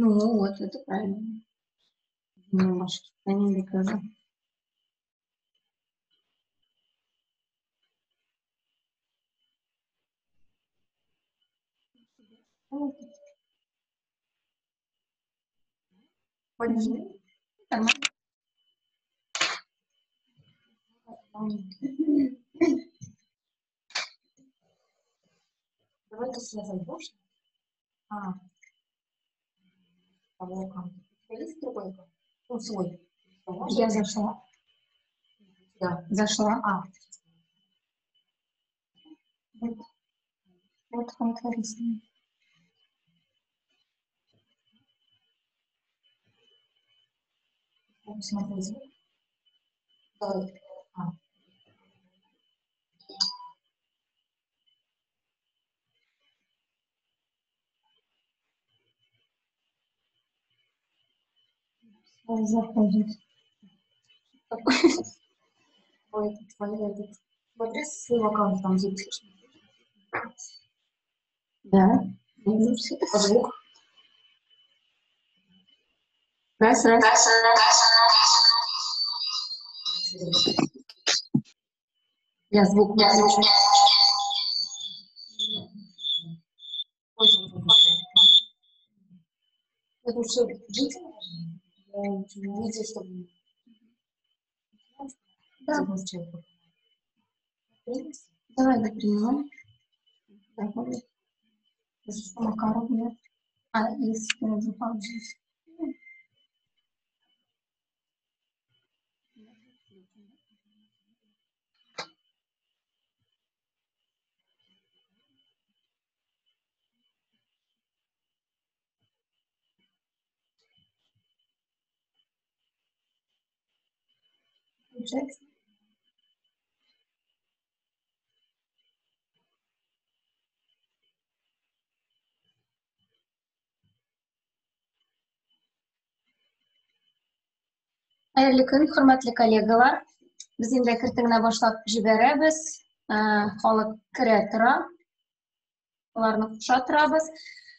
Ну вот, это правильно. Ну, Башкортостане тоже. Нормально. Давай ты сюда зайдешь. А, того аккаунта. У тебя есть другой аккаунт? Ну, свой. Я зашла. Да. Зашла. А. Вот. Вот он творится. Посмотреть звук. Давай. А. Заходит. Ой, этот, твой, этот. Смотри со своего аккаунта, там звук слышно. Да. А звук? Раз, раз. Я звук не слышу. Я лучше жить, выйти, чтобы... Да. Давай, да, принимай. Давай. Макаров нет. А, есть Михайлович. Получается? Хәерле көн, хөрмәтле коллегалар. Без инде әкрен генә башлап җибәрәбез. Халык керә тора. Аларны куша торабыз.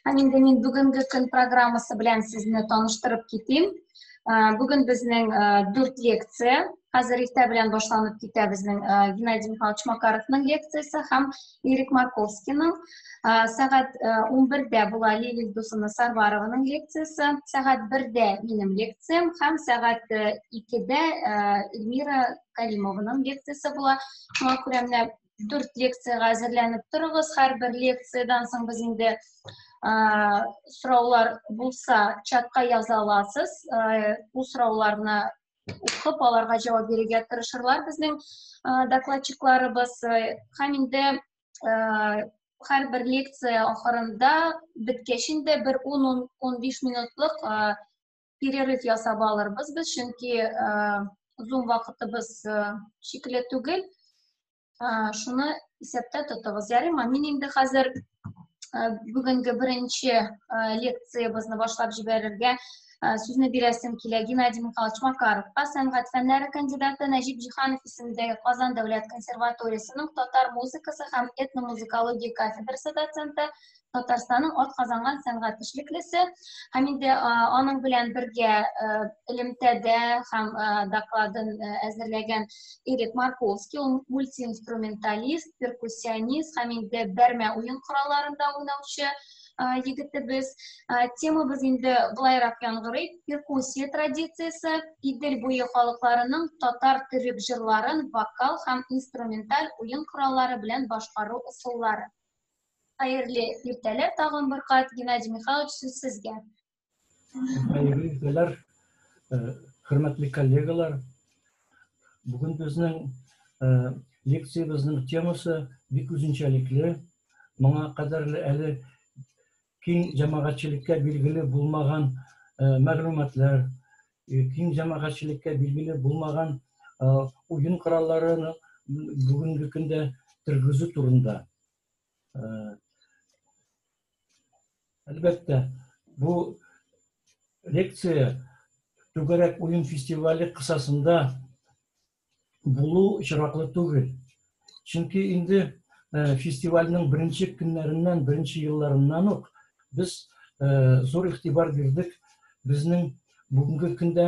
Һәм инде мин бүгенге көн программасы белән сезне таныштырып китим. Бүген безнең 4 лекция. Хәзер иртә белән башланып китә безнең Геннадий Михайлович Макаровның лекциясе һәм Ирек Марковскийның. Сәгать 11-дә була Лилия Илдусовна Сарварованың лекциясе, сәгать 1-дә минем лекциям һәм сәгать 2-дә Эльмира Калимованың лекциясе була. Шуңа күрә менә 4 лекциягә әзерләнеп торыгыз. Һәрбер лекциядән соң без инде сораулар булса чатка яза аласыз. Ул сорауларны укып, аларга җавап бирергә тырышырлар безнең докладчикларыбыз. Һәм инде һәрбер лекция ахырында беткәч инде бер 10-15 минутлык перерыв ясап алырбыз без, чөнки Zoom вакытыбыз шикле түгел. Шуны исәптә тотыгыз. Ярыймы? Мин инде хәзер бүгенге беренче лекциябезне башлап җибәрергә сүзне бирәсем килә Геннадий Михайлович Макаровка, сәнгать фәннәре кандидаты, Нәҗип Җиһанов исемендәге Казан дәүләт консерваториясенең татар музыкасы һәм этномузыкология кафедрасы доценты, Татарстанның атказанган сәнгать эшлеклесе. Һәм инде аның белән бергә элемтәдә һәм докладын әзерләгән Ирек Марковский, ул мультиинструменталист, перкуссионист һәм инде бәрмә уен коралларында уйнаучы егетебез. Темабыз инде былайрак яңгырый: перкуссия традициясе, Идел буе халыкларының татар төрек җырларын вокал һәм инструменталь уен кораллары белән башкару ысуллары. Хәерле иртәләр тагын бер кат, Геннадий Михайлович, сүз сезгә. Хәерле иртәләр, хөрмәтле коллегалар. Бүген безнең лекциябезнең темасы бик үзенчәлекле. Моңа кадәрле әле киң җәмәгатьчелеккә билгеле булмаган мәгълүматлар, киң җәмәгатьчелеккә билгеле булмаган уен коралларын бүгенге көндә тергезү турында. Әлбәттә, бу лекция Түгәрәк уен фестивале кысасында булу очраклы түгел. Чөнки инде фестивальнең беренче көннәреннән, беренче елларыннан ук без зур игътибар бирдек безнең бүгенге көндә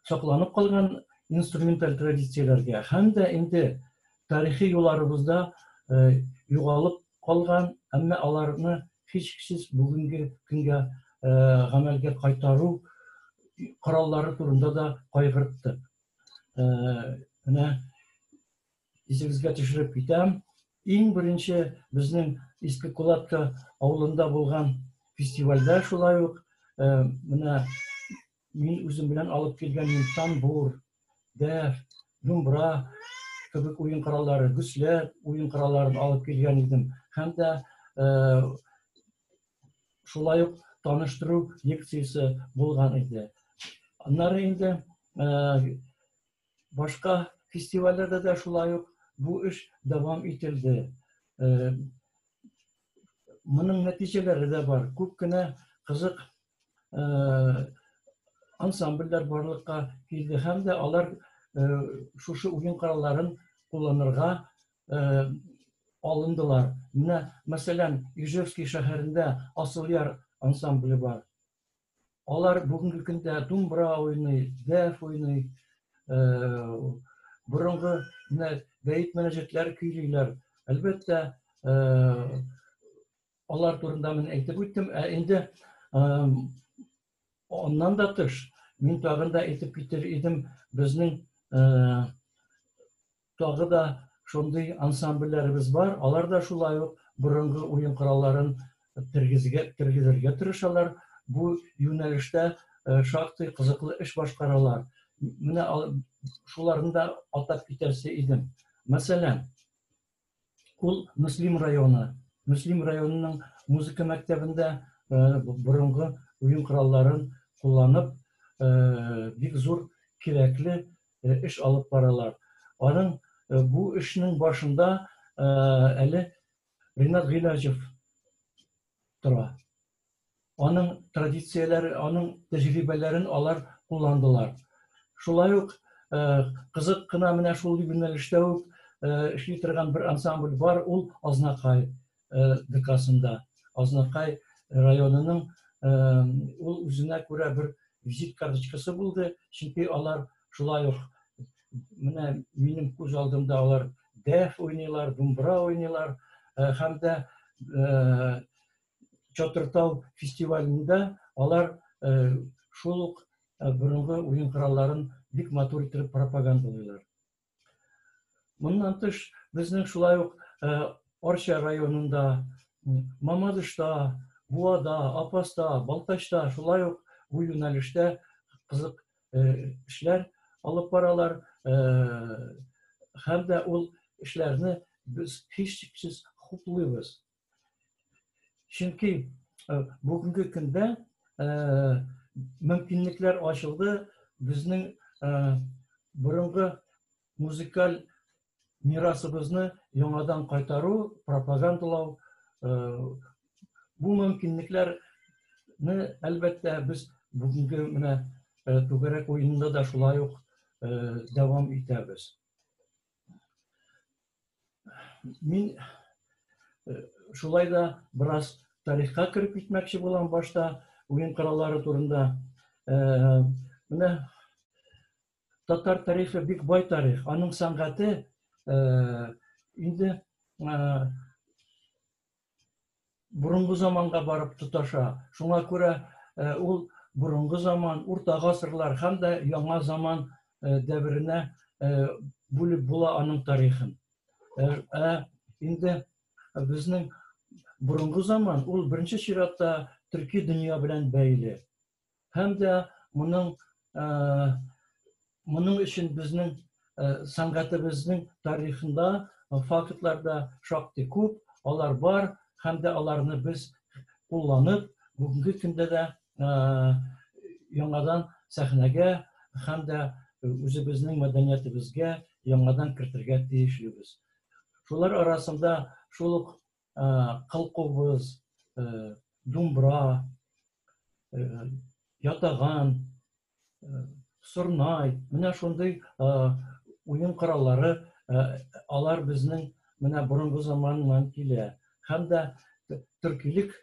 сакланып калган инструменталь традицияләргә һәм дә инде тарихи юлларыбызда югалып калган, әмма аларны һичшиксез бүгенге көнгә гамәлгә кайтару кораллары турында да кайгырттык. Менә исегезгә төшереп китәм. Иң беренче безнең Иске Кулатка авылында булган фестивальдә шулай ук менә мин үзем белән алып килгән тамбур, дәф, думбра кебек уен кораллары, гөслә уен коралларын алып килгән идем. Һәм дә шулай ук таныштыру лекциясе булган иде. Аннары инде башка фестивальләрдә дә шулай ук бу эш дәвам ителде. Моның нәтиҗәләре дә бар. Күп кенә кызык ансамбльләр барлыкка килде һәм дә алар шушы уен коралларын кулланырга алындылар. Менә, мәсәлән, Ижевский шәһәрендә Асылъяр ансамбле бар. Алар бүгенге көндә думбра уйный, дәф уйный, борынгы менә бәет мөнәҗәтләр көйлиләр. Әлбәттә, алар турында мин әйтеп үттем. Ә инде аннан да тыш, мин тагын да әйтеп китер идем, безнең тагы да шундый ансамбльләребез бар, алар да шулай ук борынгы уен коралларын тергезергә тырышалар. Бу юнәлештә шактый кызыклы эш башкаралар. Менә шуларны да атап китәсе идем. Мәсәлән, ул Мөслим районы. Мөслим районының музыка мәктәбендә борынгы уен коралларын кулланып, бик зур кирәкле эш алып баралар. Аның бу эшнең башында әле Ринат Гыйләҗев тора. Аның традицияләре, аның тәҗрибәләрен алар кулландылар. Шулай ук кызык кына менә шул юнәлештә үк эшли торган бер ансамбль бар, ул Азнакай ДКсында. Азнакай районының ул үзенә күрә бер визит карточкасы булды, чөнки алар шулай ук менә минем күз алдымда алар дәф уйныйлар, думбра уйныйлар һәм дә Чатыртау фестивалендә алар шул ук борынгы уен коралларын бик матур итеп пропагандалыйлар. Моннан тыш, безнең шулай ук Арча районында, Мамадышта, Буада, Апаста, Балтачта шулай ук бу юнәлештә кызык эшләр алып баралар. Һәм дә ул эшләрне без һичшиксез хуплыйбыз. Чөнки бүгенге көндә мөмкинлекләр ачылды, безнең борынгы музыкаль мирасыбызны яңадан кайтару, пропагандалау, бу мөмкинлекләрне, әлбәттә, без бүгенге менә түгәрәк уенында да шулай ук дәвам итәбез. Мин шулай да бераз тарихка кереп китмәкче булам башта уен кораллары турында. Менә татар тарихы бик бай тарих. Аның сәнгате инде борынгы заманга барып тоташа. Шуңа күрә ул борынгы заман, урта гасырлар һәм дә яңа заман дәверенә бүлеп була аның тарихын. Ә инде безнең борынгы заман ул беренче чиратта төрки дөнья белән бәйле. Һәм дә моның моның өчен безнең сәнгатебезнең тарихында фактлар да шактый күп, алар бар һәм дә аларны без кулланып, бүгенге көндә дә яңадан сәхнәгә һәм дә үзебезнең мәдәниятебезгә яңадан кертергә тиешлебез. Шулар арасында шул ук кылкубыз, думбра, ятаган, сорнай, менә шундый уен кораллары, алар безнең менә борынгы заманнан килә. Һәм дә төркилек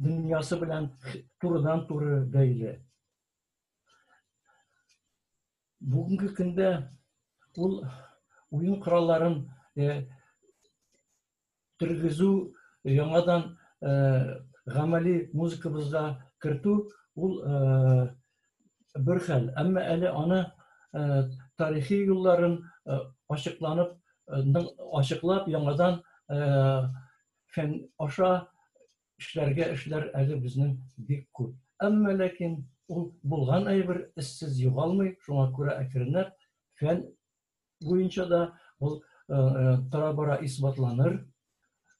дөньясы белән турыдан-туры бәйле. Бүгенге көндә ул уен коралларын тергезү, яңадан гамәли музыкабызга кертү ул бер хәл. Әмма әле аны тарихи юлларын ачыкланып, ачыклап яңадан фән аша эшләргә эшләр әле безнең бик күп. Әмма ләкин ул булган әйбер эзсез югалмый, шуңа күрә әкренләп фән буенча да ул тора-бара исбатланыр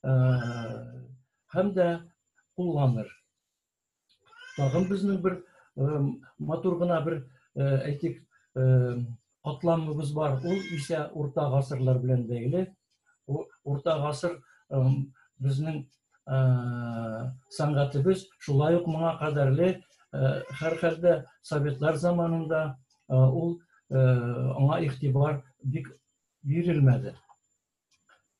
һәм дә кулланыр. Тагын безнең бер матур гына бер әйтик катламыбыз бар. Ул исә урта гасырлар белән бәйле. Урта гасыр безнең сәнгатебез шулай ук моңа кадәрле һәрхәлдә советлар заманында ул аңа игътибар бик бирелмәде.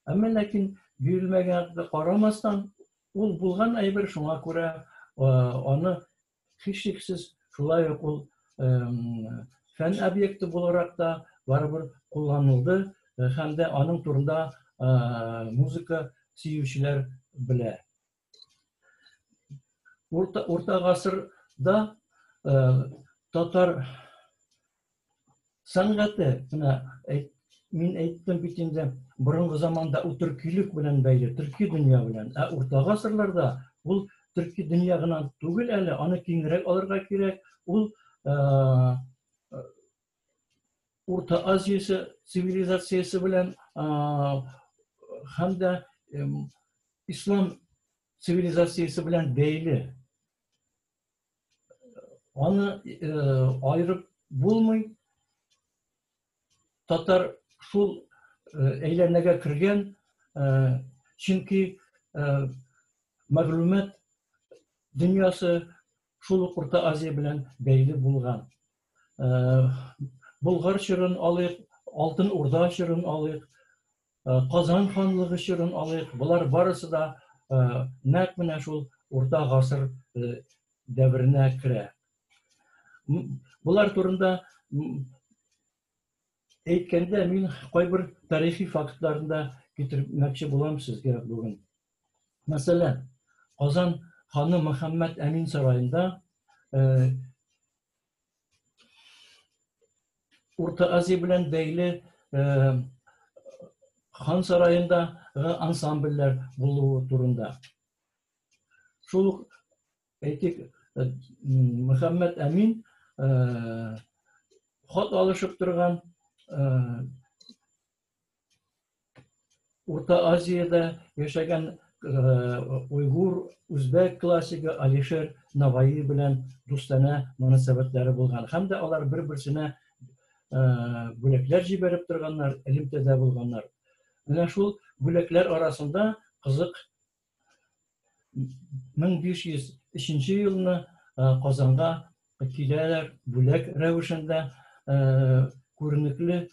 Әмма ләкин бирелмәгәнгә карамастан, ул булган әйбер, шуңа күрә аны һичшиксез шулай ук ул фән объекты буларак та барыбер кулланылды һәм дә аның турында музыка сөючеләр белә. Урта, урта гасырда татар сәнгате, менә мин әйттем бит инде, борынгы заманда ул төркилек белән бәйле, төрки дөнья белән. Ә урта гасырларда ул төрки дөнья гына түгел әле, аны киңрәк алырга кирәк. Ул Урта Азиясе цивилизациясе белән һәм дә ислам цивилизациясе белән бәйле. Аны аерып булмый. Татар шул әйләнәгә кергән, чөнки мәгълүмат дөньясы шул ук Урта Азия белән бәйле булган. Болгар чорын алыйк, Алтын Урда чорын алыйк, Казан ханлыгы чорын алыйк. Болар барысы да нәкъ менә шул урта гасыр дәверенә керә. Болар турында әйткәндә мин кайбер тарихи фактларны да китермәкче булам сезгә бүген. Мәсәлән, Казан ханы Мөхәммәд Әмин сараенда Урта Азия белән бәйле хан сараендагы ансамбльләр булуы турында. Шул ук әйтик, Мөхәммәд Әмин хат алышып торган Урта Азиядә яшәгән уйгур, үзбәк классигы Алишер Наваи белән дустанә мөнәсәбәтләре булган. Һәм дә алар бер-берсенә бүләкләр җибәреп торганнар, элемтәдә булганнар. Менә шул бүләкләр арасында кызык 1503 елны Казанга киләләр бүләк рәвешендә күренекле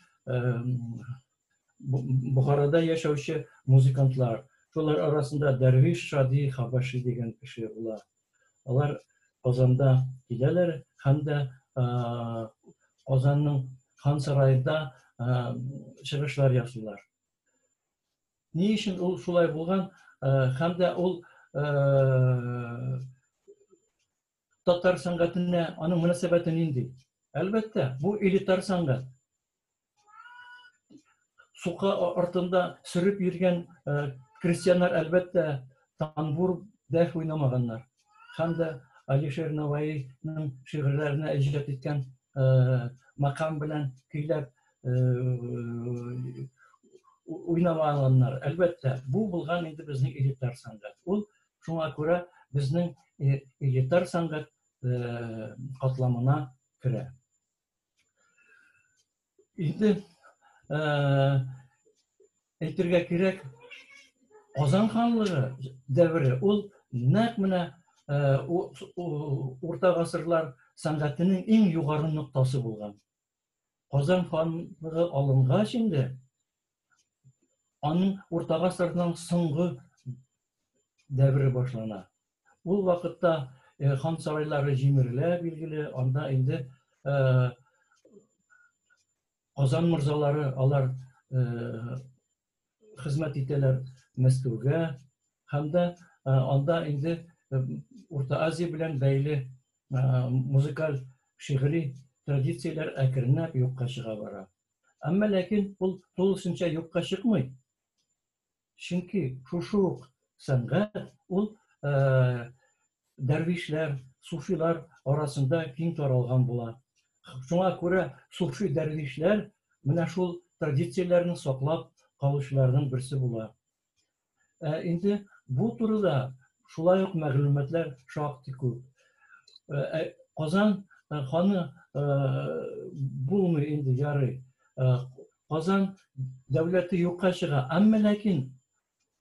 Бохарада яшәүче музыкантлар. Шулар арасында Дәрвиш Шади Хабаши дигән кеше була. Алар Казанда киләләр һәм дә Казанның хан сараенда чыгышлар ясыйлар. Ни өчен ул шулай булган? Һәм дә ул татар сәнгатенә аның мөнәсәбәте нинди? Әлбәттә, бу элитар сәнгать. Сука артында сөреп йөргән крестьяннар, әлбәттә, тамбур дәф уйнамаганнар. Һәм дә Алишер Наваиның шигырьләренә иҗат иткән макам белән көйләп уйнамаганнар. Әлбәттә, бу булган инде безнең элитар сәнгать. Ул шуңа күрә безнең элитар сәнгать катламына керә. Инде әйтергә кирәк, Казан ханлыгы дәвере ул нәкъ менә урта гасырлар сәнгатенең иң югары ноктасы булган. Казан ханлыгы алынгач инде, аның урта гасырның соңгы дәвере башлана. Ул вакытта хан сарайлары җимерелә, билгеле, анда инде Казан морзалары алар хезмәт итәләр Мәскәүгә һәм дә анда инде Урта Азия белән бәйле музыкаль шигъри традицияләр әкренләп юкка чыга бара. Әмма ләкин ул тулысынча юкка чыкмый. Чөнки шушы ук сәнгать ул дәрвишләр, суфилар арасында киң таралган була. Шуңа күрә суфи дәрвишләр менә шул традицияләрне саклап калучыларның берсе була. Ә инде бу турыда шулай ук мәгълүматлар шактый күп. Ә, Казан ханы булмый инде ярый. Казан дәүләте юкка чыга, әмма ләкин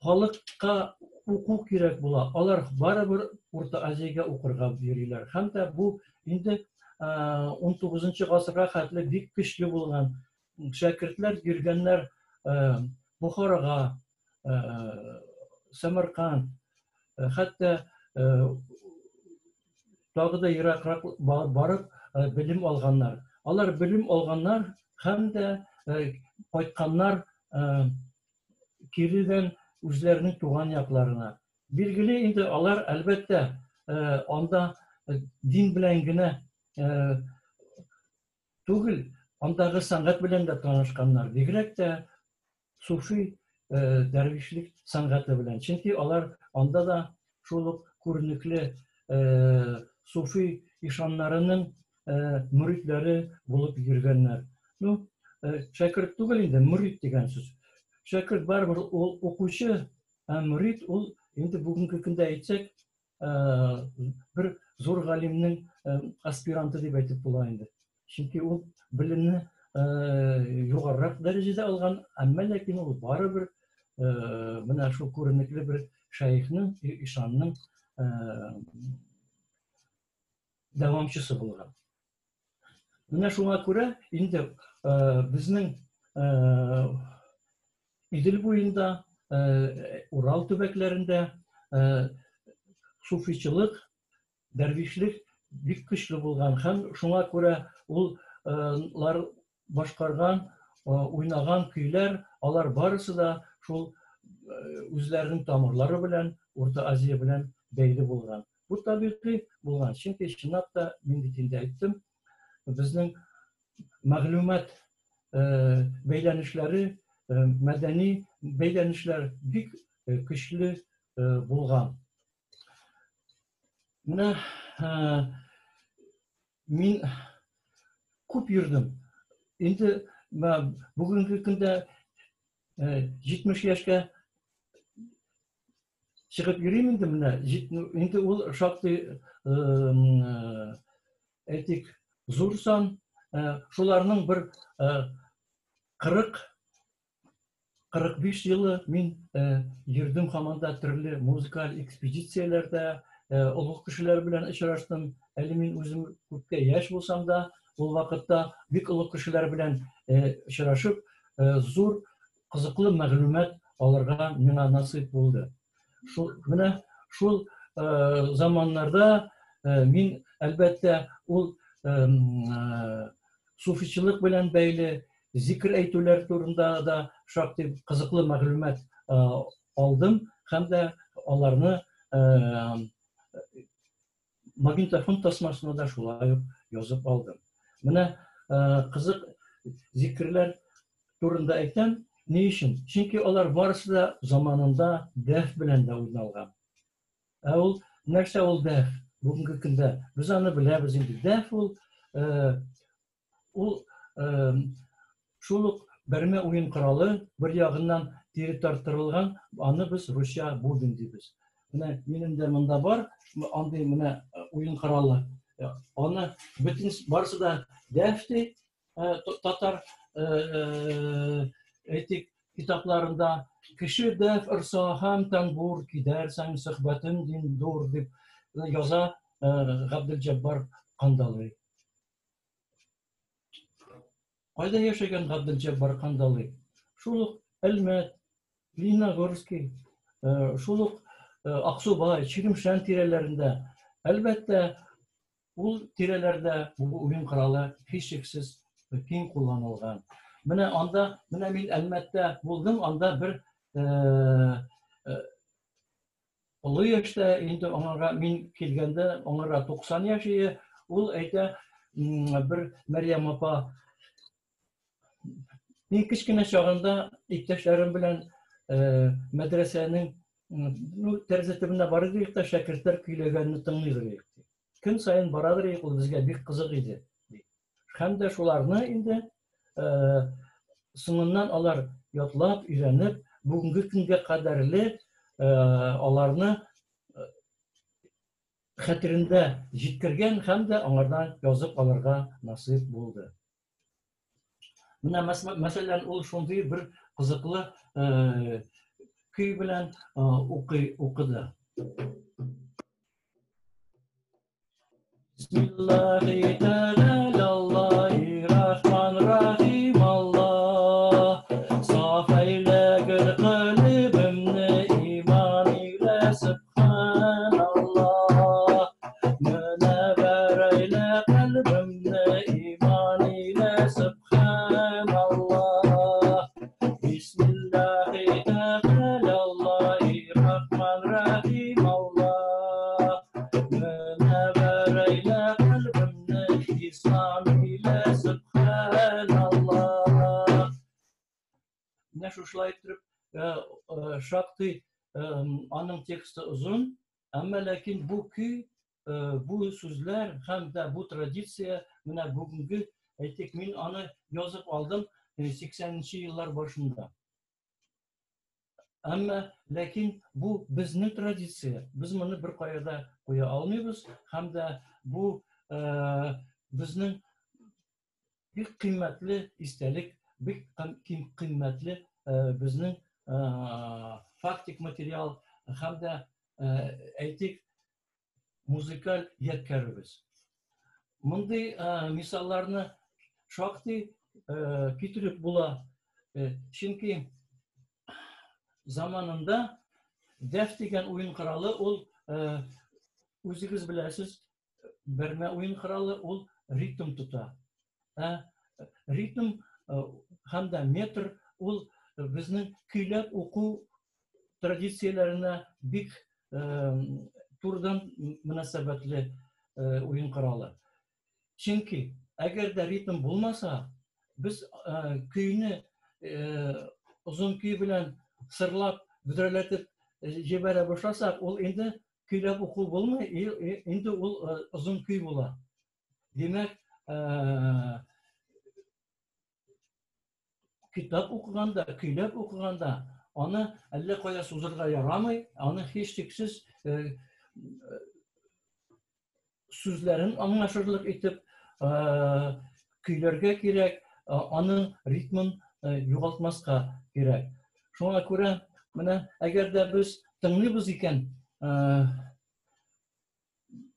халыкка уку кирәк була. Алар барыбер Урта Азиягә укырга йөриләр. Һәм дә бу инде 19 гасырга хәтле бик көчле булган. Шәкертләр йөргәннәр Бохарага, Самарканд, хәтта тагы да еракрак барып белем алганнар. Алар белем алганнар һәм дә кайтканнар киредән үзләренең туган якларына. Билгеле инде алар әлбәттә анда дин белән генә түгел, андагы сәнгать белән дә танышканнар. Бигрәк тә суфи дәрвишлек сәнгате белән. Чөнки алар анда да шул ук күренекле суфи ишаннарының мөритләре булып йөргәннәр. Ну, шәкерт түгел инде, мөрит дигән сүз. Шәкерт барыбер ул укучы, ә мөрит ул инде бүгенге көндә әйтсәк, бер зур галимнең аспиранты дип әйтеп була инде. Чөнки ул белемне югарырак дәрәҗәдә алган, әмма ләкин ул барыбер менә шул күренекле бер шәехнең, ишанның дәвамчысы булган. Менә шуңа күрә инде безнең Идел буенда, Урал төбәкләрендә суфичылык, дәрвишлек бик көчле булган һәм шуңа күрә ул лар башкарган, уйнаган көйләр, алар барысы да шул үзләренең тамырлары белән, Урта Азия белән бәйле булган. Бу табигый булган, чөнки чынлап та мин бит инде әйттем, безнең мәгълүмат бәйләнешләре, мәдәни бәйләнешләр бик көчле булган. Менә мин күп йөрдем. Инде бүгенге көндә 70 яшькә чыгып йөрим инде менә. Инде ул шактый әйтик, зур сан. Шуларның бер 40 45 елы мин йөрдем һаман да төрле музыкаль экспедицияләрдә, олуг кешеләр белән очраштым. Әле мин үзем күпкә яшь булсам да, ул вакытта бик олуг кешеләр белән очрашып, зур кызыклы мәгълүмат алырга миңа насыйп булды. Шул менә шул заманнарда мин әлбәттә ул суфичылык белән бәйле зикр әйтүләр турында да шактый кызыклы мәгълүмат алдым һәм дә аларны магнитофон тасмасына да шулай ук язып алдым. Менә кызык зикерләр турында әйтәм. Ни өчен? Чөнки алар барысы да заманында дәф белән дә уйналган. Ә ул нәрсә ул дәф? Бүгенге көндә без аны беләбез инде. Дәф ул ул шул ук бәрмә уен коралы, бер ягыннан тире тарттырылган, аны без русча бубен дибез. Менә минем дә монда бар, андый менә уен коралы. Аны бөтен барысы да дәф ди, татар әйтик китапларында кеше дәф ырса һәм танбур кидәрсәң сөхбәтем дин дур дип яза Габделҗаббар Кандалый. Кайда яшәгән Габделҗаббар Кандалый? Шул ук Әлмәт, Лениногорский, шул ук Аксубай, Чирмешән тирәләрендә. Әлбәттә, ул тирәләрдә бу уен коралы һичшиксез киң кулланылган. Менә анда, менә мин Әлмәттә булдым, анда бер олы яшьтә, инде аңарга мин килгәндә аңарга 90 яшь иде, ул әйтә, бер Мәрьям апа, мин кечкенә чагында иптәшләрем белән мәдрәсәнең ну, тәрәзә төбенә барыр идек тә шәкертләр көйләгәнне тыңлыйдыр идек. Көн саен барадыр идек, ул безгә бик кызык иде. Һәм дә шуларны инде соңыннан алар ятлап, өйрәнеп, бүгенге көнгә кадәрле аларны хәтерендә җиткергән һәм дә аңардан язып алырга насыйп булды. Менә мәсәлән, ул шундый бер кызыклы көй белән укый укыды. Бисмиллахи тәгалә рахман рахим Аллах. Саф әйләгел калибемне иман илә субханаллах. Мөнәввәр әйлә калбемне иман илә субханаллах. Бисмиллахи тәгалә рахман рахим Аллах. Мөнәввәр әйлә калбемне ислам илә субханаллах. Менә шушылай итеп шактый аның тексты озын, әмма ләкин бу көй, бу сүзләр һәм дә бу традиция менә бүгенге, әйтик, мин аны язып алдым 80 еллар башында. Әмма ләкин бу безнең традиция. Без моны бер кая да куя алмыйбыз һәм дә бу безнең бик кыйммәтле истәлек, бик кыйммәтле безнең фактик материал һәм дә әйтик, музыкаль ядкәребез. Мондый мисалларны шактый китереп була. Чөнки заманында дәф дигән уен коралы ул, үзегез беләсез, бәрмә уен коралы, ул ритм тота. Ә ритм һәм дә метр ул безнең көйләп уку традицияләренә бик турыдан мөнәсәбәтле уен коралы. Чөнки әгәр дә ритм булмаса, без көйне озын көй белән сырлап, бөдрәләтеп җибәрә башласак, ул инде көйләп уку булмый, инде ул озын көй була. Димәк, китап укыганда, көйләп укыганда аны әллә кая сузырга ярамый, аны һичшиксез сүзләрен аңлашырлык итеп көйләргә кирәк, аның ритмын югалтмаска кирәк. Шуңа күрә менә әгәр дә без тыңлыйбыз икән,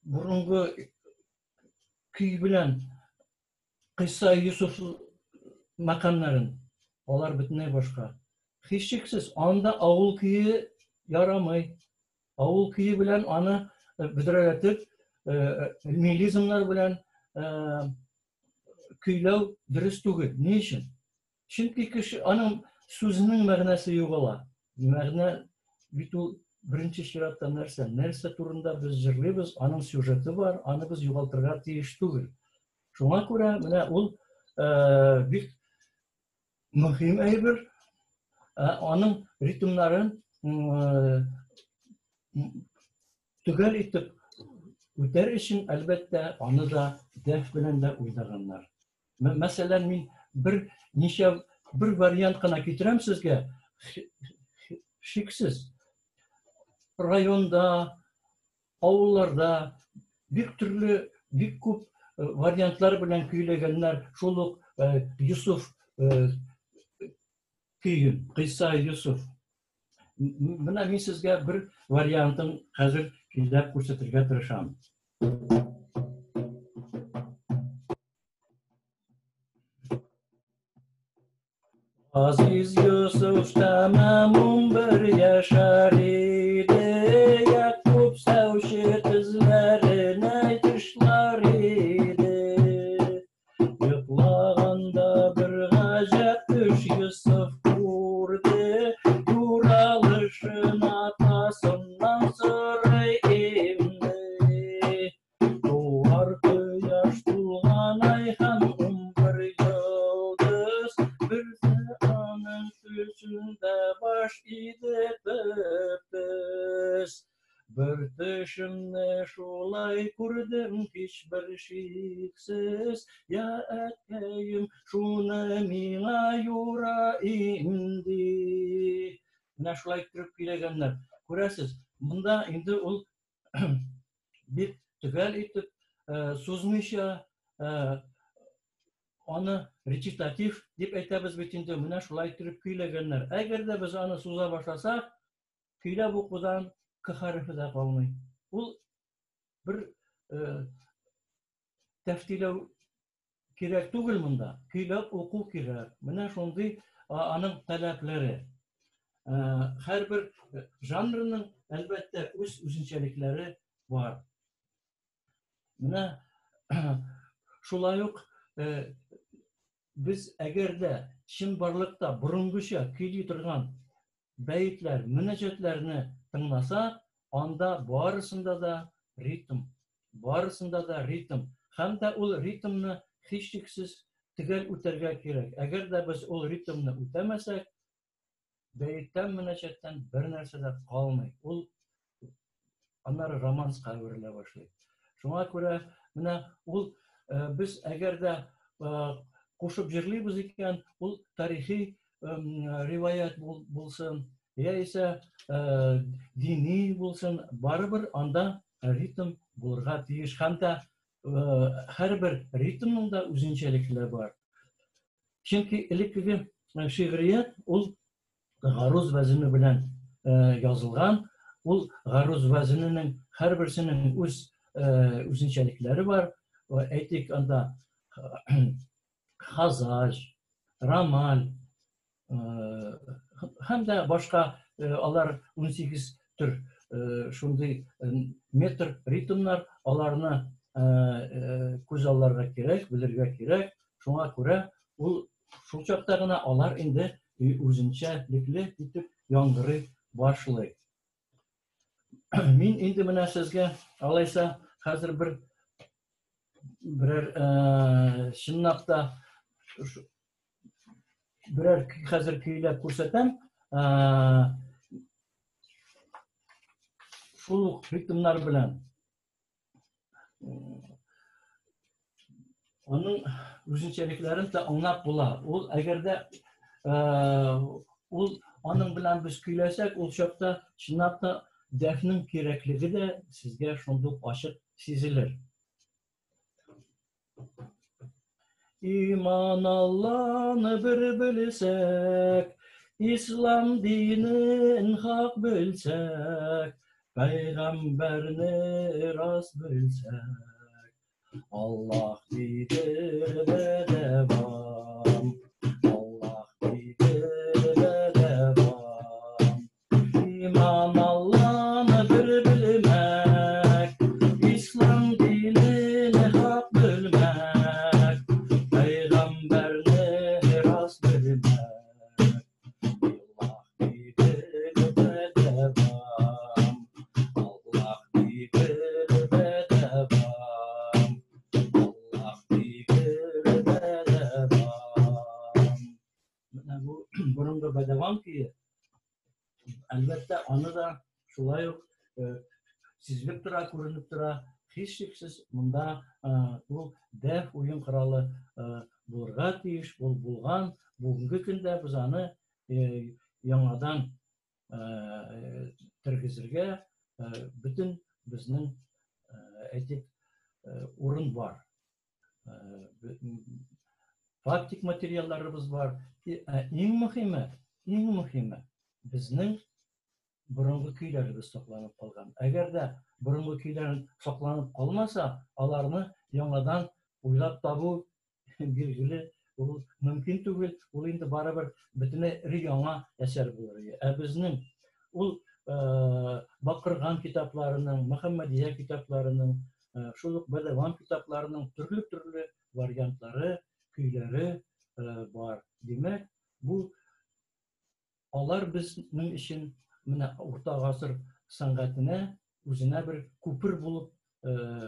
борынгы көй белән Кыйса Юсуф мәкамнарын, алар бөтенләй башка. Һичшиксез, анда авыл көе ярамый. Авыл көе белән аны бөдрәләтеп, мелизмнар белән көйләү дөрес түгел. Ни өчен? Чөнки кеше аның сүзенең мәгънәсе югала. Мәгънә бит ул беренче чиратта нәрсә? Нәрсә турында без җырлыйбыз, аның сюжеты бар, аны без югалтырга тиеш түгел. Шуңа күрә менә ул бик мөһим әйбер. Аның ритмнарын төгәл итеп үтәр өчен, әлбәттә, аны да дәф белән дә уйнаганнар. Мәсәлән, мин бер ничә бер вариант кына китерәм сезгә. Шиксез. Районда, авылларда бик төрле, бик күп вариантлар белән көйләгәннәр. Шул ук Юсуф көен, Кыйса Юсуф. Менә мин сезгә бер вариантын хәзер көйләп күрсәтергә тырышам. Aziz Yusuf tamam 11 yaşar idi. Йосыф күрде, юралышын атасыннан сорый инде. Туар кояш, тулган ай һәм 11 йолдыз, берсе аның төсендә баш иде төп-төс. Бер төшемне шулай күрдем һичбер шиксез, я әткәем, шуны миңа юра инде. Менә шулай иттереп көйләгәннәр. Күрәсез, монда инде ул бик төгәл итеп, сузмыйча, аны речитатив дип әйтәбез бит инде, менә шулай иттереп көйләгәннәр. Әгәр дә без аны суза башласак, көйләп укудан К хәрефе дә калмый. Ул бер тәфтиләү кирәк түгел монда. Көйләп уку кирәк. Менә шундый аның таләпләре. Һәрбер жанрының, әлбәттә, үз үзенчәлекләре бар. Менә шулай ук без әгәр дә чынбарлыкта борынгыча көйли торган бәетләр, мөнәҗәтләрне тыңласак, анда барысында да ритм, барысында да ритм. Һәм дә ул ритмны һичшиксез төгәл үтәргә кирәк. Әгәр дә без ул ритмны үтәмәсәк, бәеттән, мөнәҗәттән бер нәрсә дә калмый. Ул аннары романска әверелә башлый. Шуңа күрә менә ул без әгәр дә кушып җырлыйбыз икән, ул тарихи риваять булсын, яисә дини булсын, барыбер анда ритм булырга тиеш. Һәм дә һәрбер ритмның да үзенчәлекләре бар. Чөнки элеккеге шигърият ул гаруз вәзене белән язылган, ул гаруз вәзененең һәрберсенең үз үзенчәлекләре бар. Әйтик, анда хазаҗ, рамаль һәм дә башка алар 18 төр шундый метр ритмнар, аларны күз алларга кирәк, белергә кирәк. Шуңа күрә ул шул чакта гына алар инде үзенчәлекле итеп яңгырый башлый. Мин инде менә сезгә алайса хәзер бер берәр чынлап та берәр хәзер көйләп күрсәтәм. Шул ук ритмнар белән. Аның үзенчәлекләрен дә аңлап була. Ул әгәр дә ул аның белән без көйләсәк, ул чакта чынлап та дәфнең кирәклеге дә сезгә шундук ачык сизелер. Иман Алланы бер белсәк, Ислам динен хак белсәк, Пәйгамбәрне рас белсәк, Аллаһ дидер дә дәвам, Аллаһ дидер дә дәвам. Иман Алланы бер белмәк, Ислам динен хак белмәк, Пәйгамбәрне рас белмәк. Аллаһ дидер дә дәвам, Аллаһ дидер дә дәвам, Аллаһ дидер дә дәвам. Менә бу борынгы бәдәвам көе. Әлбәттә, аны да шулай ук сизелеп тора, күренеп тора. Һичшиксез монда ул дәф уен коралы булырга тиеш, ул булган. Бүгенге көндә без аны яңадан тергезергә бөтен безнең, әйтик, урын бар. Фактик материалларыбыз бар. Иң мөһиме, иң мөһиме, безнең борынгы көйләребез сакланып калган. Әгәр дә борынгы көйләр сакланып калмаса, аларны яңадан уйлап табу билгеле ул мөмкин түгел. Ул инде барыбер бөтенләй өр-яңа әсәр булыр иде. Ә безнең ул Бакырган китапларының, Мөхәммәдия китапларының, шул ук Бәдәвам китапларының төрле-төрле вариантлары, көйләре бар. Димәк, бу Алар безнең өчен менә урта гасыр сәнгатенә үзенә бер күпер булып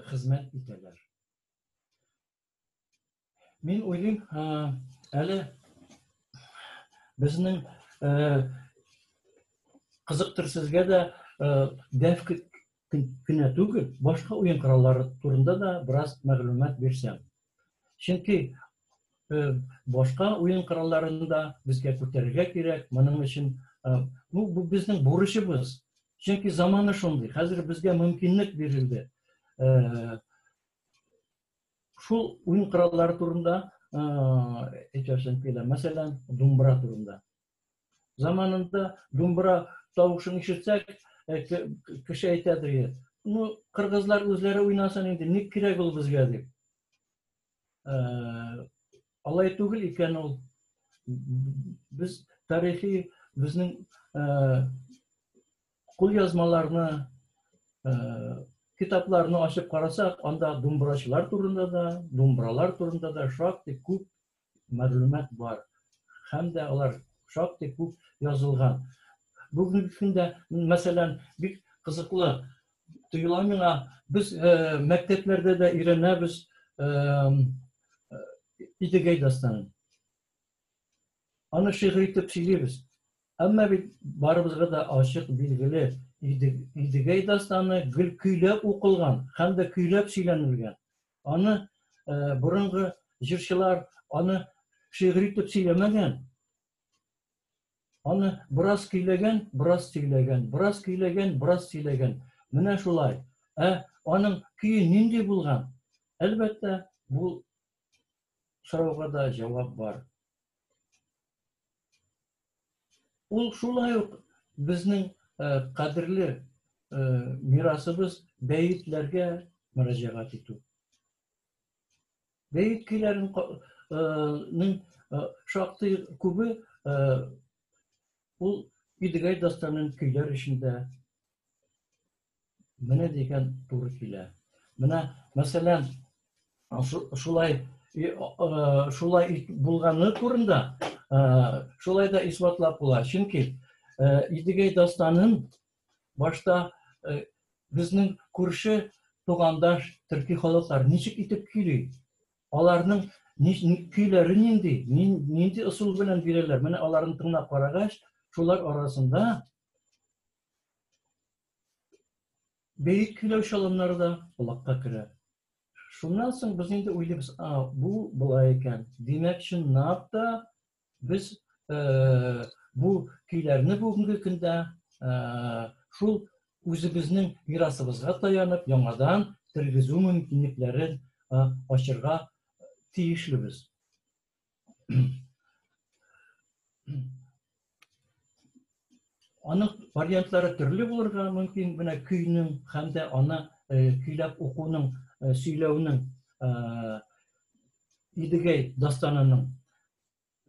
хезмәт итәләр. Мин уйлыйм, әле безнең кызыктыр сезгә дә дәф кенә түгел, башка уен кораллары турында да бераз мәгълүмат бирсәм. Чөнки башка уен коралларын да безгә күтәрергә кирәк, моның өчен ну, бу безнең бурычыбыз. Чөнки заманы шундый, хәзер безгә мөмкинлек бирелде. Шул уен кораллары турында әйтәсем килә. Мәсәлән, думбра турында. Заманында думбра тавышын ишетсәк, кеше әйтәдер, ну, кыргызлар үзләре уйнасын инде, ник кирәк ул безгә дип. Алай түгел икән ул. Без тарихи безнең кулъязмаларны, китапларны ачып карасак, анда думбрачылар турында да, думбралар турында да шактый күп мәгълүмат бар. Һәм дә алар шактый күп язылган. Бүгенге көндә, мәсәлән, бик кызыклы тоела миңа, без мәктәпләрдә дә өйрәнәбез Идегәй дастанын. Аны шигырь итеп сөйлибез. Әмма бит барыбызга да ачык билгеле, Идегәй дастаны гел көйләп укылган һәм дә көйләп сөйләнелгән. Аны борынгы җырчылар аны шигырь итеп сөйләмәгән. Аны бераз көйләгән, бераз сөйләгән, бераз көйләгән, бераз сөйләгән. Менә шулай. Ә аның көе нинди булган? Әлбәттә, бу сорауга да җавап бар. Ул шулай ук безнең кадерле мирасыбыз бәетләргә мөрәҗәгать итү. Бәет көйләренең шактый күбе ул Идегәй дастанын көйләр өчен дә менә дигән туры килә. Менә, мәсәлән, шулай шулай булганы турында шулай да исбатлап була. Чөнки Идегәй дастанын башта безнең күрше тугандаш төрки халыклар ничек итеп көйли? Аларның көйләре нинди? Нинди ысул белән бирәләр? Менә аларны тыңлап карагач, шулар арасында Бөек көйләү чалымнары да колакка керә. Шуннан соң без инде уйлыйбыз, а, бу болай икән. Димәк, чынлап та без бу көйләрне бүгенге көндә шул үзебезнең мирасыбызга таянып, яңадан тергезү мөмкинлекләрен ачырга тиешлебез. Аның вариантлары төрле булырга мөмкин, менә көйнең һәм дә аны көйләп укуның, сөйләүнең Идегәй дастанының.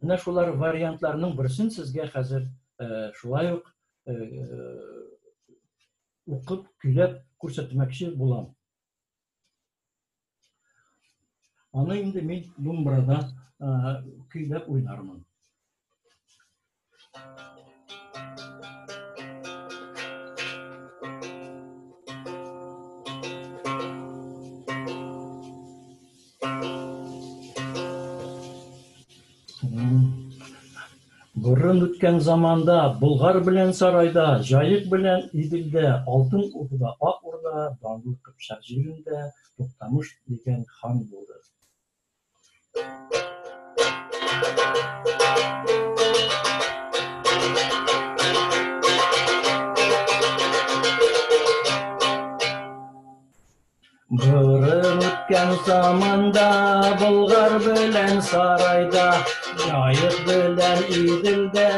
Менә шулар вариантларының берсен сезгә хәзер шулай ук укып, көйләп күрсәтмәкче булам. Аны инде мин думбрада көйләп уйнармын. Борын үткән заманда Болгар белән Сарайда, Җаек белән Иделдә, Алтын Урда, Ак Урда, данлы Кыпчак җирендә Туктамыш дигән хан булды. Борын үткән заманда Болгар белән Сарайда, Җаек белән Иделдә,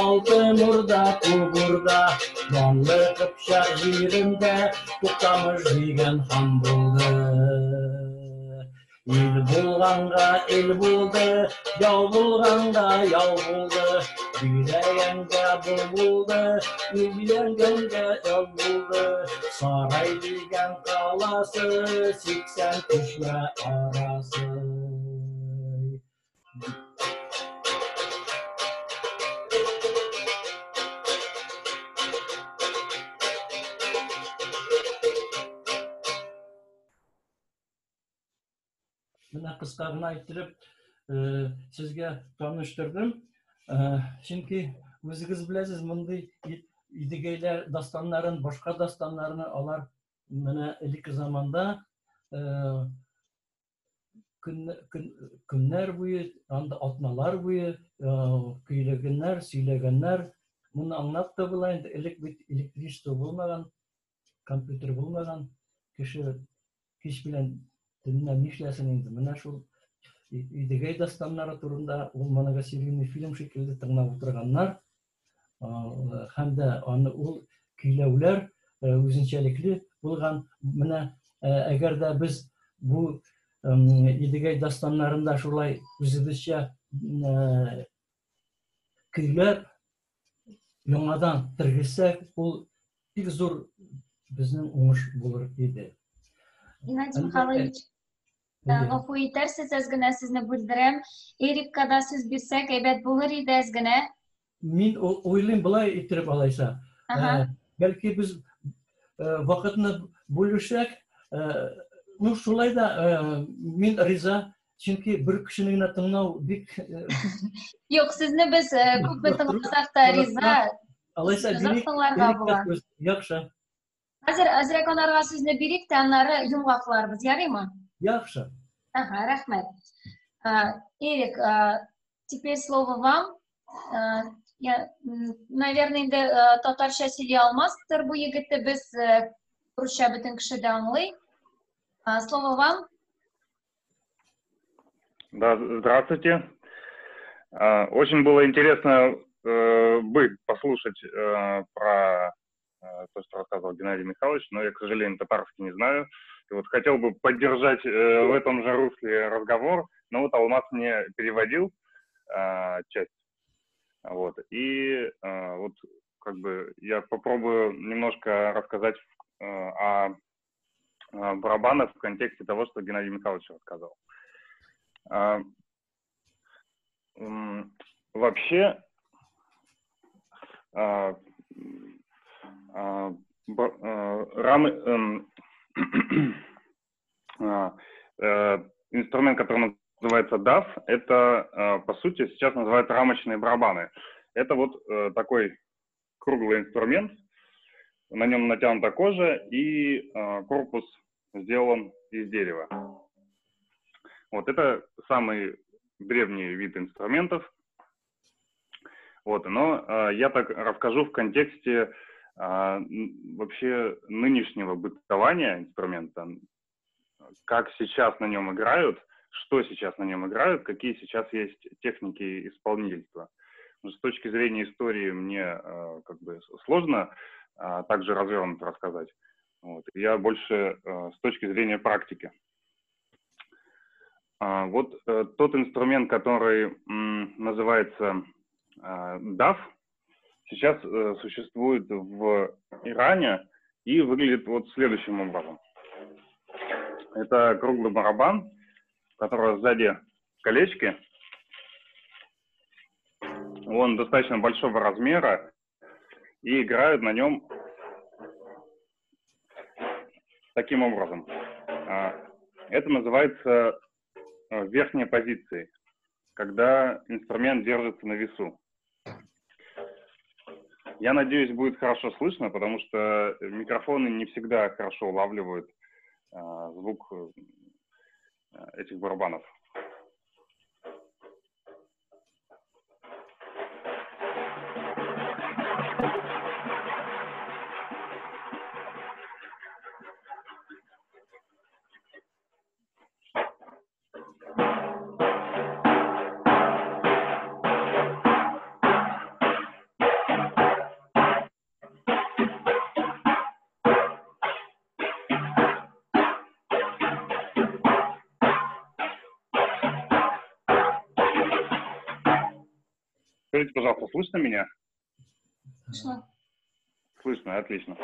Алтын Урда, Күк Урда, данлы Кыпчак җирендә Туктамыш дигән хан булды. Ил булганга ил булды, яу булганга яу булды, биләгәнгә бу булды, илгәнгә яу булды. Сарай дигән каласы, 80 кешә арасы. Менә кыска гына иттереп сезгә таныштырдым. Чөнки үзегез беләсез, мондый Идегәйләр дастаннарын, башка дастаннарны алар менә элекке заманда көннәр буе, анда атналар буе көйләгәннәр, сөйләгәннәр. Моны аңлап та була инде, элек бит электричество булмаган, компьютер булмаган, кеше кич белән төнлә нишләсен инде? Менә шул Идегәй дастаннары турында ул многосерийный фильм шикелле тыңлап утырганнар. Һәм дә аны ул көйләүләр үзенчәлекле булган. Менә әгәр дә без бу Идегәй дастаннарында шулай үзебезчә көйләп яңадан тергезсәк, ул бик зур безнең уңыш булыр иде. Геннадий Михайлович, гафу итәрсез, әз генә сезне бүлдерәм. Эрикка да сүз бирсәк, әйбәт булыр иде әз генә. Мин уйлыйм болай иттереп алайса. Бәлки без вакытны бүлешсәк, ну шулай да мин риза. Чөнки бер кешене генә тыңлау бик Юк, сезне без күпме тыңласак та риза. Алайса бирик. Тыңларга була. Яхшы. Хәзер әзрәк анарга сүзне бирик тә, аннары йомгакларбыз, ярыймы? Яхшы. Ага, рәхмәт. Эрик, теперь слово вам. Я, наверное, инде татарча сөйли алмастыр бу егетте, без русча бөтен кеше дә аңлый. Слово вам. Да, здравствуйте. Очень было интересно бы послушать про то, что рассказывал Геннадий Михайлович, но я, к сожалению, татарский не знаю. И вот хотел бы поддержать в этом же русле разговор, но вот Алмаз мне переводил часть. Вот. И вот как бы я попробую немножко рассказать о барабанах в контексте того, что Геннадий Михайлович рассказал. Вообще, рамы, инструмент, который называется DAF, это, по сути, сейчас называют рамочные барабаны. Это вот такой круглый инструмент, на нем натянута кожа и корпус сделан из дерева. Вот это самый древний вид инструментов. Вот, но я так расскажу в контексте вообще нынешнего бытования инструмента, как сейчас на нем играют, что сейчас на нем играют, какие сейчас есть техники исполнительства. С точки зрения истории мне как бы сложно также развернуто рассказать. Вот. Я больше с точки зрения практики. Вот тот инструмент, который называется DAF, сейчас существует в Иране и выглядит вот следующим образом. Это круглый барабан, у которого сзади колечки. Он достаточно большого размера и играют на нем таким образом. Это называется верхней позицией, когда инструмент держится на весу. Я надеюсь, будет хорошо слышно, потому что микрофоны не всегда хорошо улавливают звук этих барабанов. Скажите, пожалуйста, слышно меня? Слышно. Слышно, отлично.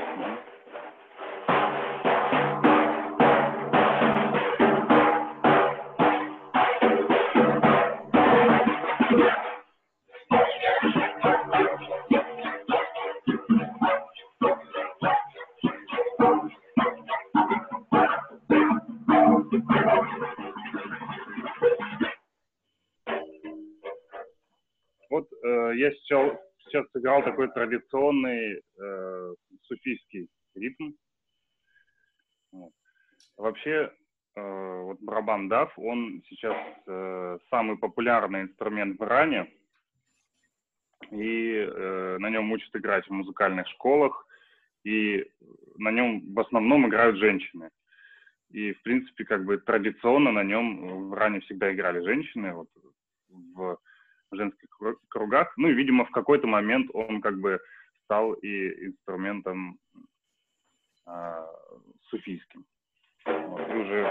Я сейчас сыграл такой традиционный суфийский ритм. Вот. Вообще, вот барабан даф, он сейчас самый популярный инструмент в Иране. И на нем учат играть в музыкальных школах. И на нем в основном играют женщины. И, в принципе, как бы традиционно на нем в Иране всегда играли женщины, вот, в женских кругах. Ну и, видимо, в какой-то момент он как бы стал и инструментом суфийским. Вот, и уже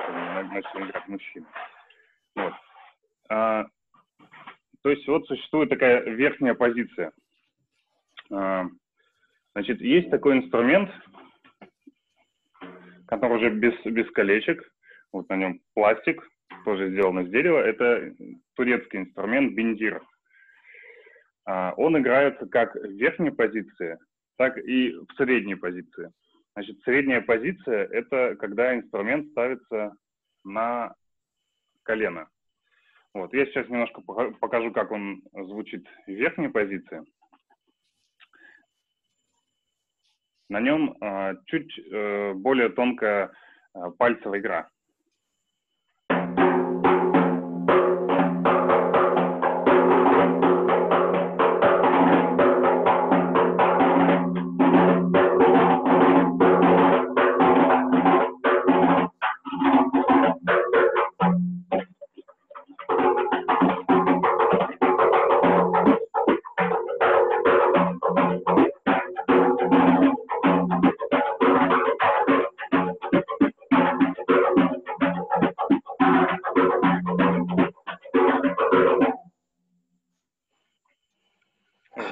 начали играть мужчины. Вот. То есть вот существует такая верхняя позиция. Значит, есть такой инструмент, который уже без колечек. Вот на нем пластик, тоже сделан из дерева. Это турецкий инструмент бендир. Он играется как в верхней позиции, так и в средней позиции. Значит, средняя позиция – это когда инструмент ставится на колено. Вот. Я сейчас немножко покажу, как он звучит в верхней позиции. На нем чуть более тонкая пальцевая игра.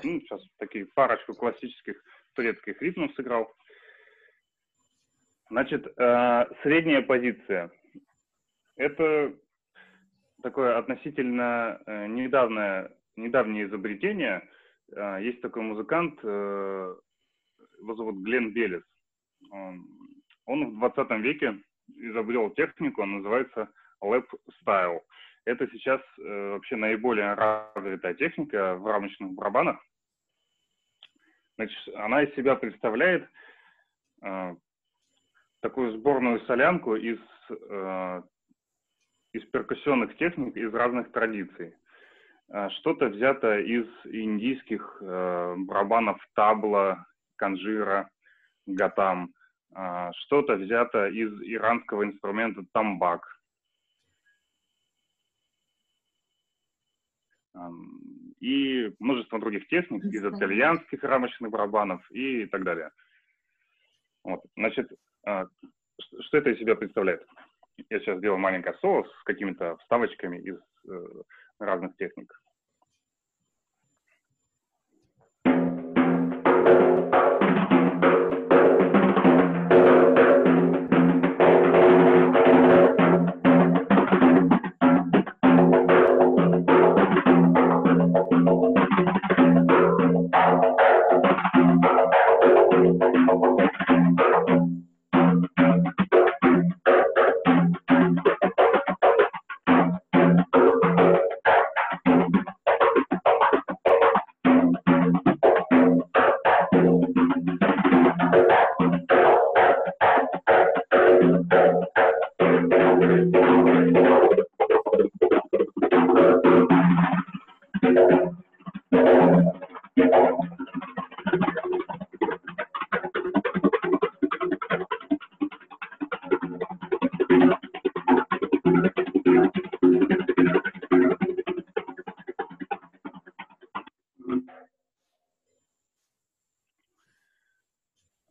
Сейчас такие парочку классических турецких ритмов сыграл. Значит, средняя позиция. Это такое относительно недавнее изобретение. Есть такой музыкант, его зовут Глен Беллис. Он в 20 веке изобрел технику, она называется lap style. Это сейчас вообще наиболее развитая техника в рамочных барабанах. Значит, она из себя представляет такую сборную солянку из перкуссионных техник из разных традиций. Что-то взято из индийских барабанов табла, канжира, гатам. Что-то взято из иранского инструмента тамбак. И множество других техник из итальянских рамочных барабанов и так далее. Вот. Значит, что это из себя представляет? Я сейчас сделаю маленькое соло с какими-то вставочками из разных техник.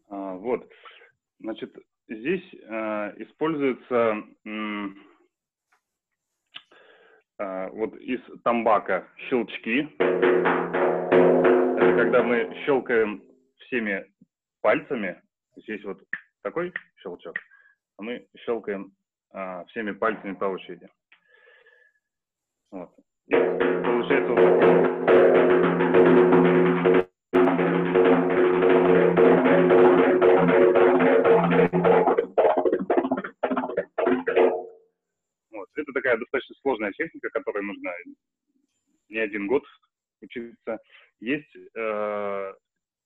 Вот, значит, здесь используется вот из тамбака щелчки. Это когда мы щелкаем всеми пальцами. То есть есть вот такой щелчок, а мы щелкаем всеми пальцами по очереди. Вот. И получается вот такой. Вот. Это такая достаточно сложная техника, которой нужно не один год учиться. Есть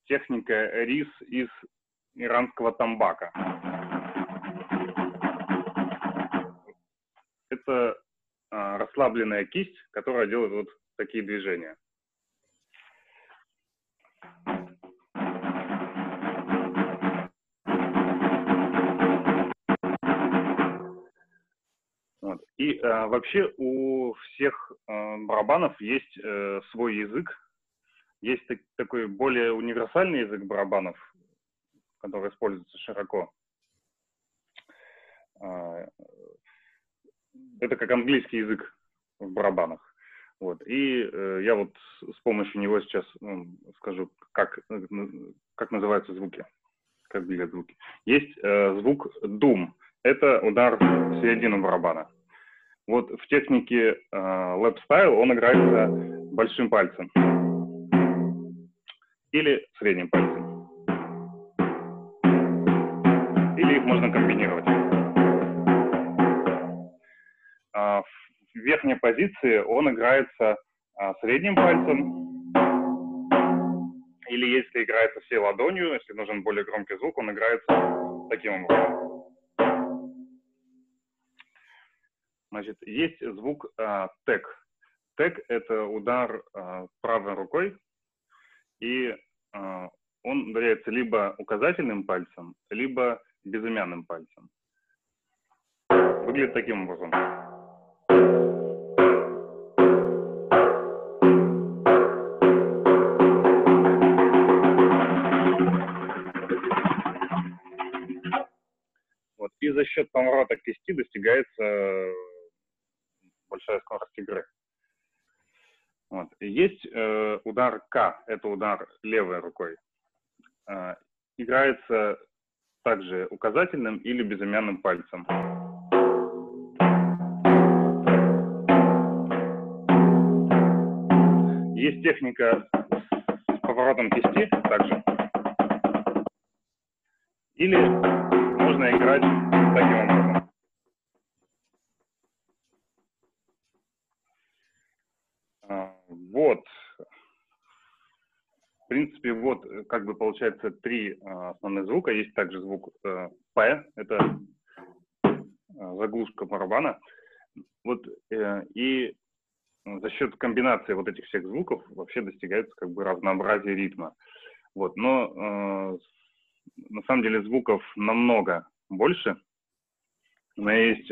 техника рис из иранского тамбака. Это расслабленная кисть, которая делает вот такие движения. Вот. И вообще у всех барабанов есть свой язык. Есть такой более универсальный язык барабанов, который используется широко. Это как английский язык в барабанах. Вот. И я вот с помощью него сейчас скажу, как называются звуки, как выглядят звуки. Есть звук дум. Это удар в середину барабана. Вот в технике lap style он играется большим пальцем или средним пальцем. Или их можно комбинировать. В верхней позиции он играется средним пальцем. Или если играется всей ладонью, если нужен более громкий звук, он играется таким образом. Значит, есть звук тэк. Тэк — это удар правой рукой, и он ударяется либо указательным пальцем, либо безымянным пальцем. Выглядит таким образом. Вот. И за счет поворота кисти достигается большая скорость игры. Вот. Есть удар К, это удар левой рукой. Играется также указательным или безымянным пальцем. Есть техника с поворотом кисти также. Или можно играть таким образом. Вот. В принципе, вот как бы получается три основных звука. Есть также звук П, это заглушка барабана. Вот, и за счет комбинации вот этих всех звуков вообще достигается как бы разнообразие ритма. Вот, но на самом деле звуков намного больше. У меня есть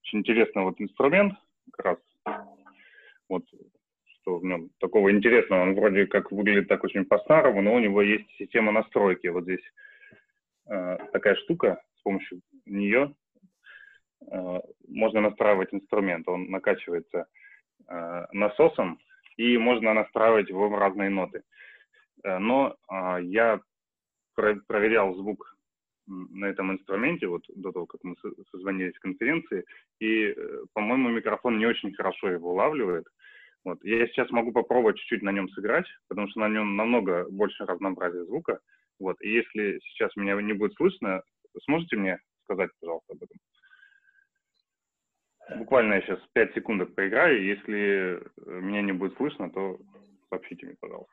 очень интересный вот инструмент, как раз. Вот, что в нем такого интересного, он вроде как выглядит так очень по-старому, но у него есть система настройки. Вот здесь такая штука, с помощью нее можно настраивать инструмент. Он накачивается насосом, и можно настраивать его в разные ноты. Но я проверял звук на этом инструменте, вот до того, как мы созвонились в конференции, и, по-моему, микрофон не очень хорошо его улавливает. Вот. Я сейчас могу попробовать чуть-чуть на нем сыграть, потому что на нем намного больше разнообразия звука. Вот. И если сейчас меня не будет слышно, сможете мне сказать, пожалуйста, об этом? Буквально я сейчас 5 секундок поиграю, если меня не будет слышно, то сообщите мне, пожалуйста.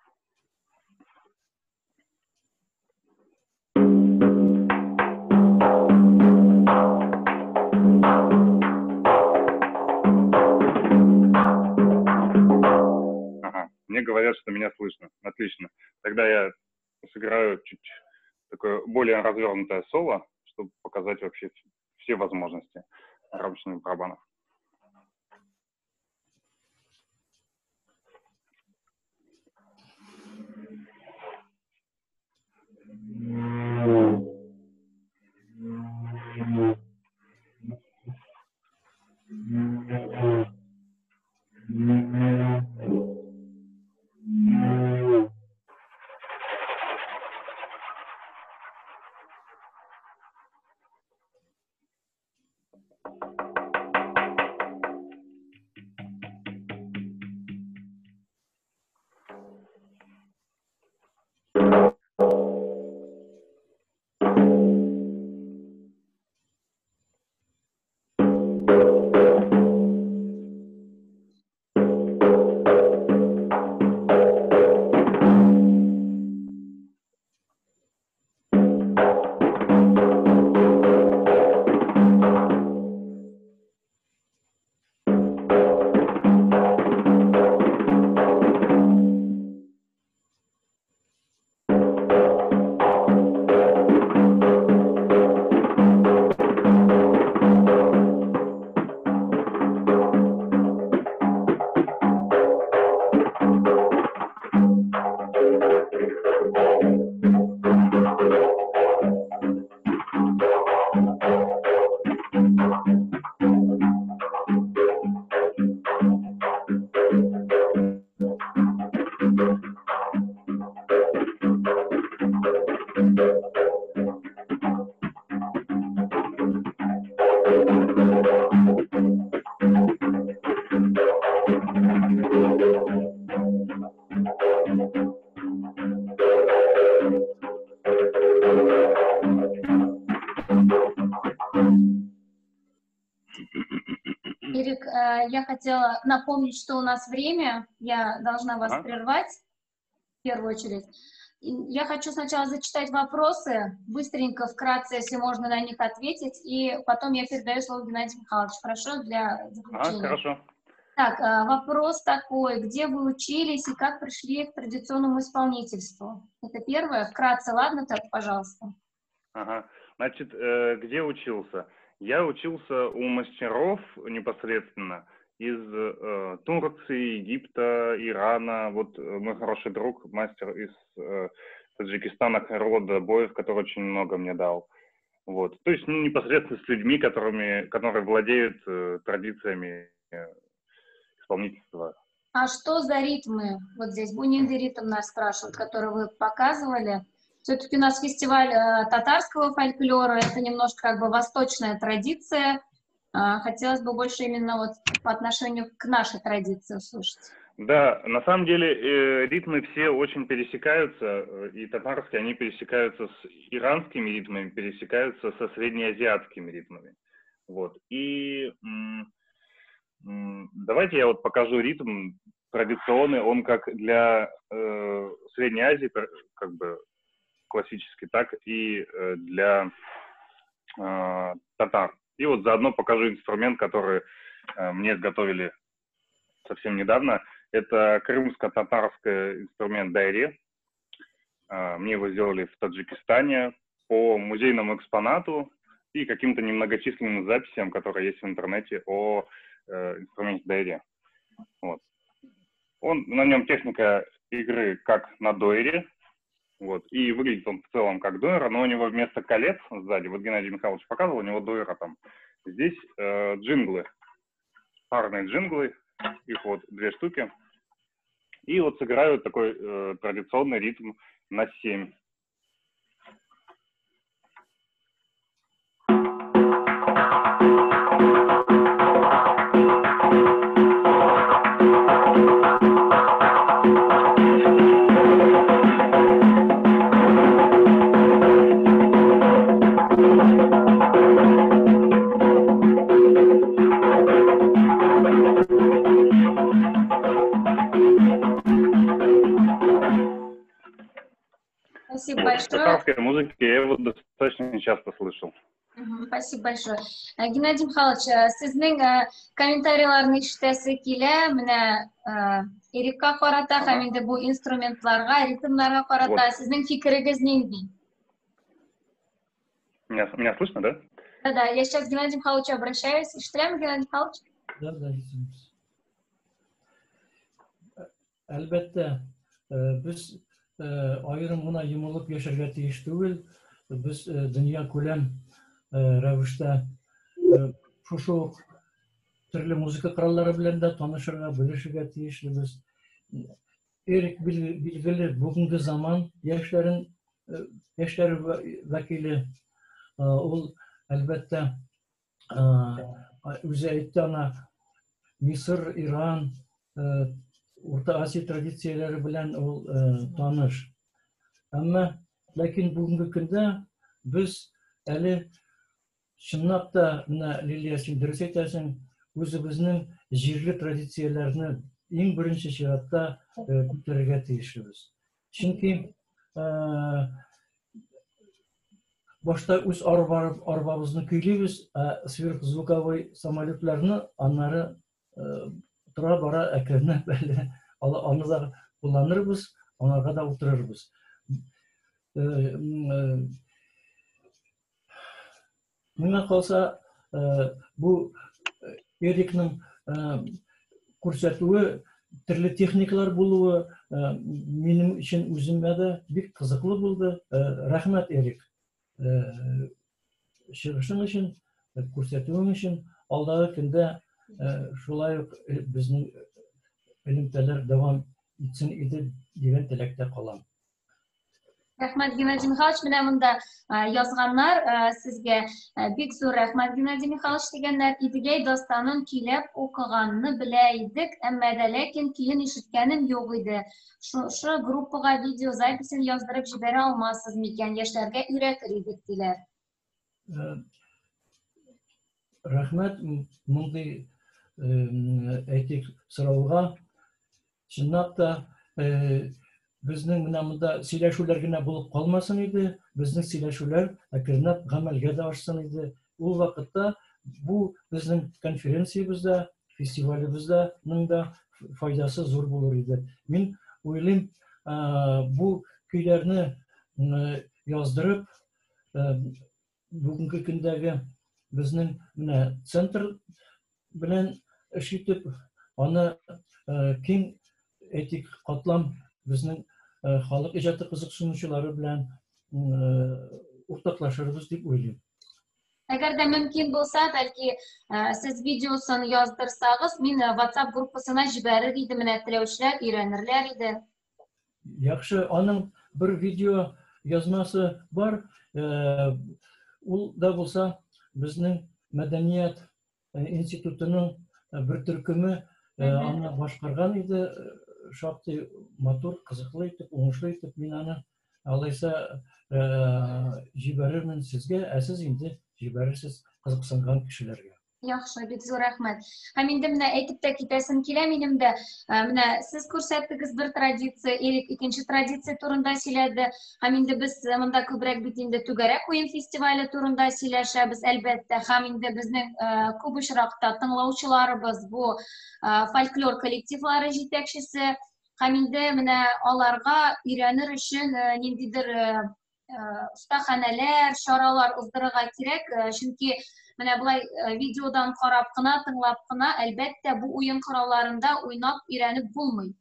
Ага, мне говорят, что меня слышно. Отлично. Тогда я сыграю чуть такое более развернутое соло, чтобы показать вообще все возможности рамочных барабанов. я хотела напомнить, что у нас время, я должна вас прервать в первую очередь. Я хочу сначала зачитать вопросы, быстренько, вкратце, если можно на них ответить, и потом я передаю слово Геннадию Михайловичу, хорошо, для заключения? Хорошо. Так, вопрос такой, где вы учились и как пришли к традиционному исполнительству? Это первое, вкратце, ладно, так, пожалуйста. Ага, значит, где учился? Я учился у мастеров непосредственно из Турции, Египта, Ирана. Вот мой хороший друг, мастер из Таджикистана Хайрода Боев, который очень много мне дал. Вот. То есть, ну, непосредственно с людьми, которые владеют традициями исполнительства. А что за ритмы? Вот здесь бунинды ритм нас спрашивают, который вы показывали. Все-таки у нас фестиваль татарского фольклора, это немножко как бы восточная традиция. Хотелось бы больше именно вот по отношению к нашей традиции услышать. Да, на самом деле ритмы все очень пересекаются, и татарские, они пересекаются с иранскими ритмами, пересекаются со среднеазиатскими ритмами. Вот. И давайте я вот покажу ритм традиционный, он как для Средней Азии, как бы классический, так и для татар. И вот заодно покажу инструмент, который мне изготовили совсем недавно. Это крымско-татарский инструмент дайре. Мне его сделали в Таджикистане по музейному экспонату и каким-то немногочисленным записям, которые есть в интернете о инструменте дайре. Вот. На нем техника игры как на дойре. Вот. И выглядит он в целом как дойра, но у него вместо колец сзади, вот Геннадий Михайлович показывал, у него дойра там. Здесь джинглы, парные джинглы, их вот 2 штуки. И вот сыграют такой традиционный ритм на 7. Спасибо большое. В татарской музыке я его достаточно часто слышал. Спасибо большое. Геннадий Михайлович, сезнең комментарийларны ишетәсе килә, менә Эрикка карата һәм инде бу инструментларга, ритмнарга карата сезнең фикерегез нинди? Меня слышно, да? Да, да, я сейчас к Геннадию Михайловичу обращаюсь. Ишетәме, Геннадий Михайлович? Да, да, ишетәбез. Әлбәттә, без аерым гына йомылып яшәргә тиеш түгел. Без дөнья күләм рәвештә шушы ук төрле музыка кораллары белән дә танышырга, белешергә тиешлебез. Эрик билгеле бүгенге заман яшьләрен яшьләр вәкиле. Ул әлбәттә үзе әйтте ана Мисыр, Иран, Урта Азия традицияләре белән ул таныш. Әмма ләкин бүгенге көндә без әле чынлап та, менә Лилия, син дөрес әйтәсең, үзебезнең җирле традицияләрне иң беренче чиратта күтәрергә тиешбез. Чөнки башта үз арбабызны көйлибез, ә сверхзвуковой самолетларны аннары тора бара әкренләп әле аны да кулланырбыз, аларга да утырырбыз. Миңа калса, бу Эрикның күрсәтүе, төрле техникалар булуы минем өчен үземә дә бик кызыклы булды. Рәхмәт, Эрик. Чыгышың өчен, күрсәтүең өчен. Алдагы көндә шулай ук безнең элемтәләр дәвам итсен иде дигән теләктә калам. Рәхмәт, Геннадий Михайлович, менә монда язганнар сезгә бик зур рәхмәт, Геннадий Михайлович дигәннәр. Идегәй дастанын көйләп укыганны белә идек, әмма дә ләкин көен ишеткәнем юк иде. Шушы группага видеозаписен яздырып җибәрә алмассыз микән, яшьләргә өйрәтер идек, диләр. Рәхмәт, мондый әйтик, сорауга. Чынлап та, безнең менә монда сөйләшүләр генә булып калмасын иде, безнең сөйләшүләр әкренләп гамәлгә дә ашсын иде. Ул вакытта бу безнең конференциябездә, фестивалебездә ның да файдасы зур булыр иде. Мин уйлыйм, бу көйләрне яздырып, бүгенге көндәге безнең менә центр белән эш итеп, аны киң әйтик катлам безнең халык иҗаты кызыксынучылары белән уртаклашырбыз дип уйлыйм. Әгәр дә мөмкин булса, бәлки сез видеосын яздырсагыз, мин WhatsApp группасына җибәрер идем, менә теләүчеләр өйрәнерләр иде. Яхшы, аның бер видео язмасы бар. Ул да булса безнең мәдәният институтының бер төркеме аны башкарган иде. Шактый матур, кызыклы итеп, уңышлы итеп мин аны алайса җибәрермен сезгә, ә сез инде җибәрерсез кызыксынган кешеләргә. Яхшы, бик зур рәхмәт. Һәм инде менә әйтеп тә китәсем килә минем дә. Менә сез күрсәттегез бер традиция, Эрик икенче традиция турында сөйләде. Һәм инде без монда күбрәк бит инде түгәрәк уен фестивале турында сөйләшәбез, әлбәттә. Һәм инде безнең күп очракта тыңлаучыларыбыз бу фольклор коллективлары җитәкчесе. Һәм инде менә аларга өйрәнер өчен ниндидер остаханәләр, чаралар уздырырга кирәк, чөнки менә болай видеодан карап кына, тыңлап кына, әлбәттә, бу уен коралларында уйнап өйрәнеп булмый.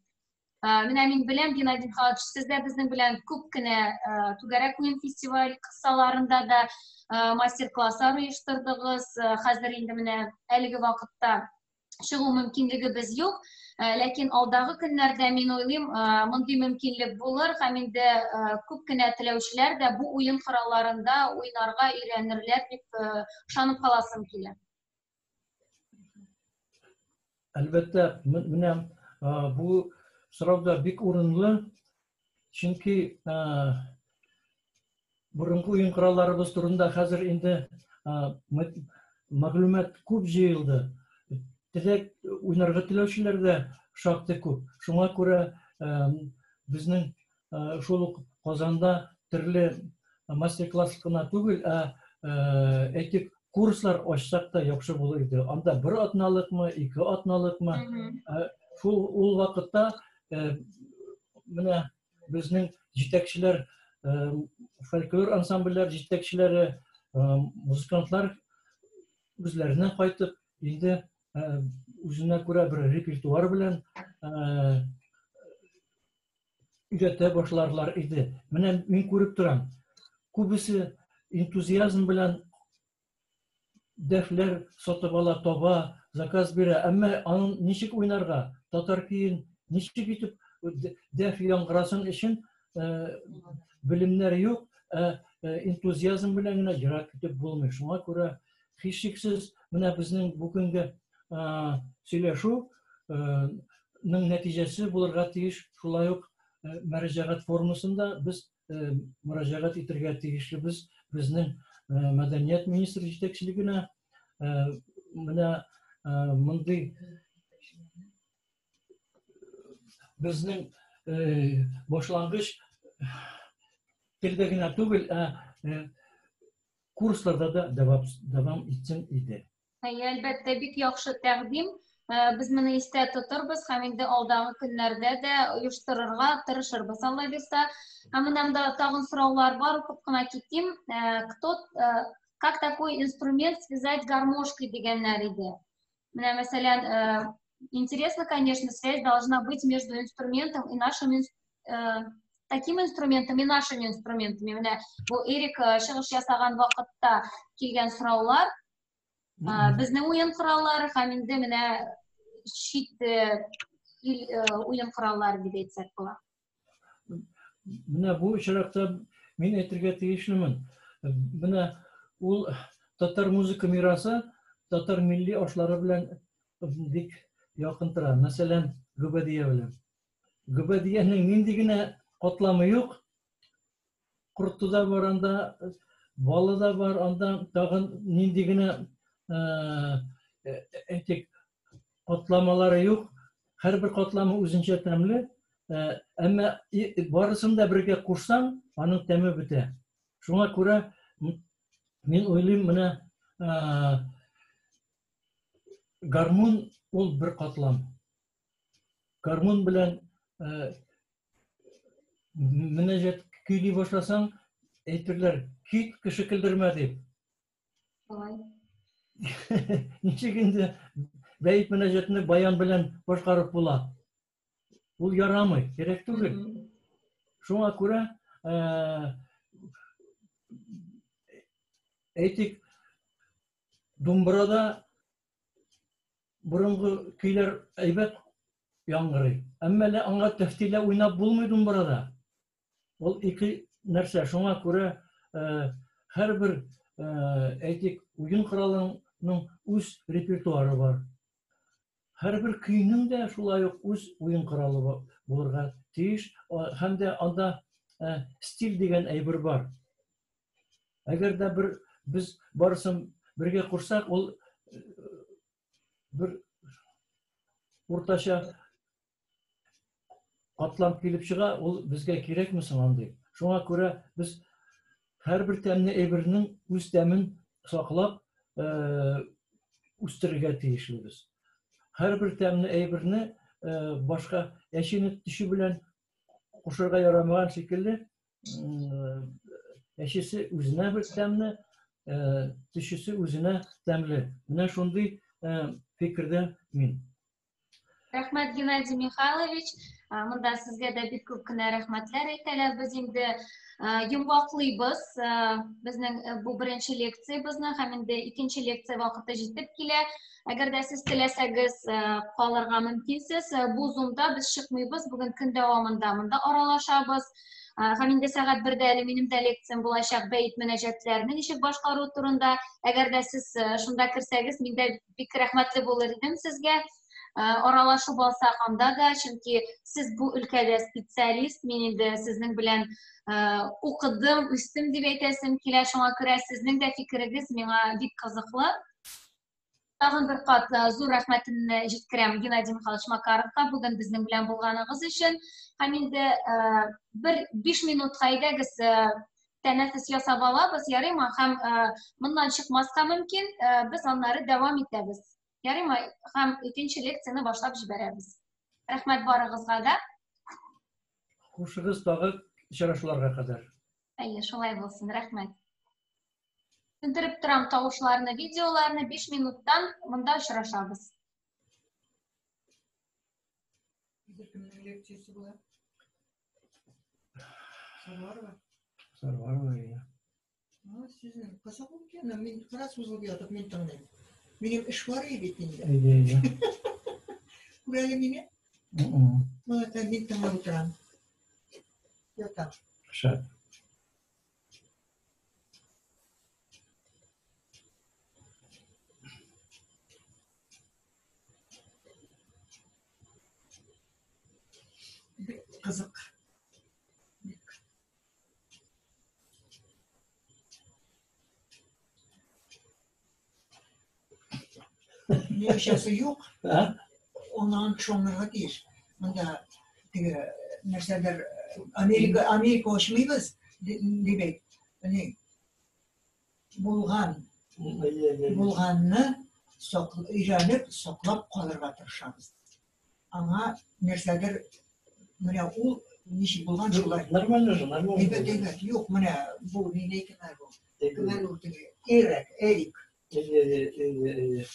Менә мин беләм, Геннадий Михайлович, сез дә безнең белән күп кенә түгәрәк уен фестиваль кысаларында да мастер-класслар оештырдыгыз. Хәзер инде менә әлеге вакытта чыгу мөмкинлегебез юк. Ләкин алдагы көннәрдә мин уйлыйм, мондый мөмкинлек булыр һәм инде күп кенә теләүчеләр дә бу уен коралларында уйнарга өйрәнерләр дип ышанып каласым килә. Әлбәттә, менә бу сорау да бик урынлы, чөнки борынгы уен коралларыбыз турында хәзер инде мәгълүмат күп җыелды. Теләк уйнарга теләүчеләр дә шактый күп. Шуңа күрә безнең шул ук Казанда төрле мастер-класс кына түгел, ә әйтик, курслар ачсак та яхшы булыр иде. Анда бер атналыкмы, ике атналыкмы? Шул ул вакытта менә безнең җитәкчеләр, фольклор ансамбльләр җитәкчеләре, музыкантлар үзләренә кайтып, инде үзенә күрә бер репертуар белән өйрәтә башларлар иде. Менә мин күреп торам. Күбесе энтузиазм белән дәфләр сатып ала, таба, заказ бирә. Әмма аның ничек уйнарга, татар көен ничек итеп дәф яңгырасын өчен белемнәр юк, ә энтузиазм белән генә ерак китеп булмый. Шуңа күрә һичшиксез менә безнең бүгенге сөйләшү ның нәтиҗәсе булырга тиеш. Шулай ук мөрәҗәгать формасында без мөрәҗәгать итергә тиешлебез безнең мәдәният министры җитәкчелегенә. Менә мондый безнең башлангыч телдә генә түгел, ә курсларда да дәвам итсен иде. Әйе, әлбәттә, бик яхшы тәкъдим. Без моны истә тотырбыз һәм инде алдагы көннәрдә дә оештырырга тырышырбыз, Алла бирса. Һәм менә монда тагын сораулар бар, укып кына китим. Кто, как такой инструмент связать гармошкой дигәннәр иде. Менә, мәсәлән, интересно, конечно, связь должна быть между инструментом и нашим таким инструментом и нашими инструментами. Менә бу Эрик чыгыш ясаган вакытта килгән сораулар. Безнең уен кораллары һәм инде менә чит ил уен кораллары дип әйтсәк була. Менә бу очракта мин әйтергә тиешлемен. Менә ул татар музыка мирасы татар милли ашлары белән бик якын тора. Мәсәлән, гөбәдия белән. Гөбәдиянең нинди генә катламы юк, корты да бар анда, балы да бар анда, тагын нинди генә әйтик, катламалары юк. Һәрбер катламы үзенчә тәмле, әмма барысын да бергә кушсаң, аның тәме бетә. Шуңа күрә мин уйлыйм, менә гармун ул бер катлам. Гармун белән мөнәҗәт көйли башласаң, әйтерләр, кит, кеше көлдермә дип. Шулай. Ничек инде бәет мөнәҗәтне баян белән башкарып була? Ул ярамый, кирәк түгел. Шуңа күрә, әйтик, думбрада борынгы көйләр әйбәт яңгырый. Әмма лә аңа тәфтилә уйнап булмый думбрада. Ул ике нәрсә. Шуңа күрә һәрбер, әйтик, уен коралының үз репертуары бар. Һәрбер көйнең дә шулай ук үз уен коралы булырга тиеш. Һәм дә анда стиль дигән әйбер бар. Әгәр дә бер без барысын бергә кушсак, ул бер уртача катлам килеп чыга, ул безгә кирәкме соң андый? Шуңа күрә без һәрбер тәмле әйбернең үз тәмен саклап үстерергә тиешлебез. Һәрбер тәмле әйберне башка әчене төше белән кушырга ярамаган шикелле, әчесе үзенә бер тәмле, төшесе үзенә тәмле. Менә шундый фикердә мин. Рәхмәт, Геннадий Михайлович. Монда сезгә дә бик күп кенә рәхмәтләр әйтәләр. Без инде йомгаклыйбыз безнең бу беренче лекциябезне һәм инде икенче лекция вакыты җитеп килә. Әгәр дә сез теләсәгез, калырга мөмкинсез. Бу Zoom-да без чыкмыйбыз, бүген көн дәвамында монда аралашабыз. Һәм инде сәгать бердә әле минем дә лекциям булачак бәет мөнәҗәтләрне ничек башкару турында. Әгәр дә сез шунда керсәгез, мин дә бик рәхмәтле булыр идем сезгә. Аралашып алсак анда да, чөнки сез бу өлкәдә специалист, мин инде сезнең белән укыдым, үстем дип әйтәсем килә, шуңа күрә сезнең дә фикерегез миңа бик кызыклы. Тагын бер кат зур рәхмәтемне җиткерәм Геннадий Михайлович Макаровка бүген безнең белән булганыгыз өчен. Һәм инде бер 5 минутка әйдәгез тәнәфес ясап алабыз, ярыймы? Һәм моннан чыкмаска мөмкин, без аннары дәвам итәбез. Ярыймы? Һәм икенче лекцияне башлап җибәрәбез. Рәхмәт барыгызга да. Хушыгыз, тагы очрашуларга кадәр. Әйе, шулай булсын, рәхмәт. Сүндереп торам тавышларны, видеоларны, 5 минуттан монда очрашабыз. Кемнең лекциясе була? Сарварова. Сарварова, иә. А, сезнең кызык икән, мин кара сузылып ятып мин тыңлыйм. Минем эш бар иде бит инде. Әйе, әйе. Күр әле мине. Моны мин тыңлап утырам. Ятам. Шәп. Бик кызык. Бик. Ни акчасы юк. А? Аннан кеше аңларга тиеш. Монда теге нәрсәдер Америка Америка ачмыйбыз дип әйт. Ни булган булганны өйрәнеп, саклап калырга тырышабыз. Аңа нәрсәдер менә ул ничек булган шулай. Нормально же, нормально. Әйбәт, әйбәт. Юк, менә бу ни кем әле бу? Кем әле ул теге? Эрик, Эрик. Әйе, әйе, әйе.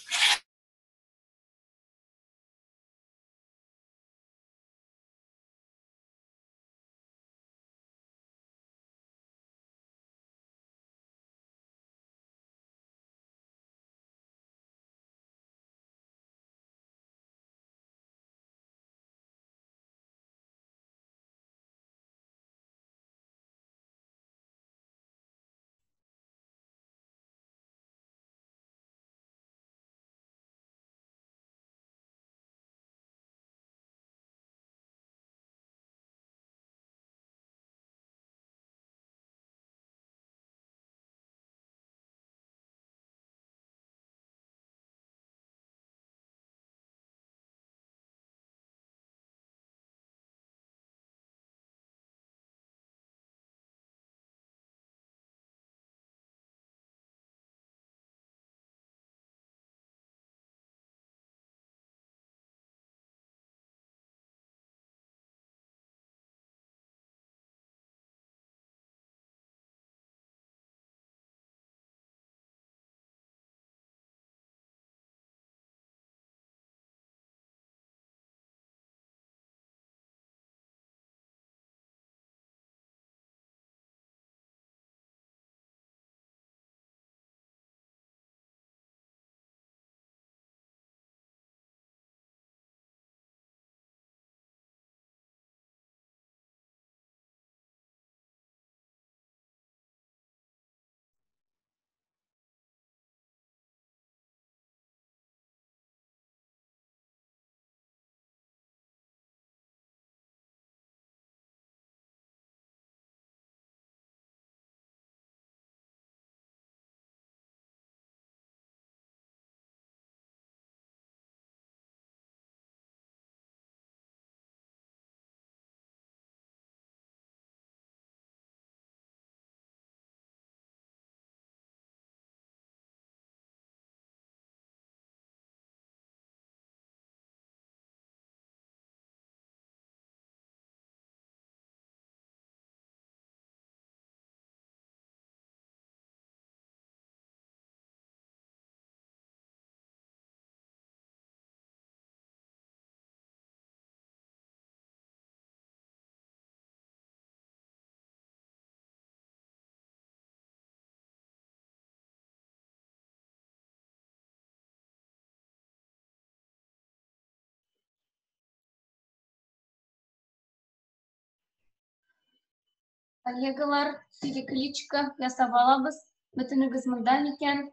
Коллегалар, перекличка ясап алабыз. Бөтенегез монда микән?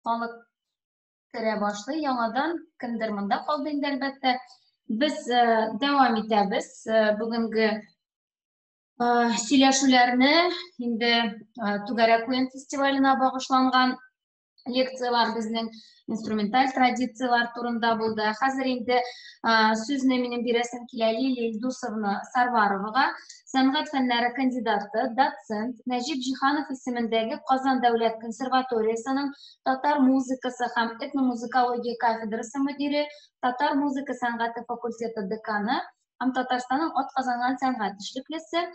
Халык керә башлый яңадан. Кемдер монда калды инде, әлбәттә. Без дәвам итәбез бүгенге сөйләшүләрне. Инде Түгәрәк уен фестиваленә багышланган лекциялар безнең инструменталь традициялар турында булды. Хәзер инде сүзне минем бирәсем килә Лилия Илдусовна Сарваровага, сәнгать фәннәре кандидаты, доцент, Нәҗип Җиһанов исемендәге Казан дәүләт консерваториясенең татар музыкасы һәм этномузыкология кафедрасы мөдире, татар музыка сәнгате факультеты деканы һәм Татарстанның атказанган сәнгать эшлеклесе.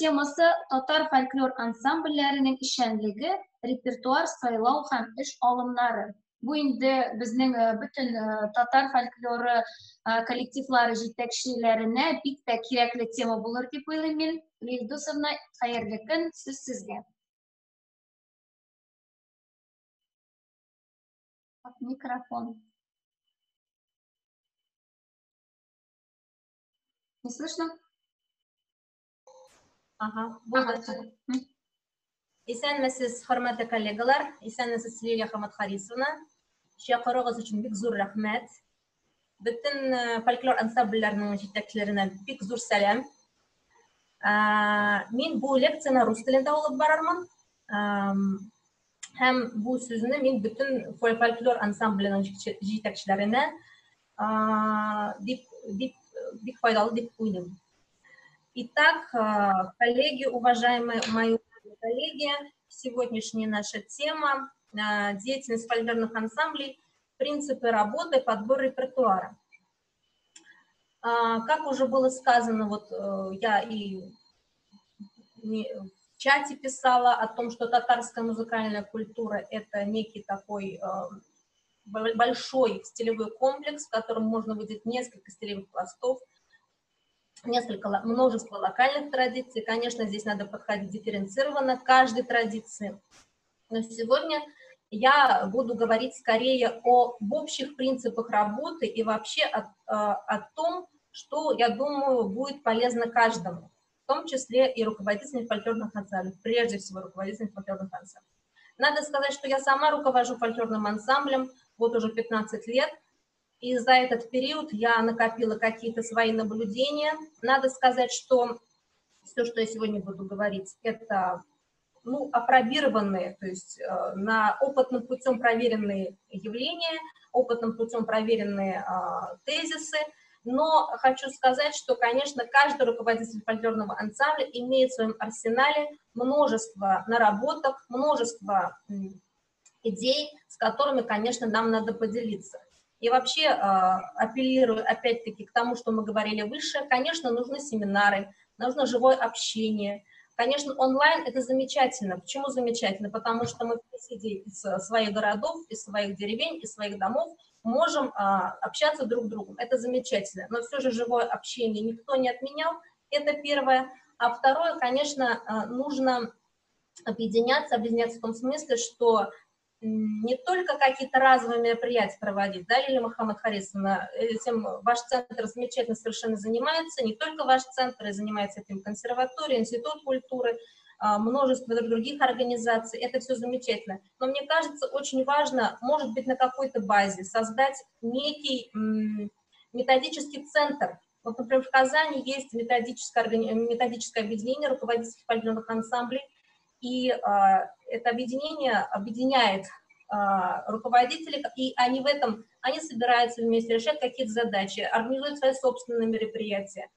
Темасы татар фольклор ансамбльләренең эшчәнлеге, репертуар сайлау һәм эш алымнары. Бу инде безнең бөтен татар фольклоры коллективлары җитәкчеләренә бик тә кирәкле тема булыр дип уйлыйм мин. Лилдусовна, хәерле көн, сүз сезгә. Микрофон. Не слышно? Ага, булды. Исәнмесез, хөрмәтле коллегалар, исәнмесез, Лилия Хаматхарисовна. Чакыруыгыз өчен бик зур рәхмәт. Бөтен фольклор ансамбльләрнең җитәкчеләренә бик зур сәлам. Мин бу лекцияне рус телендә алып барырмын. Һәм бу сүзне мин бөтен фольклор ансамбленең җитәкчеләренә дип, дип, бик файдалы дип уйлыйм. Итак, коллеги, уважаемые мои коллеги, сегодняшняя наша тема – деятельность фольклорных ансамблей, принципы работы, подбор репертуара. Как уже было сказано, вот я и в чате писала о том, что татарская музыкальная культура – это некий такой большой стилевой комплекс, в котором можно выделить несколько стилевых пластов, множество локальных традиций. Конечно, здесь надо подходить дифференцированно к каждой традиции. Но сегодня я буду говорить скорее об общих принципах работы и вообще о том, что, я думаю, будет полезно каждому, в том числе и руководителям фольклорных ансамблей, прежде всего руководителям фольклорных ансамблей. Надо сказать, что я сама руковожу фольклорным ансамблем вот уже 15 лет, и за этот период я накопила какие-то свои наблюдения. Надо сказать, что все, что я сегодня буду говорить, это, ну, опробированные, то есть на опытным путем проверенные явления, опытным путем проверенные тезисы. Но хочу сказать, что, конечно, каждый руководитель фольклорного ансамбля имеет в своем арсенале множество наработок, множество идей, с которыми, конечно, нам надо поделиться. И вообще апеллирую, опять-таки, к тому, что мы говорили выше, конечно, нужны семинары, нужно живое общение. Конечно, онлайн это замечательно. Почему замечательно? Потому что мы, сидя из своих городов, из своих деревень, из своих домов, можем общаться друг с другом. Это замечательно. Но все же живое общение никто не отменял. Это первое. А второе, конечно, нужно объединяться, объединяться в том смысле, что не только какие-то разовые мероприятия проводить, да, Лилия Мухаммадхарисовна, этим ваш центр замечательно совершенно занимается, не только ваш центр, и занимается этим консерватория, Институт культуры, множество других организаций, это все замечательно. Но мне кажется, очень важно, может быть, на какой-то базе создать некий методический центр. Вот, например, в Казани есть методическое объединение руководителей фольклорных ансамблей, и это объединение объединяет руководителей, и они в этом, они собираются вместе, решают какие-то задачи, организуют свои собственные мероприятия.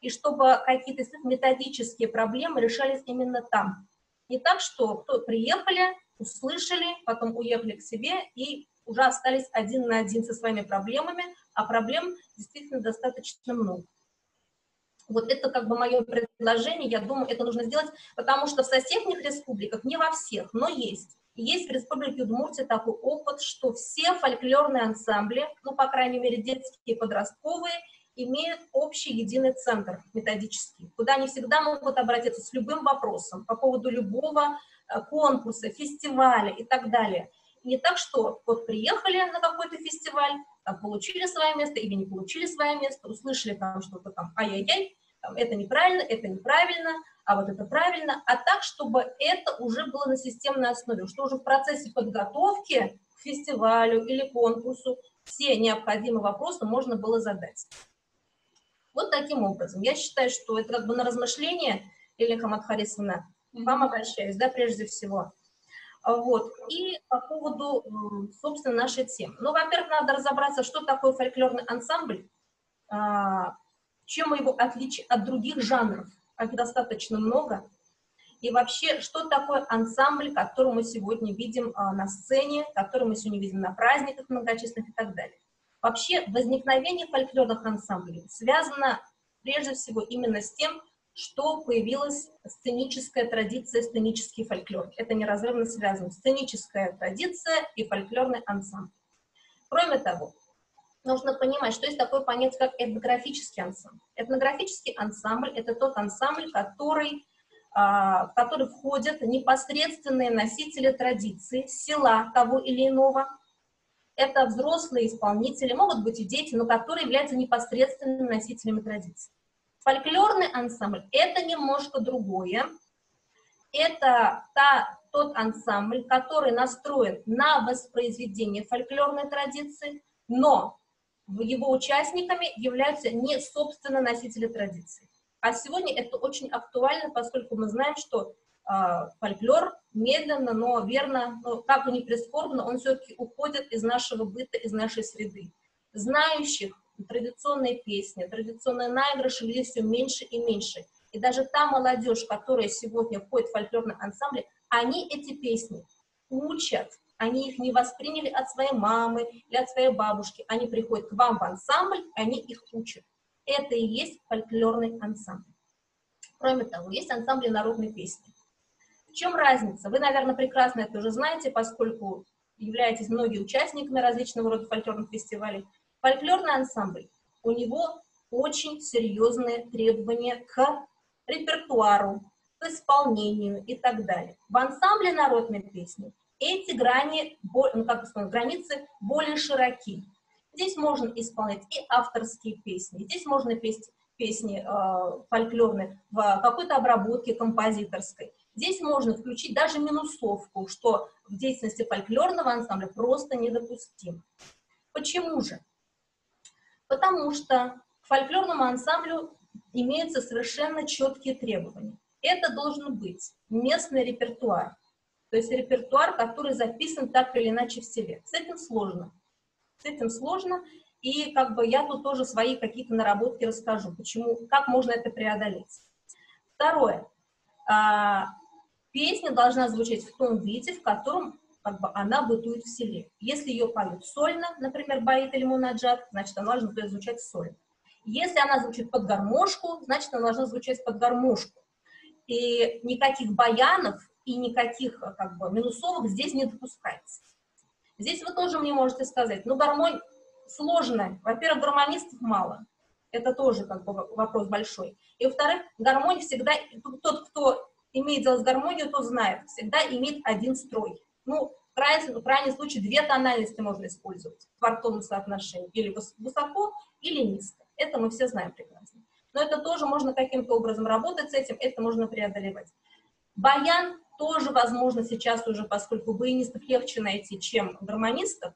И чтобы какие-то методические проблемы решались именно там. Не так, что кто приехали, услышали, потом уехали к себе и уже остались один на один со своими проблемами, а проблем действительно достаточно много. Вот это как бы мое предложение, я думаю, это нужно сделать, потому что в соседних республиках, не во всех, но есть. Есть в республике Удмуртия такой опыт, что все фольклорные ансамбли, ну, по крайней мере, детские и подростковые, имеют общий единый центр методический, куда они всегда могут обратиться с любым вопросом по поводу любого конкурса, фестиваля и так далее. Не так, что вот приехали на какой-то фестиваль, там получили свое место или не получили свое место, услышали там что-то там ай-яй-яй, Там, это неправильно, а вот это правильно, а так, чтобы это уже было на системной основе, что уже в процессе подготовки к фестивалю или конкурсу все необходимые вопросы можно было задать. Вот таким образом. Я считаю, что это как бы на размышление, Лилия Хаматхарисовна, к вам обращаюсь, да, прежде всего. Вот. И по поводу, собственно, нашей темы. Ну, во-первых, надо разобраться, что такое фольклорный ансамбль, чем его отличие от других жанров, их достаточно много. И вообще, что такое ансамбль, который мы сегодня видим на сцене, который мы сегодня видим на праздниках многочисленных и так далее. Вообще, возникновение фольклорных ансамблей связано прежде всего именно с тем, что появилась сценическая традиция, сценический фольклор. Это неразрывно связано. Сценическая традиция и фольклорный ансамбль. Кроме того, нужно понимать, что есть такое понятие, как этнографический ансамбль. Этнографический ансамбль — это тот ансамбль, в который входят непосредственные носители традиции села того или иного. Это взрослые исполнители, могут быть и дети, но которые являются непосредственными носителями традиции. Фольклорный ансамбль — это немножко другое. Это тот ансамбль, который настроен на воспроизведение фольклорной традиции, но его участниками являются не собственно носители традиции. А сегодня это очень актуально, поскольку мы знаем, что фольклор медленно, но верно, но как бы ни прискорбно, он все-таки уходит из нашего быта, из нашей среды. Знающих традиционные песни, традиционные наигрыши людей все меньше и меньше. И даже та молодежь, которая сегодня входит в фольклорный ансамбль, они эти песни учат, они их не восприняли от своей мамы или от своей бабушки, они приходят к вам в ансамбль, и они их учат. Это и есть фольклорный ансамбль. Кроме того, есть ансамбли народной песни. В чем разница? Вы, наверное, прекрасно это уже знаете, поскольку являетесь многие участниками различного рода фольклорных фестивалей. Фольклорный ансамбль, у него очень серьезные требования к репертуару, к исполнению и так далее. В ансамбле народной песни эти грани, ну, как бы сказать, границы более широки. Здесь можно исполнять и авторские песни, здесь можно петь песни фольклорные в какой-то обработке композиторской. Здесь можно включить даже минусовку, что в деятельности фольклорного ансамбля просто недопустимо. Почему же? Потому что к фольклорному ансамблю имеются совершенно четкие требования. Это должен быть местный репертуар, то есть репертуар, который записан так или иначе в селе. С этим сложно. С этим сложно, и как бы я тут тоже свои какие-то наработки расскажу, почему, как можно это преодолеть. Второе. Песня должна звучать в том виде, в котором как бы она бытует в селе. Если ее поют сольно, например, баит или мунаджат, значит, она должна звучать сольно. Если она звучит под гармошку, значит, она должна звучать под гармошку. И никаких баянов и никаких как бы минусовок здесь не допускается. Здесь вы тоже мне можете сказать, ну, гармонь сложная. Во-первых, гармонистов мало. Это тоже как бы вопрос большой. И, во-вторых, гармонь всегда, тот, кто имеет дело с гармонией, тот знает, всегда имеет один строй. Ну, в крайнем случае, две тональности можно использовать в квартовом соотношении. Или высоко, или низко. Это мы все знаем прекрасно. Но это тоже можно каким-то образом работать с этим, это можно преодолевать. Баян тоже возможно сейчас уже, поскольку баянистов легче найти, чем гармонистов,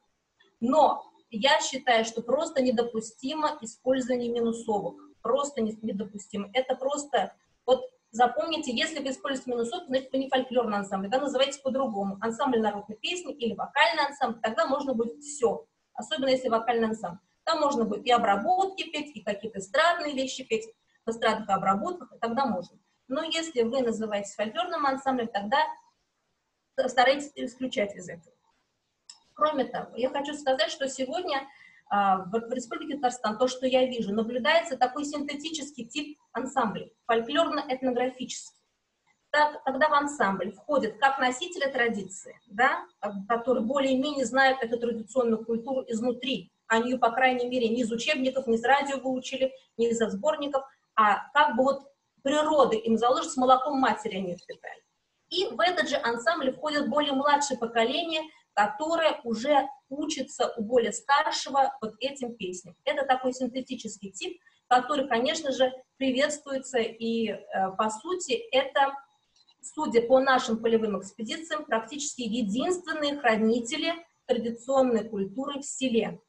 но я считаю, что просто недопустимо использование минусовок. Просто недопустимо. Это просто, вот запомните, если вы используете минусовку, значит, вы не фольклорный ансамбль, тогда называйте по-другому. Ансамбль народной песни или вокальный ансамбль, тогда можно будет все, особенно если вокальный ансамбль. Там можно будет и обработки петь, и какие-то эстрадные вещи петь, в эстрадных обработках, тогда можно. Но если вы называетесь фольклорным ансамблем, тогда старайтесь исключать из этого. Кроме того, я хочу сказать, что сегодня в Республике Татарстан, то, что я вижу, наблюдается такой синтетический тип ансамблей, фольклорно-этнографический. Так, когда в ансамбль входят как носители традиции, да, которые более-менее знают эту традиционную культуру изнутри, они ее, по крайней мере, не из учебников, не из радио выучили, не из сборников, а как бы вот природы им заложат, с молоком матери они их питали. И в этот же ансамбль входит более младшее поколение, которое уже учится у более старшего вот этим песням. Это такой синтетический тип, который, конечно же, приветствуется, и, по сути, это, судя по нашим полевым экспедициям, практически единственные хранители традиционной культуры в селе.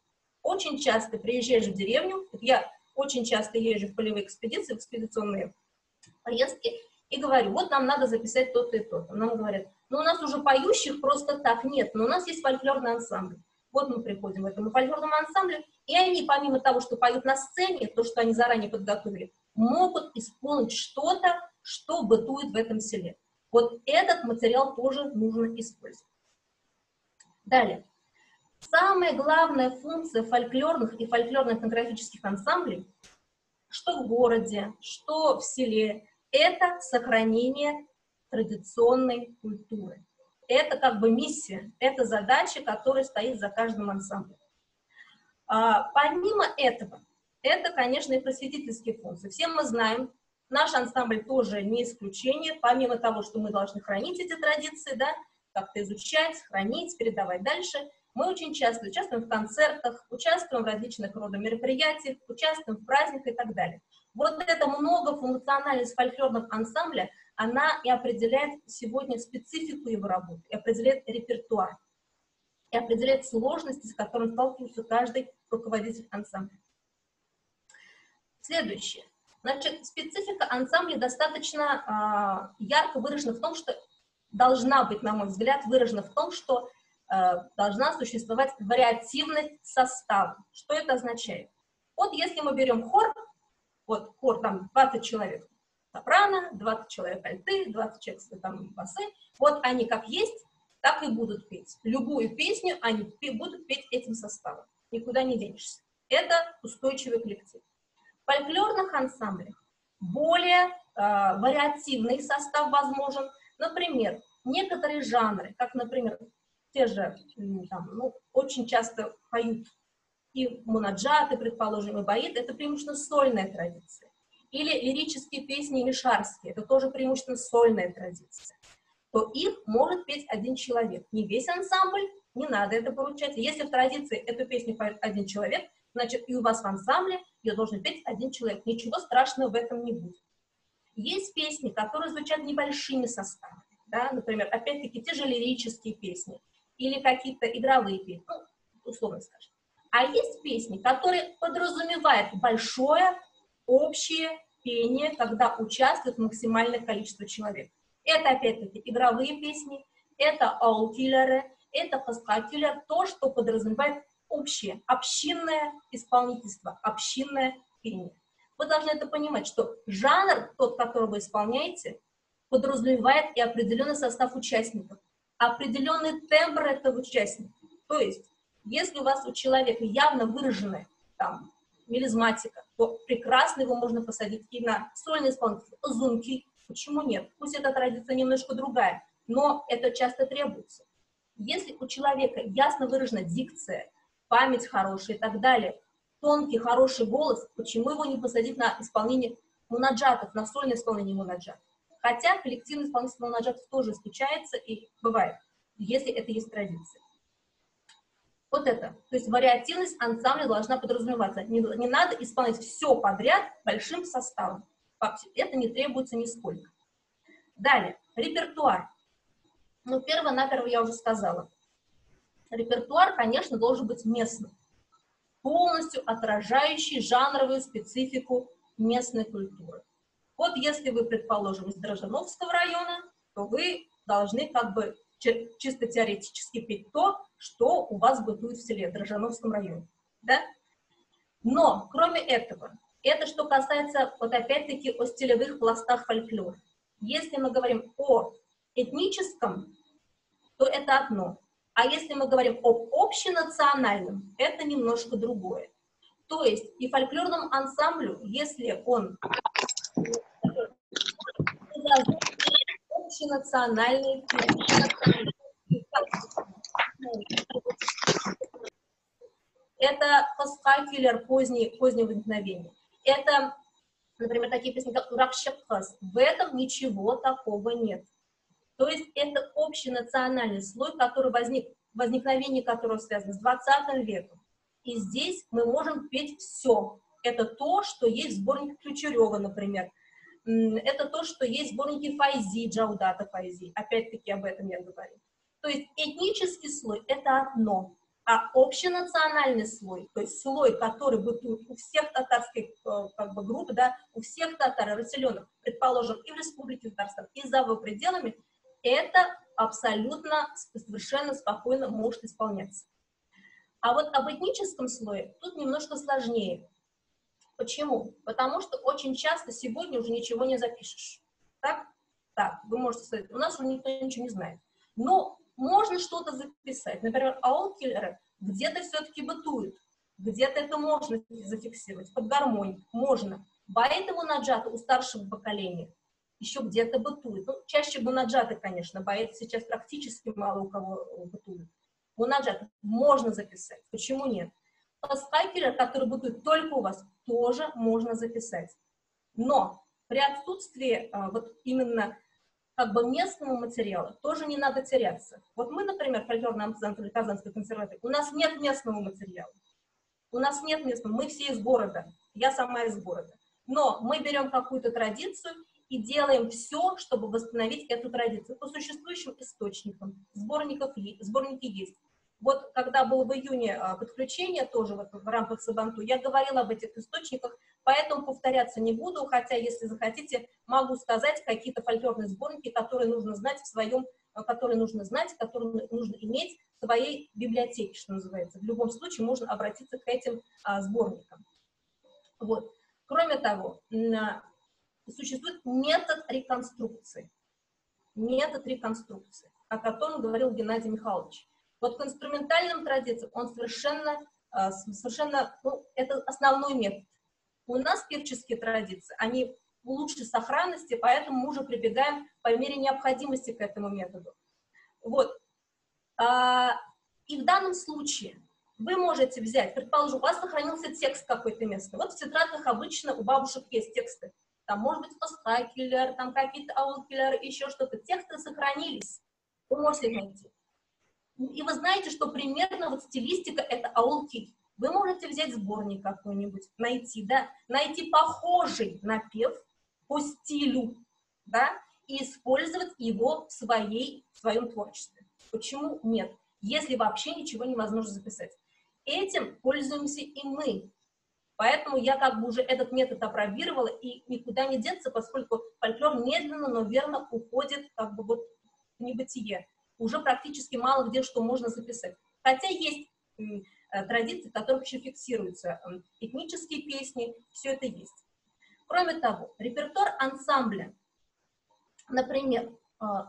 Очень часто приезжаешь в деревню, я очень часто езжу в полевые экспедиции, в экспедиционные поездки, и говорю, вот нам надо записать то-то и то-то. Нам говорят, ну у нас уже поющих просто так нет, но у нас есть фольклорный ансамбль. Вот мы приходим к этому фольклорному ансамблю, и они, помимо того, что поют на сцене, то, что они заранее подготовили, могут исполнить что-то, что бытует в этом селе. Вот этот материал тоже нужно использовать. Далее. Самая главная функция фольклорных и фольклорно-этнографических ансамблей, что в городе, что в селе, это сохранение традиционной культуры. Это как бы миссия, это задача, которая стоит за каждым ансамблем. Помимо этого, это, конечно, и просветительские функции. Все мы знаем, наш ансамбль тоже не исключение, помимо того, что мы должны хранить эти традиции, да, как-то изучать, хранить, передавать дальше, мы очень часто участвуем в концертах, участвуем в различных родах мероприятиях, участвуем в праздниках и так далее. Вот эта многофункциональность фольклорного ансамбля, она и определяет сегодня специфику его работы, и определяет репертуар, и определяет сложности, с которыми сталкивается каждый руководитель ансамбля. Следующее. Значит, специфика ансамбля достаточно ярко выражена в том, что должна быть, на мой взгляд, выражена в том, что должна существовать вариативность состава. Что это означает? Вот если мы берем хор, вот хор там 20 человек сопрано, 20 человек альты, 20 человек там басы, вот они как есть, так и будут петь. Любую песню они будут петь этим составом. Никуда не денешься. Это устойчивый коллектив. В фольклорных ансамблях более вариативный состав возможен. Например, некоторые жанры, как, например, те же, там, ну, очень часто поют и мунаджаты, предположим, и баит, это преимущественно сольная традиция. Или лирические песни мишарские, это тоже преимущественно сольная традиция. То их может петь один человек. Не весь ансамбль, не надо это поручать. Если в традиции эту песню поет один человек, значит, и у вас в ансамбле ее должен петь один человек. Ничего страшного в этом не будет. Есть песни, которые звучат небольшими составами. Да? Например, опять-таки, те же лирические песни или какие-то игровые песни, ну, условно скажем. А есть песни, которые подразумевают большое общее пение, когда участвует максимальное количество человек. Это, опять-таки, игровые песни, это аулкиллеры, это паскакиллер, то, что подразумевает общее, общинное исполнительство, общинное пение. Вы должны это понимать, что жанр, тот, который вы исполняете, подразумевает и определенный состав участников, определенный тембр этого участника. То есть, если у вас у человека явно выраженная там мелизматика, то прекрасно его можно посадить и на сольное исполнительство, зумки. Почему нет? Пусть эта традиция немножко другая, но это часто требуется. Если у человека ясно выражена дикция, память хорошая и так далее, тонкий, хороший голос, почему его не посадить на исполнение мунаджатов, на сольное исполнение мунаджатов? Хотя коллективное исполнительство мунаджатов тоже случается и бывает, если это есть традиция. Вот это. То есть вариативность ансамбля должна подразумеваться. Не надо исполнять все подряд большим составом. Это не требуется нисколько. Далее, репертуар. Ну, перво-наперво я уже сказала. Репертуар, конечно, должен быть местным, полностью отражающий жанровую специфику местной культуры. Вот если вы, предположим, из Дрожжановского района, то вы должны как бы чисто теоретически петь то, что у вас бытует в селе, в Дрожжановском районе. Да? Но, кроме этого, это что касается, вот опять-таки, о стилевых пластах фольклора. Если мы говорим о этническом, то это одно. А если мы говорим об общенациональном, это немножко другое. То есть и фольклорному ансамблю, если он общенациональный, это паскакиллер позднего возникновения. Это, например, такие песни, как «Уракшепхас». В этом ничего такого нет. То есть это общенациональный слой, который возник, возникновение которого связано с 20 веком. И здесь мы можем петь все. Это то, что есть в сборнике Ключерева, например. Это то, что есть в сборнике Файзи, Джаудата Файзи. Опять-таки об этом я говорю. То есть этнический слой — это одно, а общенациональный слой, то есть слой, который бытует у всех татарских как бы, групп, да, у всех татар, расселенных, предположим, и в Республике Татарстан, и за его пределами, это абсолютно, совершенно спокойно может исполняться. А вот об этническом слое тут немножко сложнее. Почему? Потому что очень часто сегодня уже ничего не запишешь. Так? Так, вы можете сказать, у нас уже никто ничего не знает. Но можно что-то записать. Например, аул-киллеры где-то все-таки бытуют, где-то это можно зафиксировать, под гармонь можно. Поэтому наджаты у старшего поколения еще где-то бытуют. Ну, чаще мунаджаты, конечно, баиты сейчас практически мало у кого бытуют. Мунаджаты можно записать, почему нет? Пасхакеры, которые бытуют только у вас, тоже можно записать. Но при отсутствии вот именно как бы местного материала тоже не надо теряться. Вот мы, например, фольклорный ансамбль Казанской консерватории, у нас нет местного материала. У нас нет местного, мы все из города, я сама из города. Но мы берем какую-то традицию и делаем все, чтобы восстановить эту традицию по существующим источникам. Сборники есть. Вот когда было в июне подключение тоже вот в рамках Сабанту, я говорила об этих источниках, поэтому повторяться не буду, хотя, если захотите, могу сказать какие-то фольклорные сборники, которые нужно знать в своем, которые нужно знать, которые нужно иметь в своей библиотеке, что называется. В любом случае можно обратиться к этим сборникам. Вот. Кроме того, существует метод реконструкции. Метод реконструкции, о котором говорил Геннадий Михайлович. Вот к инструментальным традициям он совершенно, ну, это основной метод. У нас певческие традиции, они в лучшей сохранности, поэтому мы уже прибегаем по мере необходимости к этому методу. Вот. И в данном случае вы можете взять, предположим, у вас сохранился текст какой-то местный. Вот в тетрадках обычно у бабушек есть тексты. Там, может быть, пасхакелер, там какие-то аулкелеры, еще что-то. Тексты сохранились, вы можете их найти. И вы знаете, что примерно вот стилистика — это аулки. Вы можете взять сборник какой-нибудь, найти, да, найти похожий напев по стилю, да, и использовать его в своем творчестве. Почему нет? Если вообще ничего невозможно записать. Этим пользуемся и мы. Поэтому я как бы уже этот метод опробировала, и никуда не деться, поскольку фольклор медленно, но верно уходит как бы вот в небытие. Уже практически мало где что можно записать. Хотя есть традиции, в которых еще фиксируются этнические песни, все это есть. Кроме того, репертуар ансамбля, например,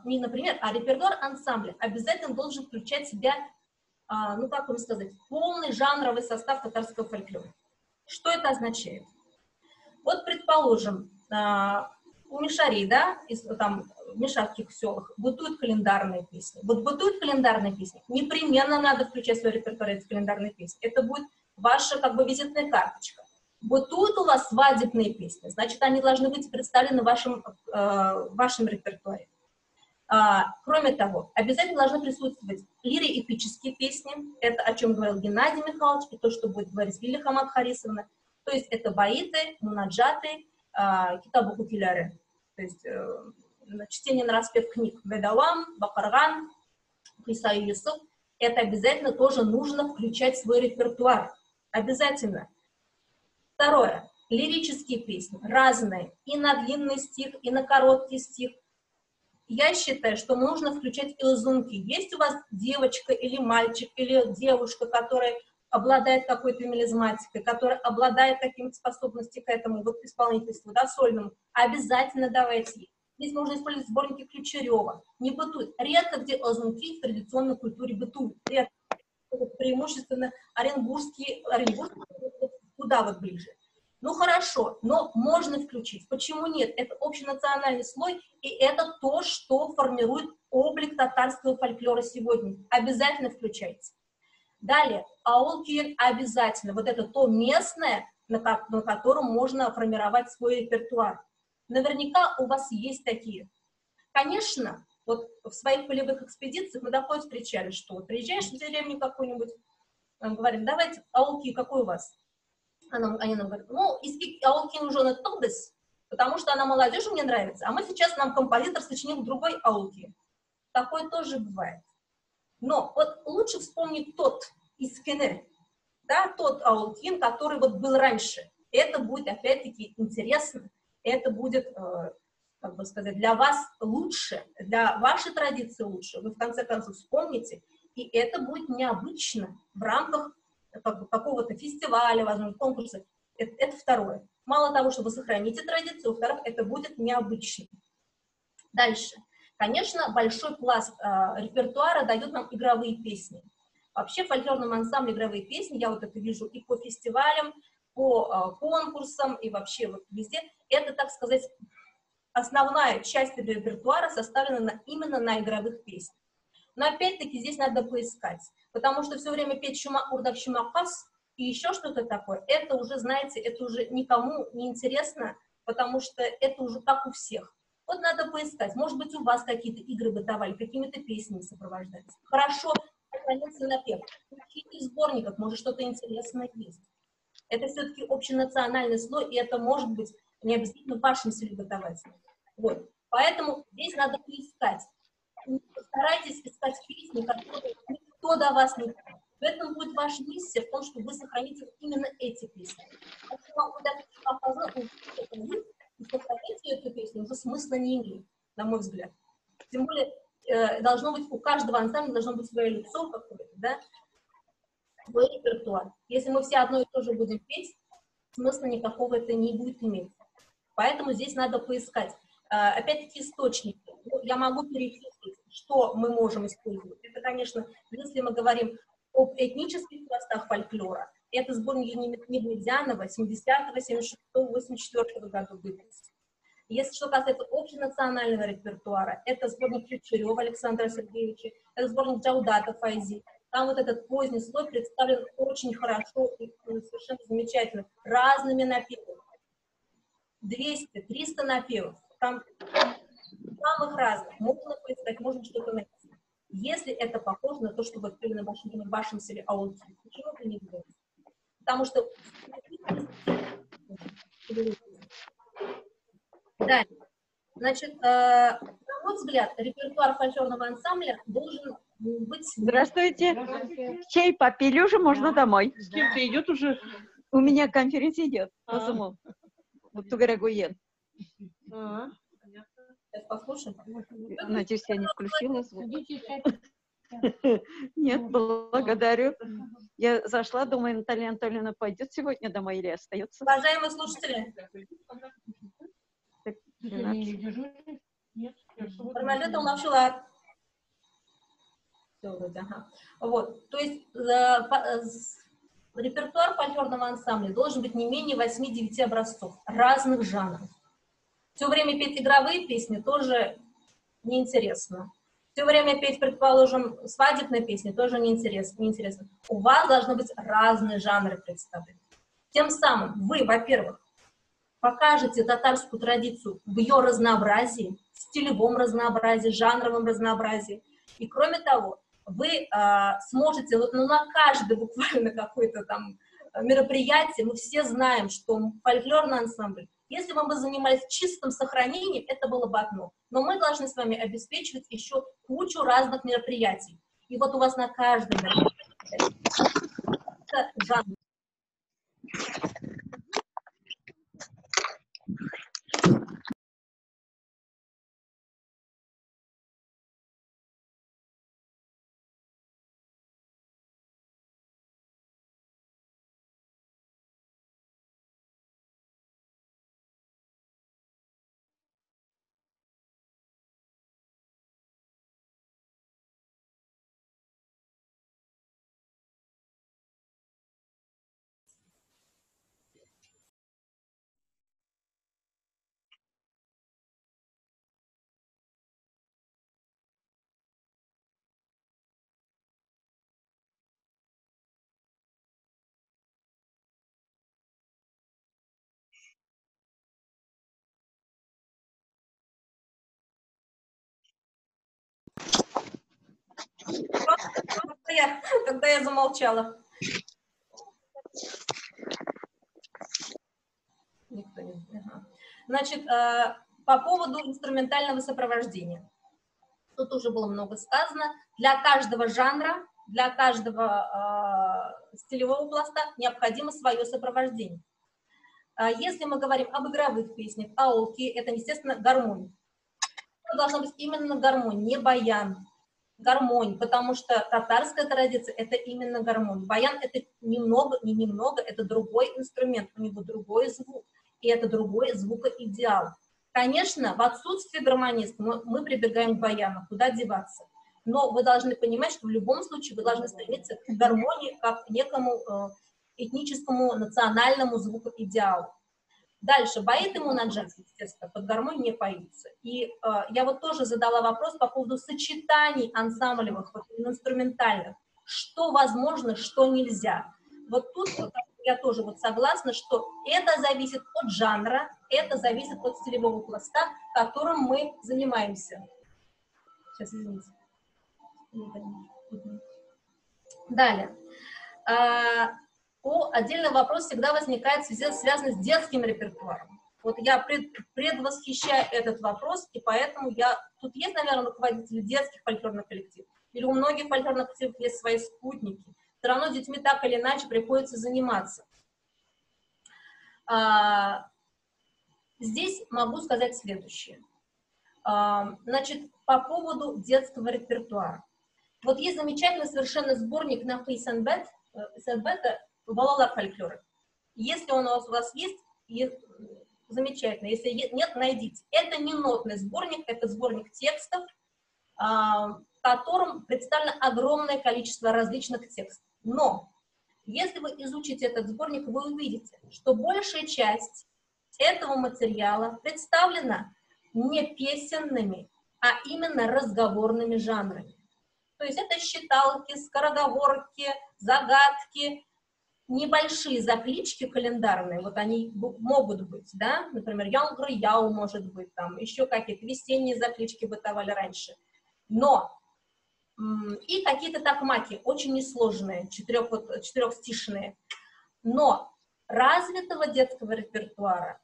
не например, а репертуар ансамбля обязательно должен включать в себя, ну как вам сказать, полный жанровый состав татарского фольклора. Что это означает? Вот, предположим, у мишарей, да, там, в мишарских селах бытуют календарные песни. Вот бытуют календарные песни, непременно надо включать в свой репертуар эти календарные песни. Это будет ваша, как бы, визитная карточка. Бытуют у вас свадебные песни, значит, они должны быть представлены в вашем репертуаре. Кроме того, обязательно должны присутствовать лироэпические песни, это о чем говорил Геннадий Михайлович, и то, что будет говорить Лилия Хамат Харисовна. То есть это баиты, мунаджаты, китабу-кукиляры, то есть чтение нараспев книг Бедавам, Бакарган, Хиса и Юсуф. Это обязательно тоже нужно включать в свой репертуар. Обязательно. Второе. Лирические песни разные. И на длинный стих, и на короткий стих. Я считаю, что нужно включать и лозунки. Есть у вас девочка или мальчик, или девушка, которая обладает какой-то мелизматикой, которая обладает какими-то способностями к этому вот исполнительству, да, сольному, обязательно давайте ей. Здесь можно использовать сборники Ключерева. Не бытуют. Редко где лозунки в традиционной культуре бытуют. Редко. Преимущественно оренбургские, куда вот ближе. Ну хорошо, но можно включить. Почему нет? Это общенациональный слой, и это то, что формирует облик татарского фольклора сегодня. Обязательно включайте. Далее, аул-кюен обязательно. Вот это то местное, на котором можно формировать свой репертуар. Наверняка у вас есть такие. Конечно, вот в своих полевых экспедициях мы такое встречали, что вот приезжаешь в деревню какую-нибудь, говорим, давайте аул-кюй какой у вас? Они нам говорят, ну, авыл көен уже оныттык без, потому что она молодежи мне нравится, а мы сейчас, нам композитор сочинил другой авыл көе. Такое тоже бывает. Но вот лучше вспомнить тот искене, да, тот авыл көен, который вот был раньше. Это будет, опять-таки, интересно, это будет, как бы сказать, для вас лучше, для вашей традиции лучше. Вы, в конце концов, вспомните, и это будет необычно в рамках как бы какого-то фестиваля, возможно, конкурса. Это второе. Мало того, что вы сохраните традицию, во-вторых, это будет необычно. Дальше. Конечно, большой пласт репертуара дает нам игровые песни. Вообще в фольклорном ансамбле игровые песни, я вот это вижу и по фестивалям, по конкурсам, и вообще вот везде. Это, так сказать, основная часть репертуара составлена именно на игровых песнях. Но опять-таки здесь надо поискать, потому что все время петь «Урдак Шумакас» и еще что-то такое, это уже, знаете, это уже никому не интересно, потому что это уже как у всех. Вот надо поискать, может быть, у вас какие-то игры бытовали, какими-то песнями сопровождались. Хорошо, сохранился напев. В сборниках, может, что-то интересное есть. Это все-таки общенациональный слой, и это может быть не обязательно в вашем селе бытовать. Вот. Поэтому здесь надо поискать. Старайтесь искать песни, которые никто до вас не знает. В этом будет ваша миссия, в том, что вы сохраните именно эти песни. Если вам сохраните эту песню, уже смысла не имеет, на мой взгляд. Тем более, должно быть у каждого ансамбля должно быть свое лицо какое-то, да, свой репертуар. Если мы все одно и то же будем петь, смысла никакого это не будет иметь. Поэтому здесь надо поискать. Опять-таки, источники. Я могу перечислить, что мы можем использовать. Это, конечно, если мы говорим об этнических пластах фольклора, это сборник Нигмедянова 70-го, 76-го, 84-го года выпуска. Если что касается общенационального репертуара, это сборник Ключерева Александра Сергеевича, это сборник Джаудата Файзи. Там вот этот поздний слой представлен очень хорошо и совершенно замечательно, разными напевами. 200-300 напевов. Там самых разных. Можно поискать, можно что-то найти. Если это похоже на то, что вы открыли на вашем селе аудиторию, почему это не делаете? Потому что... Далее. Значит, на мой взгляд, репертуар фольклорного ансамбля должен быть... Здравствуйте. Здравствуйте. Чай попили уже, можно домой. С кем-то идет уже? У меня конференция идет по Зуму. Вот Тугарагуен. Сейчас послушаем. Надеюсь, я не включила звук. Нет, благодарю. Я зашла, думаю, Наталья Анатольевна пойдет сегодня домой или остается. Уважаемые слушатели. Вот, то есть репертуар фольклорного ансамбля должен быть не менее 8-9 образцов разных жанров. Все время петь игровые песни тоже неинтересно. Все время петь, предположим, свадебные песни тоже неинтересно. У вас должны быть разные жанры представлены. Тем самым вы, во-первых, покажете татарскую традицию в ее разнообразии, стилевом разнообразии, жанровом разнообразии. И кроме того, вы сможете вот, ну, на каждое буквально какое-то там мероприятие, мы все знаем, что фольклорный ансамбль, если бы мы занимались чистым сохранением, это было бы одно. Но мы должны с вами обеспечивать еще кучу разных мероприятий. И вот у вас на каждом мероприятии жанр. Когда я замолчала. Никто не знает. Ага. Значит, по поводу инструментального сопровождения. Тут уже было много сказано. Для каждого жанра, для каждого стилевого пласта необходимо свое сопровождение. Если мы говорим об игровых песнях, аулки, это, естественно, гармонь. Это должна быть именно гармонь, не баян. Гармонь, потому что татарская традиция — это именно гармонь. Баян — это немного, не немного, это другой инструмент, у него другой звук, и это другой звукоидеал. Конечно, в отсутствии гармониста мы прибегаем к баяну, куда деваться. Но вы должны понимать, что в любом случае вы должны стремиться к гармонии как к некому этническому, национальному звукоидеалу. Дальше, баит и мунаджат, естественно, под гармонь не поются. И я вот тоже задала вопрос по поводу сочетаний ансамблевых, вот, инструментальных. Что возможно, что нельзя. Вот тут вот, я тоже вот согласна, что это зависит от жанра, это зависит от стилевого пласта, которым мы занимаемся. Сейчас, извините. Далее. Отдельный вопрос всегда возникает, связанный с детским репертуаром. Вот я предвосхищаю этот вопрос, и поэтому я... Тут есть, наверное, руководители детских фольклорных коллективов, или у многих фольклорных коллективов есть свои спутники. Все равно с детьми так или иначе приходится заниматься. Здесь могу сказать следующее. Значит, по поводу детского репертуара. Вот есть замечательный совершенно сборник на Исанбет, «Балалар фольклора». Если он у вас есть, замечательно. Если нет, найдите. Это не нотный сборник, это сборник текстов, в котором представлено огромное количество различных текстов. Но если вы изучите этот сборник, вы увидите, что большая часть этого материала представлена не песенными, а именно разговорными жанрами. То есть это считалки, скороговорки, загадки, небольшие заклички календарные, вот они могут быть, да, например, Янгр-Яу может быть, там еще какие-то весенние заклички бытовали раньше, но и какие-то такмаки, очень несложные, четырехстишные, но развитого детского репертуара,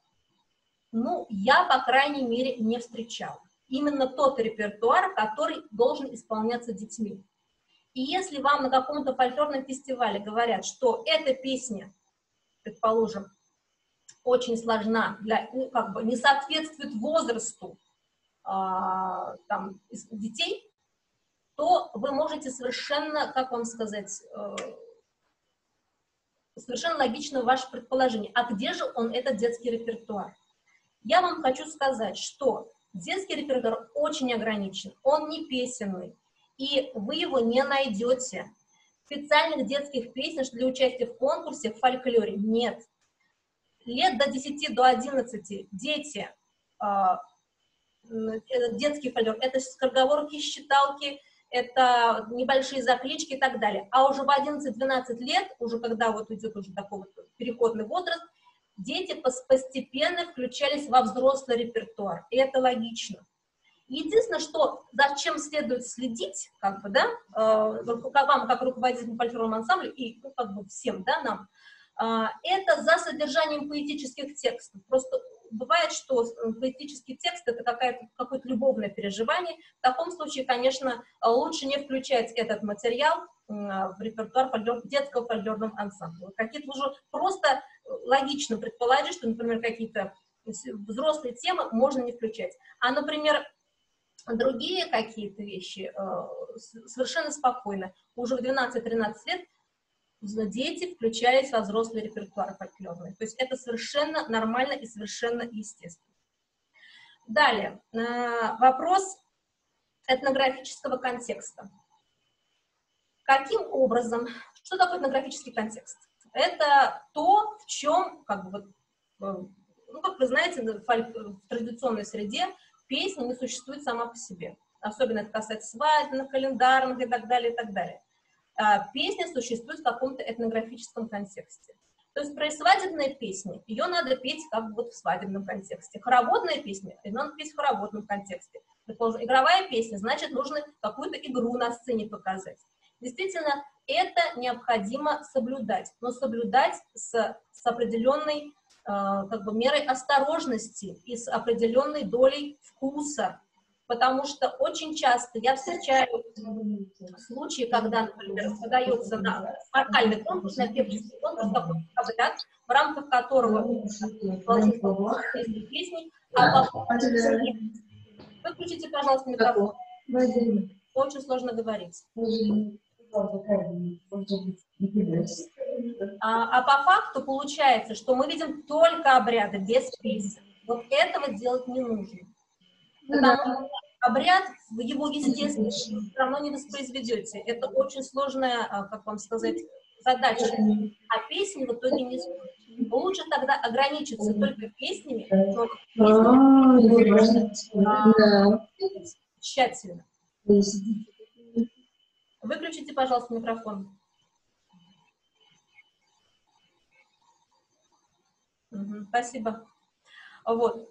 ну, я, по крайней мере, не встречала. Именно тот репертуар, который должен исполняться детьми. И если вам на каком-то фольклорном фестивале говорят, что эта песня, предположим, очень сложна, для, ну, как бы не соответствует возрасту там, детей, то вы можете совершенно, как вам сказать, совершенно логично ваше предположение. А где же он, этот детский репертуар? Я вам хочу сказать, что детский репертуар очень ограничен, он не песенный, и вы его не найдете. Специальных детских песен для участия в конкурсе в фольклоре нет. Лет до 10, до 11 дети, детский фольклор, это скороговорки, считалки, это небольшие заклички и так далее. А уже в 11-12 лет, уже когда вот идет уже такой вот переходный возраст, дети постепенно включались во взрослый репертуар, и это логично. Единственное, что за чем следует следить, как бы, да, вам, как руководителю фольклорного ансамбля, и, ну, как бы всем, да, нам, это за содержанием поэтических текстов. Просто бывает, что поэтический текст — это какое-то любовное переживание. В таком случае, конечно, лучше не включать этот материал в репертуар детского фольклорного ансамбля. Какие-то уже просто логично предположить, что, например, какие-то взрослые темы можно не включать. А, например, другие какие-то вещи совершенно спокойно. Уже в 12-13 лет дети включались во взрослый репертуар фольклорный. То есть это совершенно нормально и совершенно естественно. Далее, вопрос этнографического контекста. Каким образом, что такое этнографический контекст? Это то, в чем, как бы, вот, ну, как вы знаете, в традиционной среде песня не существует сама по себе. Особенно это касается свадебных, календарных и так далее, и так далее. Песня существует в каком-то этнографическом контексте. То есть про свадебные песни ее надо петь как бы вот в свадебном контексте. Хороводная песня, ее надо петь в хороводном контексте. Предположим, игровая песня, значит, нужно какую-то игру на сцене показать. Действительно, это необходимо соблюдать, но соблюдать с определенной как бы мерой осторожности и с определенной долей вкуса, потому что очень часто я встречаю случаи, когда, например, подается на вокальный конкурс, на певческий конкурс какой-то обряд, в рамках которого песни, а потом... Выключите, пожалуйста, микрофон. Очень сложно говорить. А по факту получается, что мы видим только обряды без песен. Вот этого делать не нужно. Потому что обряд в его естественном все равно не воспроизведете. Это очень сложная, как вам сказать, задача. А песни в итоге не слушать. Лучше тогда ограничиться только песнями, но песнями тщательно. Выключите, пожалуйста, микрофон. Угу, спасибо. Вот.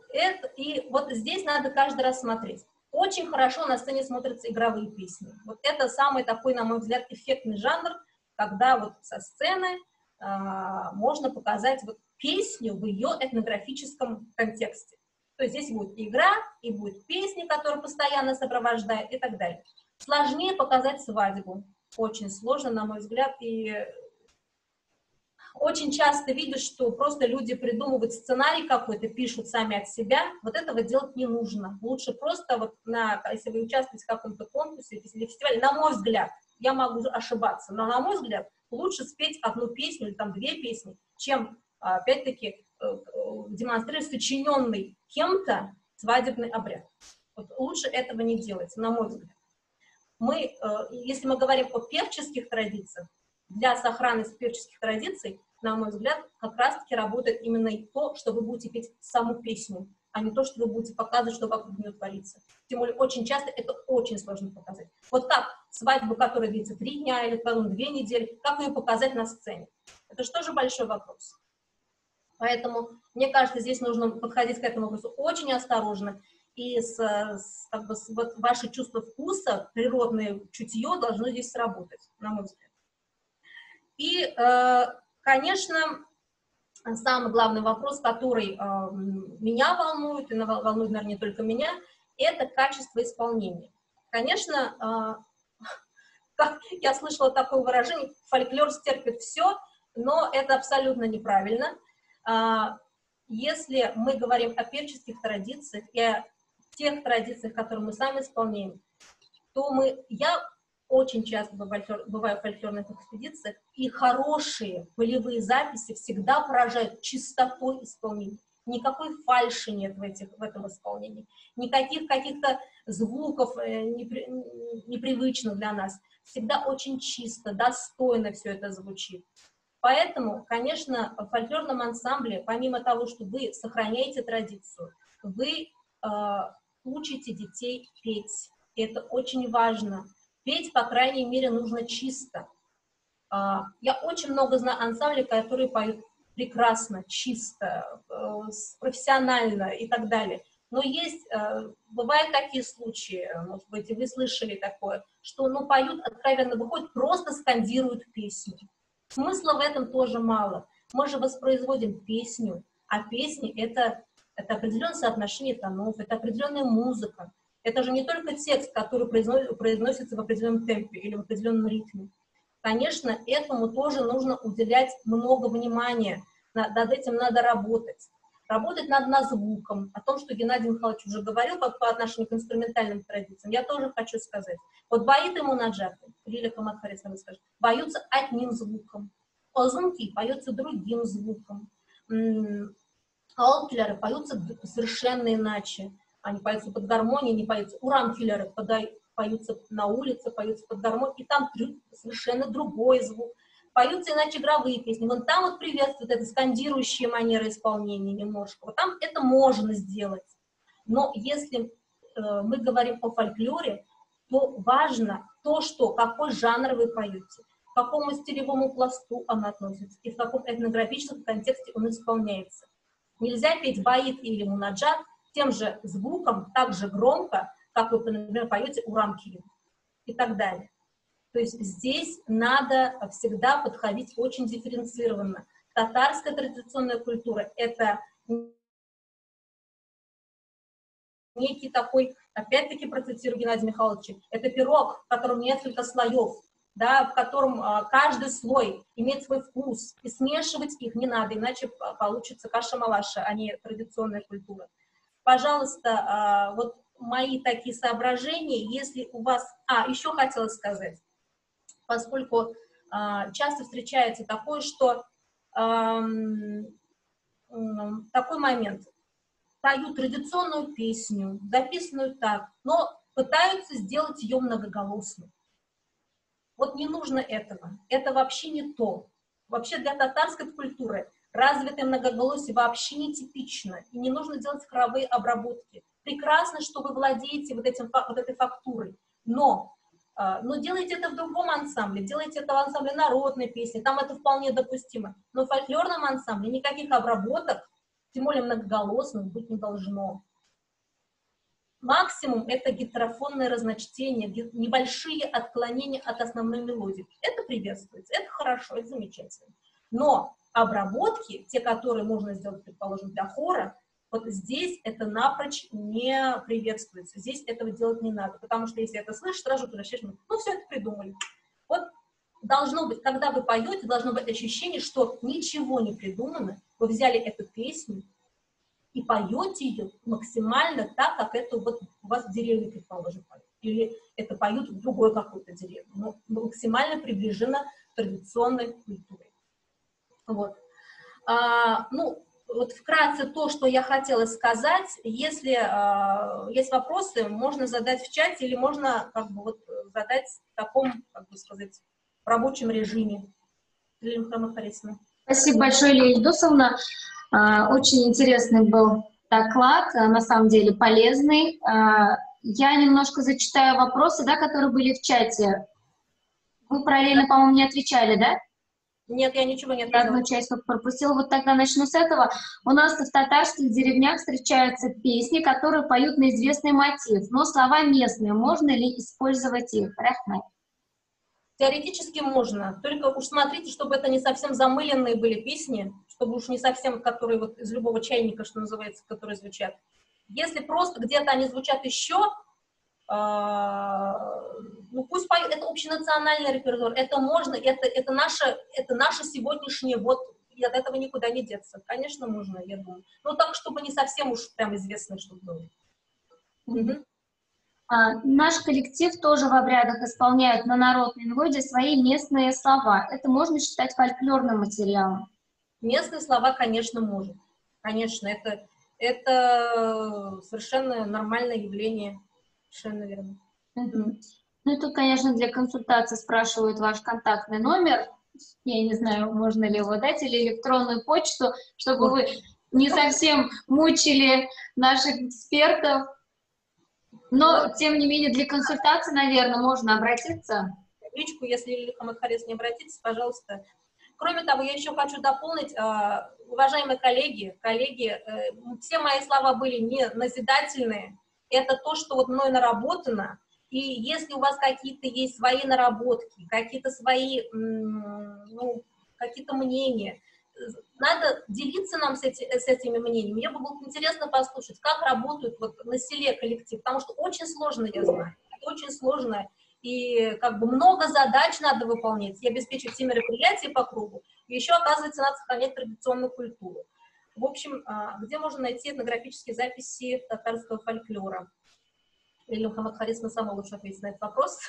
И вот здесь надо каждый раз смотреть. Очень хорошо на сцене смотрятся игровые песни. Вот это самый такой, на мой взгляд, эффектный жанр, когда вот со сцены можно показать вот песню в ее этнографическом контексте. То есть здесь будет игра, и будет песни, которые постоянно сопровождают, и так далее. Сложнее показать свадьбу. Очень сложно, на мой взгляд, и очень часто видишь, что просто люди придумывают сценарий какой-то, пишут сами от себя. Вот этого делать не нужно. Лучше просто, вот если вы участвуете в каком-то конкурсе или фестивале, на мой взгляд, я могу ошибаться, но на мой взгляд, лучше спеть одну песню или там две песни, чем, опять-таки, демонстрировать сочиненный кем-то свадебный обряд. Вот лучше этого не делать, на мой взгляд. Мы, если мы говорим о певческих традициях, для сохранности певческих традиций, на мой взгляд, как раз-таки работает именно то, что вы будете петь саму песню, а не то, что вы будете показывать, что вокруг нее творится. Тем более, очень часто это очень сложно показать. Вот как свадьбу, которая длится 3 дня или потом 2 недели, как ее показать на сцене? Это же тоже большой вопрос. Поэтому, мне кажется, здесь нужно подходить к этому вопросу очень осторожно. И как бы, вот ваше чувство вкуса, природное чутье должно здесь сработать, на мой взгляд. И, конечно, самый главный вопрос, который меня волнует, и волнует, наверное, не только меня, это качество исполнения. Конечно, как я слышала такое выражение, фольклор стерпит все, но это абсолютно неправильно. Если мы говорим о певческих традициях и о тех традициях, которые мы сами исполняем, то я очень часто бываю в фольклорных экспедициях, и хорошие полевые записи всегда поражают чистотой исполнения. Никакой фальши нет в этом исполнении, никаких каких-то звуков непривычных для нас. Всегда очень чисто, достойно все это звучит. Поэтому, конечно, в фольклорном ансамбле, помимо того, что вы сохраняете традицию, вы учите детей петь. Это очень важно. Петь, по крайней мере, нужно чисто. Я очень много знаю ансамблей, которые поют прекрасно, чисто, профессионально и так далее. Но есть, бывают такие случаи, может быть, и вы слышали такое, что, ну, поют откровенно, выходят, просто скандируют песню. Смысла в этом тоже мало. Мы же воспроизводим песню, а песни — это определенное соотношение тонов, это определенная музыка. Это же не только текст, который произносится в определенном темпе или в определенном ритме. Конечно, этому тоже нужно уделять много внимания, над этим надо работать. Работать надо над звуком. О том, что Геннадий Михайлович уже говорил по отношению к инструментальным традициям, я тоже хочу сказать. Вот боит ему наджаты, Лиля Хаматфарисовна скажет, боются одним звуком, озунки поются другим звуком, аалкилеры поются совершенно иначе. Они поются под гармонию, не поются. Урамкилеры поются на улице, поются под гармонию, и там совершенно другой звук. Поются иначе игровые песни. Вон там вот приветствуют это скандирующие манеры исполнения немножко. Вот там это можно сделать. Но если мы говорим о фольклоре, то важно то, что, какой жанр вы поете, к какому стилевому пласту он относится и в каком этнографическом контексте он исполняется. Нельзя петь баит или мунаджат тем же звуком, так же громко, как вы, например, поете урамкию и так далее. То есть здесь надо всегда подходить очень дифференцированно. Татарская традиционная культура — это некий такой, опять-таки процитирую Геннадия Михайловича, это пирог, в котором несколько слоев, да, в котором каждый слой имеет свой вкус, и смешивать их не надо, иначе получится каша-малаша, а не традиционная культура. Пожалуйста, вот мои такие соображения, если у вас... еще хотела сказать, поскольку часто встречается такое, что такой момент. Поют традиционную песню, записанную так, но пытаются сделать ее многоголосной. Вот не нужно этого. Это вообще не то. Вообще для татарской культуры развитое многоголосие вообще не типично. И не нужно делать хоровые обработки. Прекрасно, что вы владеете вот этой фактурой, но делайте это в другом ансамбле, делайте это в ансамбле народной песни, там это вполне допустимо. Но в фольклорном ансамбле никаких обработок, тем более многоголосных, быть не должно. Максимум — это гетерофонное разночтение, небольшие отклонения от основной мелодии. Это приветствуется, это хорошо, это замечательно. Но обработки, те, которые можно сделать, предположим, для хора, вот здесь это напрочь не приветствуется, здесь этого делать не надо, потому что если это слышишь, сразу возвращаешься, ну, все это придумали. Вот должно быть, когда вы поете, должно быть ощущение, что ничего не придумано, вы взяли эту песню и поете ее максимально так, как это вот у вас в деревне, предположим, поют, или это поют в другой какой-то деревне, но максимально приближено к традиционной культуре. Вот. Вот вкратце то, что я хотела сказать. Если есть вопросы, можно задать в чате или можно как бы вот задать в таком, как бы сказать, рабочем режиме. Лилия Мухаммад-Харисовна. Спасибо большое, Лилия Ильдусовна. Очень интересный был доклад, на самом деле полезный. Я немножко зачитаю вопросы, да, которые были в чате. Вы параллельно, по-моему, не отвечали, да? Нет, я ничего не ответила. Одну часть пропустила. Вот тогда начну с этого. У нас в татарских деревнях встречаются песни, которые поют на известный мотив, но слова местные. Можно ли использовать их? Рахмет. Теоретически можно. Только уж смотрите, чтобы это не совсем замыленные были песни, чтобы уж не совсем, которые вот из любого чайника, что называется, которые звучат. Если просто где-то они звучат еще, ну пусть поют, это общенациональный репертуар, это можно, это наше сегодняшнее, вот, и от этого никуда не деться. Конечно, можно, я думаю. Но так, чтобы не совсем уж прям известно, чтобы было. Угу. Наш коллектив тоже в обрядах исполняет на народной мелодии свои местные слова. Это можно считать фольклорным материалом? Местные слова, конечно, можно. Конечно, это совершенно нормальное явление. Совершенно верно. Угу. Ну и тут, конечно, для консультации спрашивают ваш контактный номер. Я не знаю, можно ли его дать, или электронную почту, чтобы вы не совсем мучили наших экспертов. Но, тем не менее, для консультации, наверное, можно обратиться. В личку, если Лилия Хаммад-Харисовна не обратится, пожалуйста. Кроме того, я еще хочу дополнить, уважаемые коллеги, все мои слова были не назидательные. Это то, что вот мной наработано. И если у вас какие-то есть свои наработки, какие-то свои, ну, какие-то мнения, надо делиться нам с этими мнениями. Мне бы было интересно послушать, как работают вот на селе коллектив, потому что очень сложно, я знаю, это очень сложно, и как бы много задач надо выполнять, и обеспечить все мероприятия по кругу, и еще, оказывается, надо сохранять традиционную культуру. В общем, где можно найти этнографические записи татарского фольклора? Лилия Мухаммад-Харисовна сама лучше ответит на этот вопрос.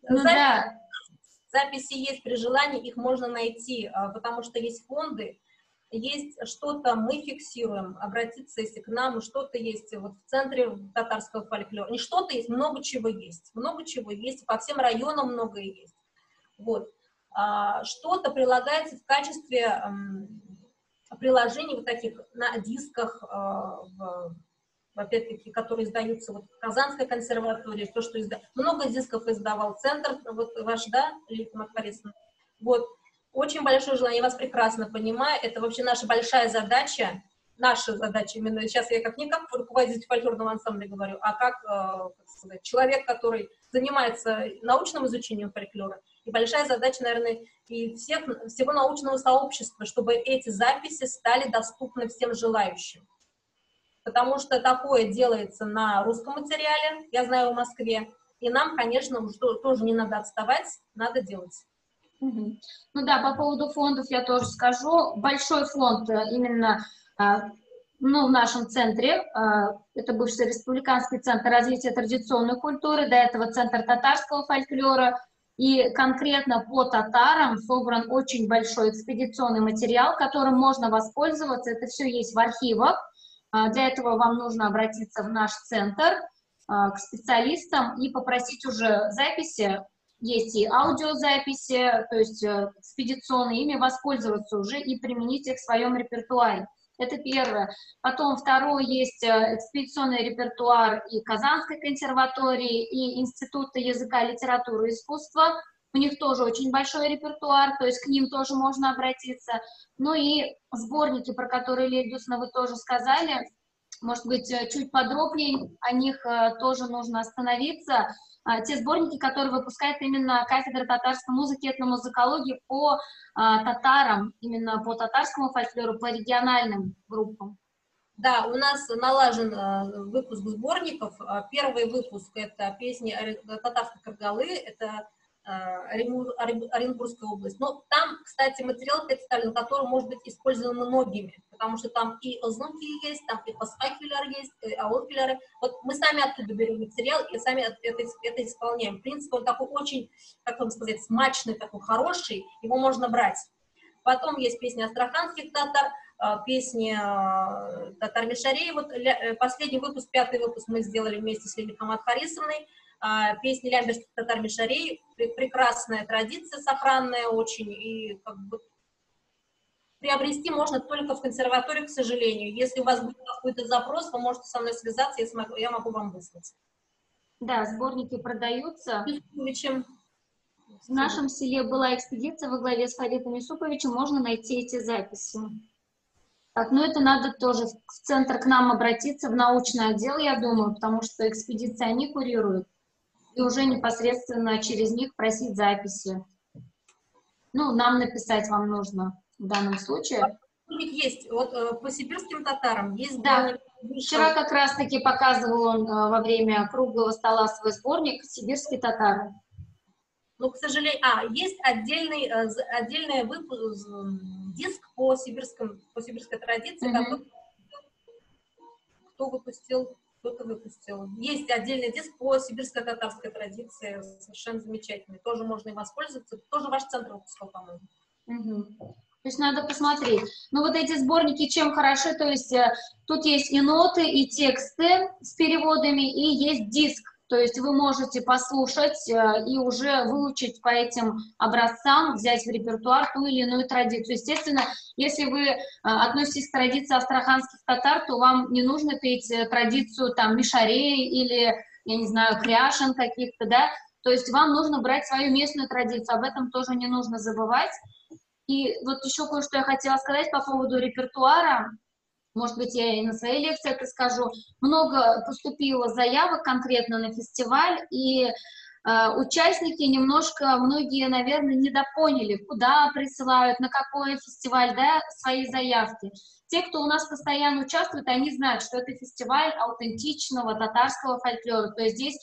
Ну да. Записи есть при желании, их можно найти, потому что есть фонды, есть что-то мы фиксируем, обратиться, если к нам, что-то есть вот в центре татарского фольклора. Не что-то есть, много чего есть, по всем районам многое есть. Вот. Что-то прилагается в качестве приложений вот таких на дисках, опять-таки, которые издаются вот в Казанской консерватории, то, что много дисков издавал центр, вот ваш, да, Лилия Мухаммад-Харисовна? Вот, очень большое желание, я вас прекрасно понимаю, это вообще наша большая задача, именно сейчас я как не как руководитель фольклорного ансамбля говорю, а как сказать, человек, который занимается научным изучением фольклора. И большая задача, наверное, и всего научного сообщества, чтобы эти записи стали доступны всем желающим. Потому что такое делается на русском материале, я знаю, в Москве, и нам, конечно, уж тоже не надо отставать, надо делать. Ну да, по поводу фондов я тоже скажу. Большой фонд именно, ну, в нашем центре, это бывший Республиканский центр развития традиционной культуры, до этого Центр татарского фольклора, и конкретно по татарам собран очень большой экспедиционный материал, которым можно воспользоваться, это все есть в архивах. Для этого вам нужно обратиться в наш центр, к специалистам и попросить уже записи, есть и аудиозаписи, то есть экспедиционные, ими воспользоваться уже и применить их в своем репертуаре. Это первое. Потом второе, есть экспедиционный репертуар и Казанской консерватории, и Института языка, литературы и искусства. У них тоже очень большой репертуар, то есть к ним тоже можно обратиться. Ну и сборники, про которые, Лилия Ильдусовна, вы тоже сказали, может быть, чуть подробнее о них тоже нужно остановиться. Те сборники, которые выпускает именно кафедра татарской музыки и этномузыкологии по татарам, именно по татарскому фольклору, по региональным группам. Да, у нас налажен выпуск сборников. Первый выпуск — это песни татарской каргалы, это Оренбургская область. Но там, кстати, материал представлен, который может быть использован многими, потому что там и ознуки есть, там и пасхакюляр есть, и аолкюляры. Вот мы сами оттуда берем материал и сами это исполняем. В принципе, он такой очень, как вам сказать, смачный, такой хороший, его можно брать. Потом есть песни астраханских татар, песни татар-мишарей. Вот последний выпуск, 5-й выпуск мы сделали вместе с Лилией Хамат Харисовной. Песни лямбирских татар-мишарей, прекрасная традиция, сохранная очень, и как бы приобрести можно только в консерватории, к сожалению. Если у вас будет какой-то запрос, вы можете со мной связаться, я могу вам выслать. Да, сборники продаются. В нашем селе была экспедиция во главе с Фаритом Юсуповичем, можно найти эти записи. Так, ну это надо тоже в центр к нам обратиться, в научный отдел, я думаю, потому что экспедиции они курируют. И уже непосредственно через них просить записи. Ну, нам написать вам нужно в данном случае. Есть, вот по сибирским татарам есть. Да, вчера как раз-таки показывал он во время круглого стола свой сборник «Сибирские татары». Но, к сожалению, есть отдельный выпуск, диск по сибирской традиции, который кто выпустил, кто-то выпустил. Есть отдельный диск по сибирско-татарской традиции, совершенно замечательный. Тоже можно им воспользоваться. Тоже ваш центр выпускал, по-моему. Угу. То есть надо посмотреть. Но вот эти сборники чем хороши, то есть тут есть и ноты, и тексты с переводами, и есть диск. То есть вы можете послушать и уже выучить по этим образцам, взять в репертуар ту или иную традицию. Естественно, если вы относитесь к традиции астраханских татар, то вам не нужно петь традицию там мишарей или, я не знаю, кряшен каких-то, да. То есть вам нужно брать свою местную традицию, об этом тоже не нужно забывать. И вот еще кое-что я хотела сказать по поводу репертуара. Может быть, я и на своей лекции это скажу. Много поступило заявок конкретно на фестиваль, и участники немножко, многие, наверное, недопоняли, куда присылают, на какой фестиваль, да, свои заявки. Те, кто у нас постоянно участвует, они знают, что это фестиваль аутентичного татарского фольклора, то есть здесь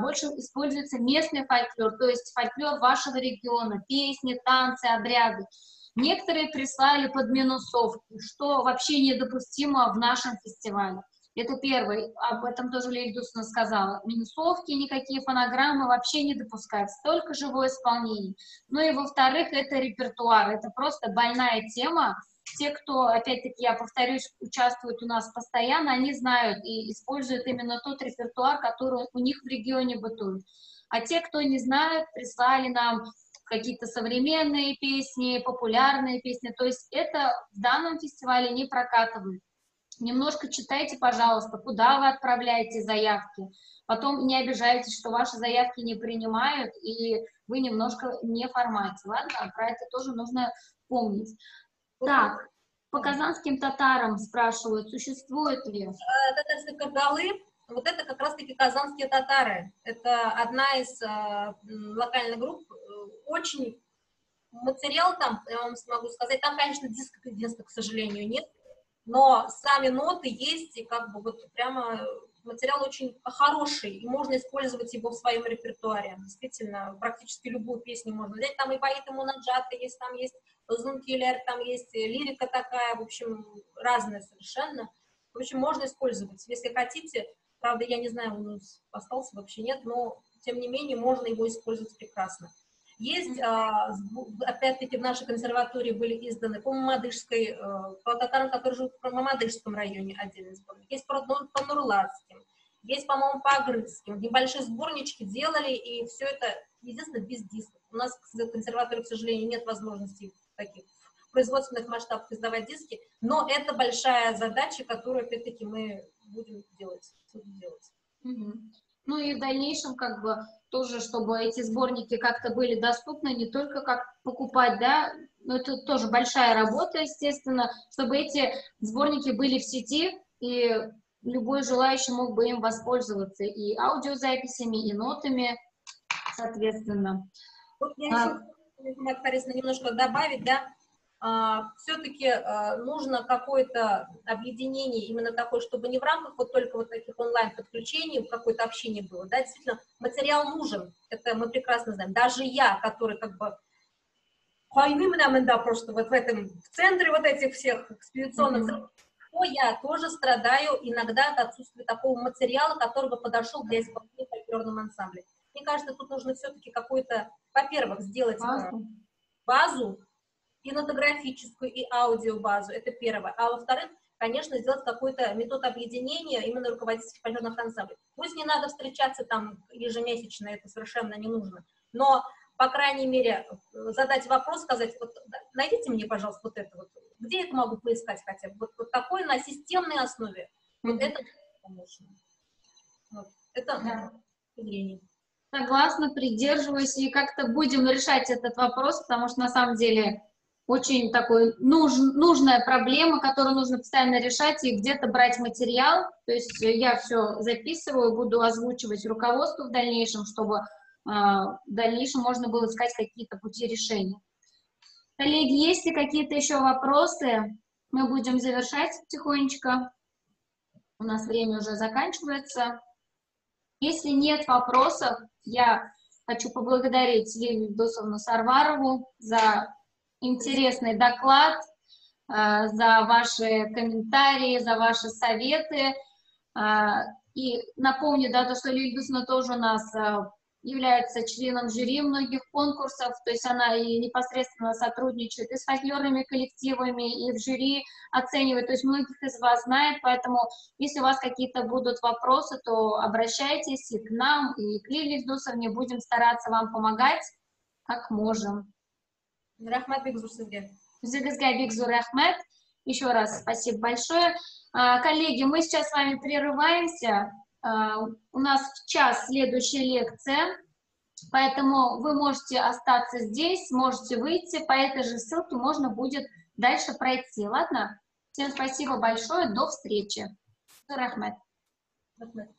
больше используется местный фольклор, то есть фольклор вашего региона, песни, танцы, обряды. Некоторые прислали под минусовки, что вообще недопустимо в нашем фестивале. Это первое, об этом тоже Лилия Ильдусовна сказала. Минусовки, никакие фонограммы вообще не допускаются, только живое исполнение. Ну и во-вторых, это репертуар, это просто больная тема. Те, кто, опять-таки, я повторюсь, участвуют у нас постоянно, они знают и используют именно тот репертуар, который у них в регионе бытует. А те, кто не знает, прислали нам какие-то современные песни, популярные песни. То есть это в данном фестивале не прокатывает. Немножко читайте, пожалуйста, куда вы отправляете заявки. Потом не обижайтесь, что ваши заявки не принимают, и вы немножко не в формате. Ладно, про это тоже нужно помнить. Так, по казанским татарам спрашивают, существует ли? Татарские кагалы, вот это как раз-таки казанские татары. Это одна из локальных групп, Очень материал там, я вам смогу сказать, там, конечно, диска, единственное, к сожалению, нет, но сами ноты есть, и как бы вот прямо материал очень хороший, и можно использовать его в своем репертуаре. Действительно, практически любую песню можно взять. Там и поэт, и мунаджаты есть, там есть зункилер, там есть лирика такая, в общем, разная совершенно. В общем, можно использовать, если хотите. Правда, я не знаю, он остался вообще нет, но, тем не менее, можно его использовать прекрасно. Есть, опять-таки, в нашей консерватории были изданы по Мамадышской, по татарам, которые живут в Мамадышском районе, отдельный сборник. Есть по Нурлатским, есть, по-моему, по Агрызским. Небольшие сборнички делали, и все это, единственное, без дисков. У нас в консерватории, к сожалению, нет возможности таких производственных масштабах издавать диски, но это большая задача, которую, опять-таки, мы будем делать. Угу. Ну и в дальнейшем, как бы, тоже, чтобы эти сборники как-то были доступны, не только как покупать, да, но это тоже большая работа, естественно, чтобы эти сборники были в сети, и любой желающий мог бы им воспользоваться и аудиозаписями, и нотами, соответственно. Вот я еще, Мария, немножко добавить, да, все-таки нужно какое-то объединение именно такое, чтобы не в рамках вот только вот таких онлайн-подключений какое-то общение было, да, действительно, материал нужен, это мы прекрасно знаем, даже я, который как бы просто вот в этом, в центре вот этих всех экспедиционных, то я тоже страдаю иногда от отсутствия такого материала, который бы подошел для исполнения в фольклорном ансамбле. Мне кажется, тут нужно все-таки какую-то, во-первых, сделать базу, и нотографическую, и аудиобазу, это первое. А во-вторых, конечно, сделать какой-то метод объединения именно руководителей фольклорных ансамблей. Пусть не надо встречаться там ежемесячно, это совершенно не нужно, но, по крайней мере, задать вопрос, сказать, вот, найдите мне, пожалуйста, вот это вот, где я это могу поискать хотя бы, вот такое на системной основе, вот это, конечно. Вот. Это да. Согласна, придерживаюсь, и как-то будем решать этот вопрос, потому что на самом деле очень такой нужная проблема, которую нужно постоянно решать и где-то брать материал. То есть я все записываю, буду озвучивать руководству в дальнейшем, чтобы в дальнейшем можно было искать какие-то пути решения. Коллеги, есть ли какие-то еще вопросы? Мы будем завершать потихонечку. У нас время уже заканчивается. Если нет вопросов, я хочу поблагодарить Лилию Ильдусовну Сарварову за интересный доклад, за ваши комментарии, за ваши советы. И напомню, да, то, что Лилия Ильдусовна тоже у нас является членом жюри многих конкурсов, то есть она и непосредственно сотрудничает и с фольклорными коллективами, и в жюри оценивает, то есть многих из вас знает, поэтому если у вас какие-то будут вопросы, то обращайтесь и к нам, и к Лилии Ильдусовне, будем стараться вам помогать, как можем. Рахмат бик зур сезгә. Үзегезгә бик зур рәхмәт. Еще раз спасибо большое. Коллеги, мы сейчас с вами прерываемся. У нас в час следующая лекция, поэтому вы можете остаться здесь, можете выйти, по этой же ссылке можно будет дальше пройти, ладно? Всем спасибо большое, до встречи. Рахмет. Рахмет.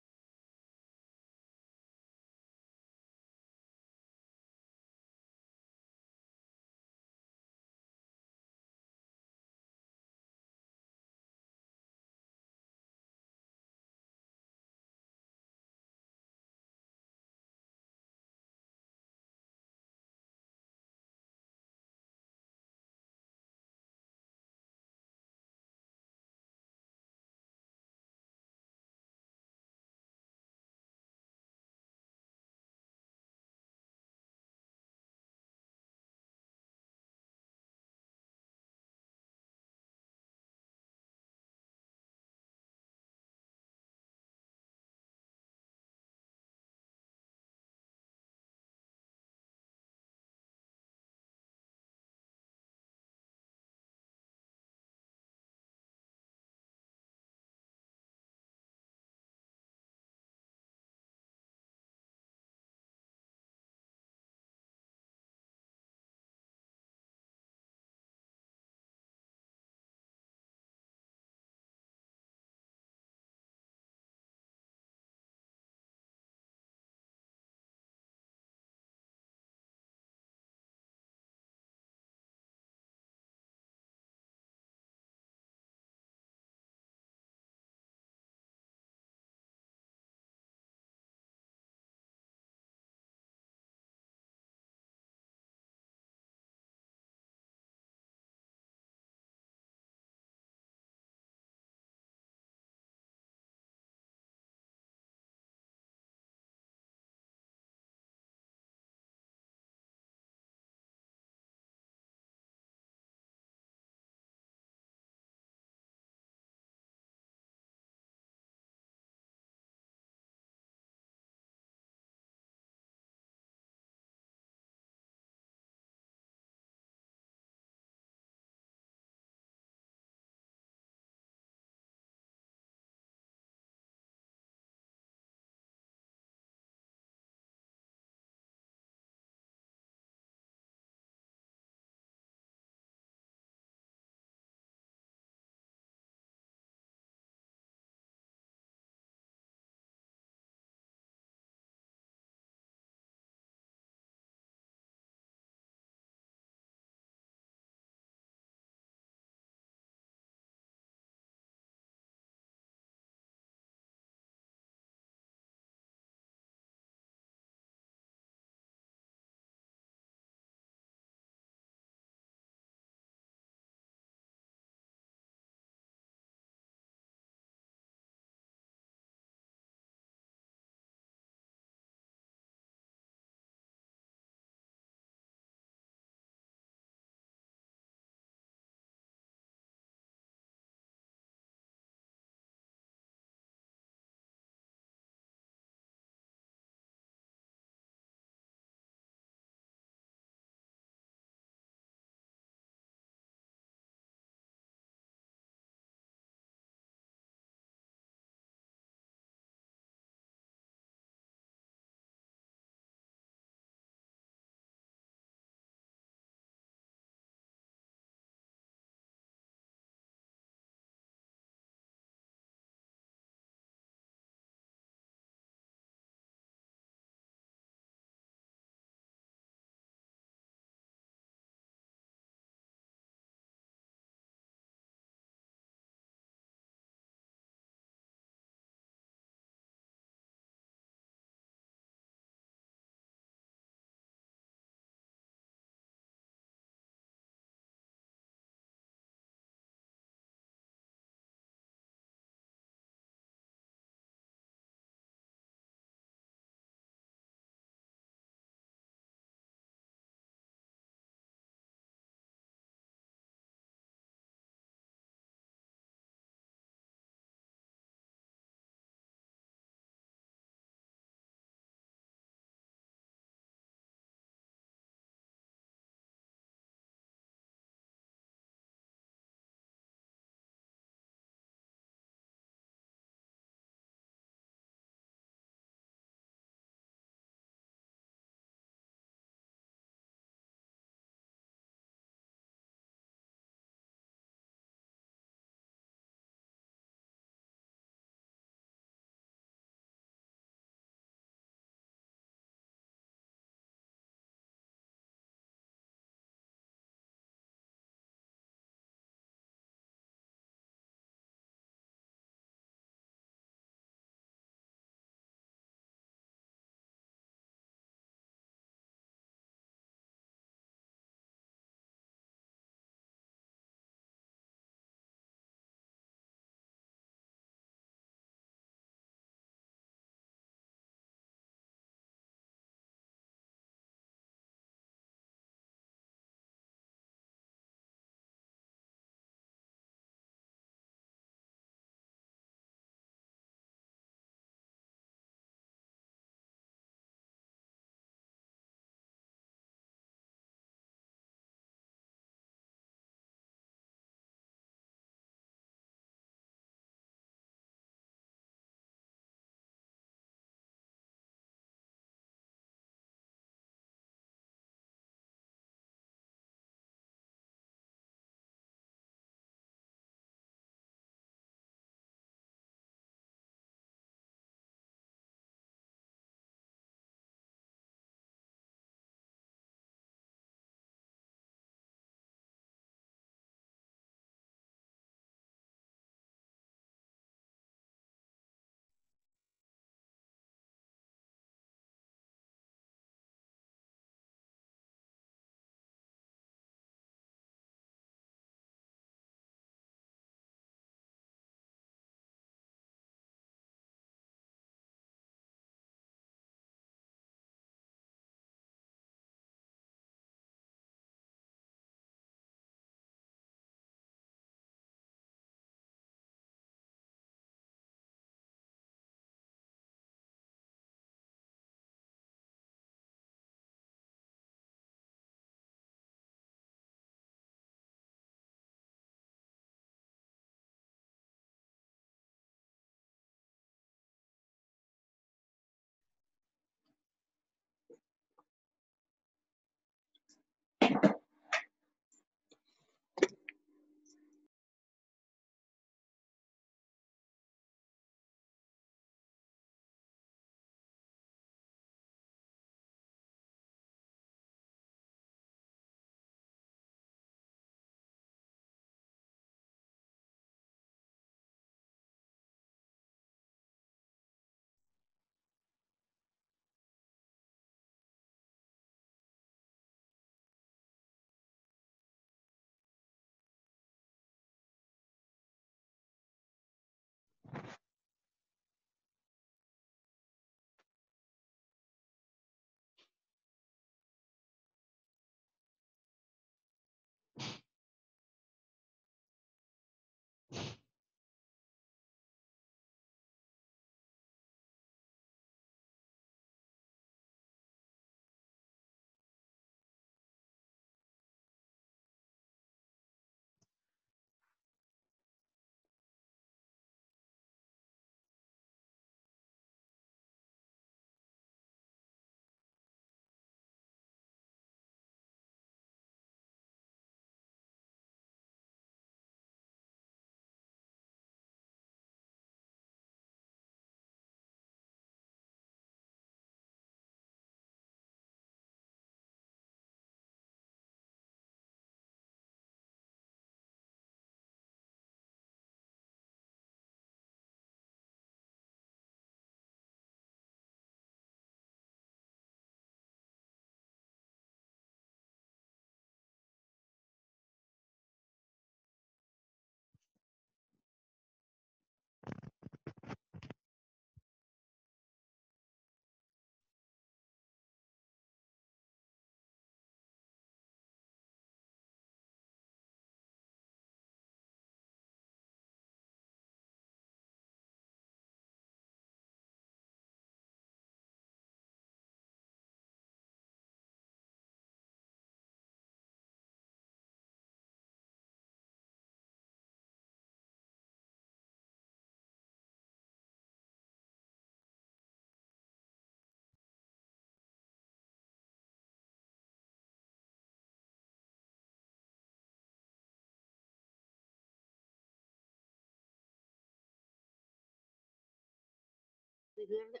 диделәр дә.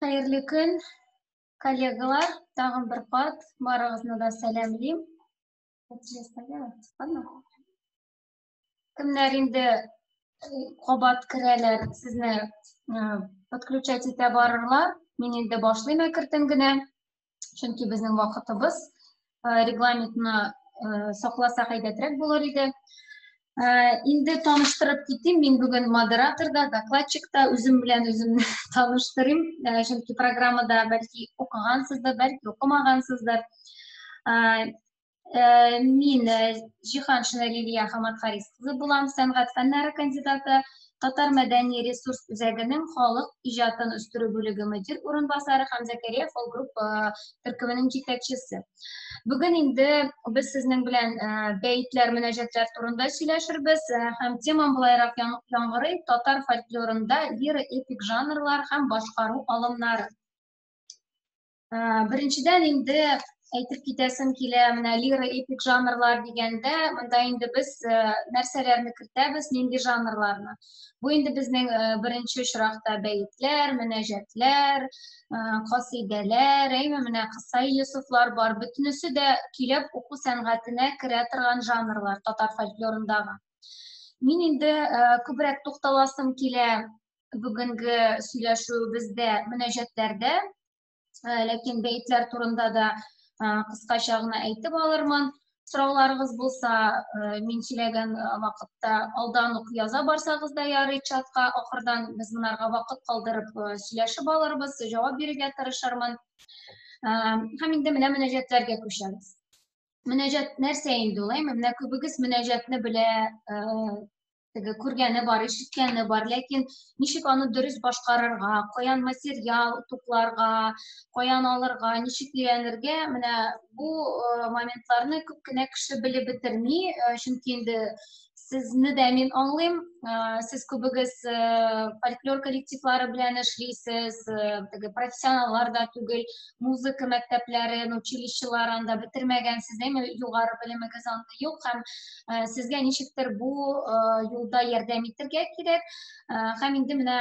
Хәерле көн. Коллегалар, тагын бер кат барыгызны да сәламлим. Кемнәр инде кабат керәләр, сезне подключать итә барырлар. Мин инде башлыйм әкертен генә, чөнки безнең вакытыбыз регламентны сакласак әйбәтрәк булыр иде. Инде таныштырып китим, мин бүген модератор да, докладчик та, үзем белән үземне таныштырыйм, чөнки программада бәлки укыгансыздыр, бәлки укымагансыздыр. Мин Җиһаншина Лилия Хаматхарис кызы булам, сәнгать фәннәре кандидаты, Татар мәдәни ресурс үзәгенең халык иҗатын үстерү бүлеге мөдир урынбасары һәм Зәкәрия фолк-групп төркеменең җитәкчесе. Бүген инде без сезнең белән бәетләр, мөнәҗәтләр турында сөйләшербез һәм темам болайрак яңгырый: татар фольклорында лиро-эпик жанрлар һәм башкару алымнары. Беренчедән инде әйтеп китәсем килә, менә лира эпик жанрлар дигәндә, монда инде без нәрсәләрне кертәбез, нинди жанрларны. Бу инде безнең беренче очракта бәетләр, мөнәҗәтләр, касыйдәләр, әйме менә Кысай Йосыфлар бар. Бөтенесе дә көйләп уку сәнгатенә керә торган жанрлар татар фольклорындагы. Мин инде күбрәк тукталасым килә бүгенге сөйләшүебездә мөнәҗәтләрдә, ләкин бәетләр турында да кыскача гына әйтеп алырмын. Сорауларыгыз булса, мин сөйләгән вакытта алдан ук яза барсагыз да ярый чатка, ахырдан без монарга вакыт калдырып сөйләшеп алырбыз, җавап бирергә тырышырмын. Һәм инде менә мөнәҗәтләргә күчәбез. Мөнәҗәт нәрсә инде ул, әйме? Менә күбегез мөнәҗәтне белә, теге күргәне бар, ишеткәне бар, ләкин ничек аны дөрес башкарырга, каян материал тупларга, каян алырга, ничек өйрәнергә, менә бу моментларны күп кенә кеше белеп бетерми, чөнки инде сезне дә мин аңлыйм, сез күбегез фольклор коллективлары белән эшлисез, теге профессионаллар да түгел, музыка мәктәпләрен, училищелар анда бетермәгәнсез, әйме, югары белемегез анда юк һәм сезгә ничектер бу юлда ярдәм итәргә кирәк. Һәм инде менә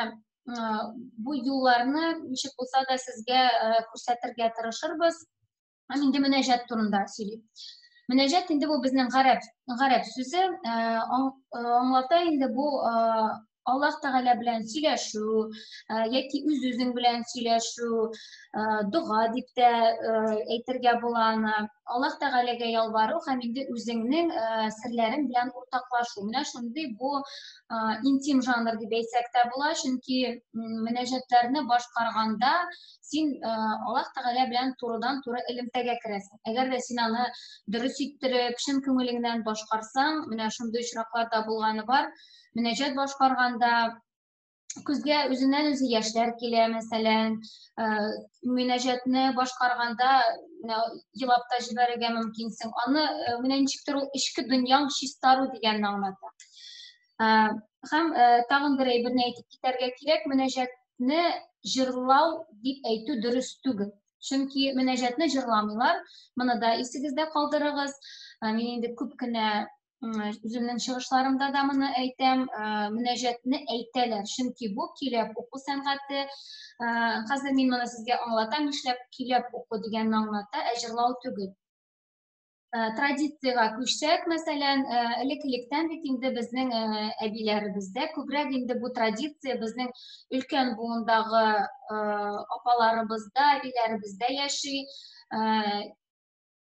бу юлларны ничек булса да сезгә күрсәтергә тырышырбыз. Һәм инде мөнәҗәт турында сөйлим. Мөнәҗәт инде бу безнең гарәп, гарәп сүзе, аңлата инде бу Аллаһ Тәгалә белән сөйләшү, яки үз-үзең белән сөйләшү, дога дип тә әйтергә була аны. Аллаһ Тәгаләгә ялвару һәм инде үзеңнең серләрең белән уртаклашу. Менә шундый бу интим жанр дип әйтсәк тә була, чөнки мөнәҗәтләрне башкарганда син Аллаһ Тәгалә белән турыдан-туры элемтәгә керәсең. Әгәр дә син аны дөрес иттереп, чын күңелеңнән башкарсаң, менә шундый очраклар да булганы бар. Мөнәҗәт башкарганда күзгә үзеннән-үзе яшьләр килә, мәсәлән, мөнәҗәтне башкарганда менә елап та җибәрергә мөмкинсең. Аны менә ничектер ул эчке дөньяң чистару дигәнне аңлата. Һәм тагын бер әйберне әйтеп китәргә кирәк, мөнәҗәтне җырлау дип әйтү дөрес түгел. Чөнки мөнәҗәтне җырламыйлар. Моны да исегездә калдырыгыз. Мин инде күп кенә үземнең чыгышларымда да моны әйтәм, мөнәҗәтне әйтәләр, чөнки бу көйләп уку сәнгате. Хәзер мин моны сезгә аңлатам, нишләп көйләп уку дигәнне аңлата, ә җырлау түгел. Традициягә күчсәк, мәсәлән, элек-электән бит инде безнең әбиләребездә күбрәк инде бу традиция безнең өлкән буындагы апаларыбызда, әбиләребездә яши.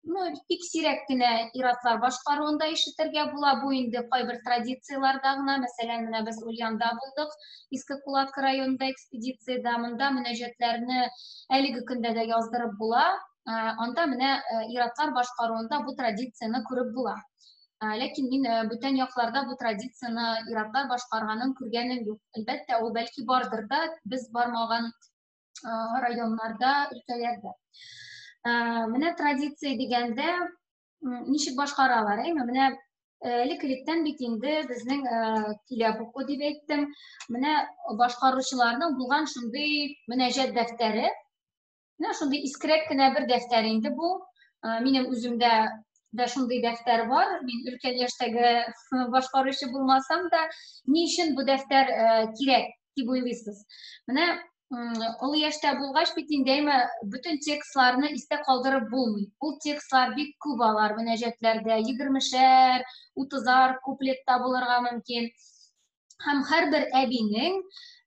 Ну, бик сирәк кенә ир-атлар башкаруында ишетергә була. Бу инде кайбер традицияләрдә генә. Мәсәлән, менә без Ульянда булдык, Иске Кулатка районында экспедициядә. Монда мөнәҗәтләрне әлеге көндә дә яздырып була. Анда менә ир-атлар башкаруында бу традицияне күреп була. Ләкин мин бүтән якларда бу традицияне ир-атлар башкарганын күргәнем юк. Әлбәттә, ул бәлки бардыр да, без бармаган районнарда, өлкәләрдә. Менә традиция дигәндә ничек башкаралар, әйме? Менә элек-электән бит инде безнең көйләп уку дип әйттем. Менә башкаручыларның булган шундый мөнәҗәт дәфтәре. Менә шундый искерәк кенә бер дәфтәр инде бу. Минем үземдә дә шундый дәфтәр бар. Мин өлкән яшьтәге башкаручы булмасам да, ни өчен бу дәфтәр кирәк дип уйлыйсыз? Менә. Олы яшьтә булгач бит инде, әмма бөтен текстларны истә калдырып булмый. Ул текстлар бик күп алар мөнәҗәтләрдә, 20-шәр, 30-ар куплетта булырга мөмкин. Һәм һәрбер әбинең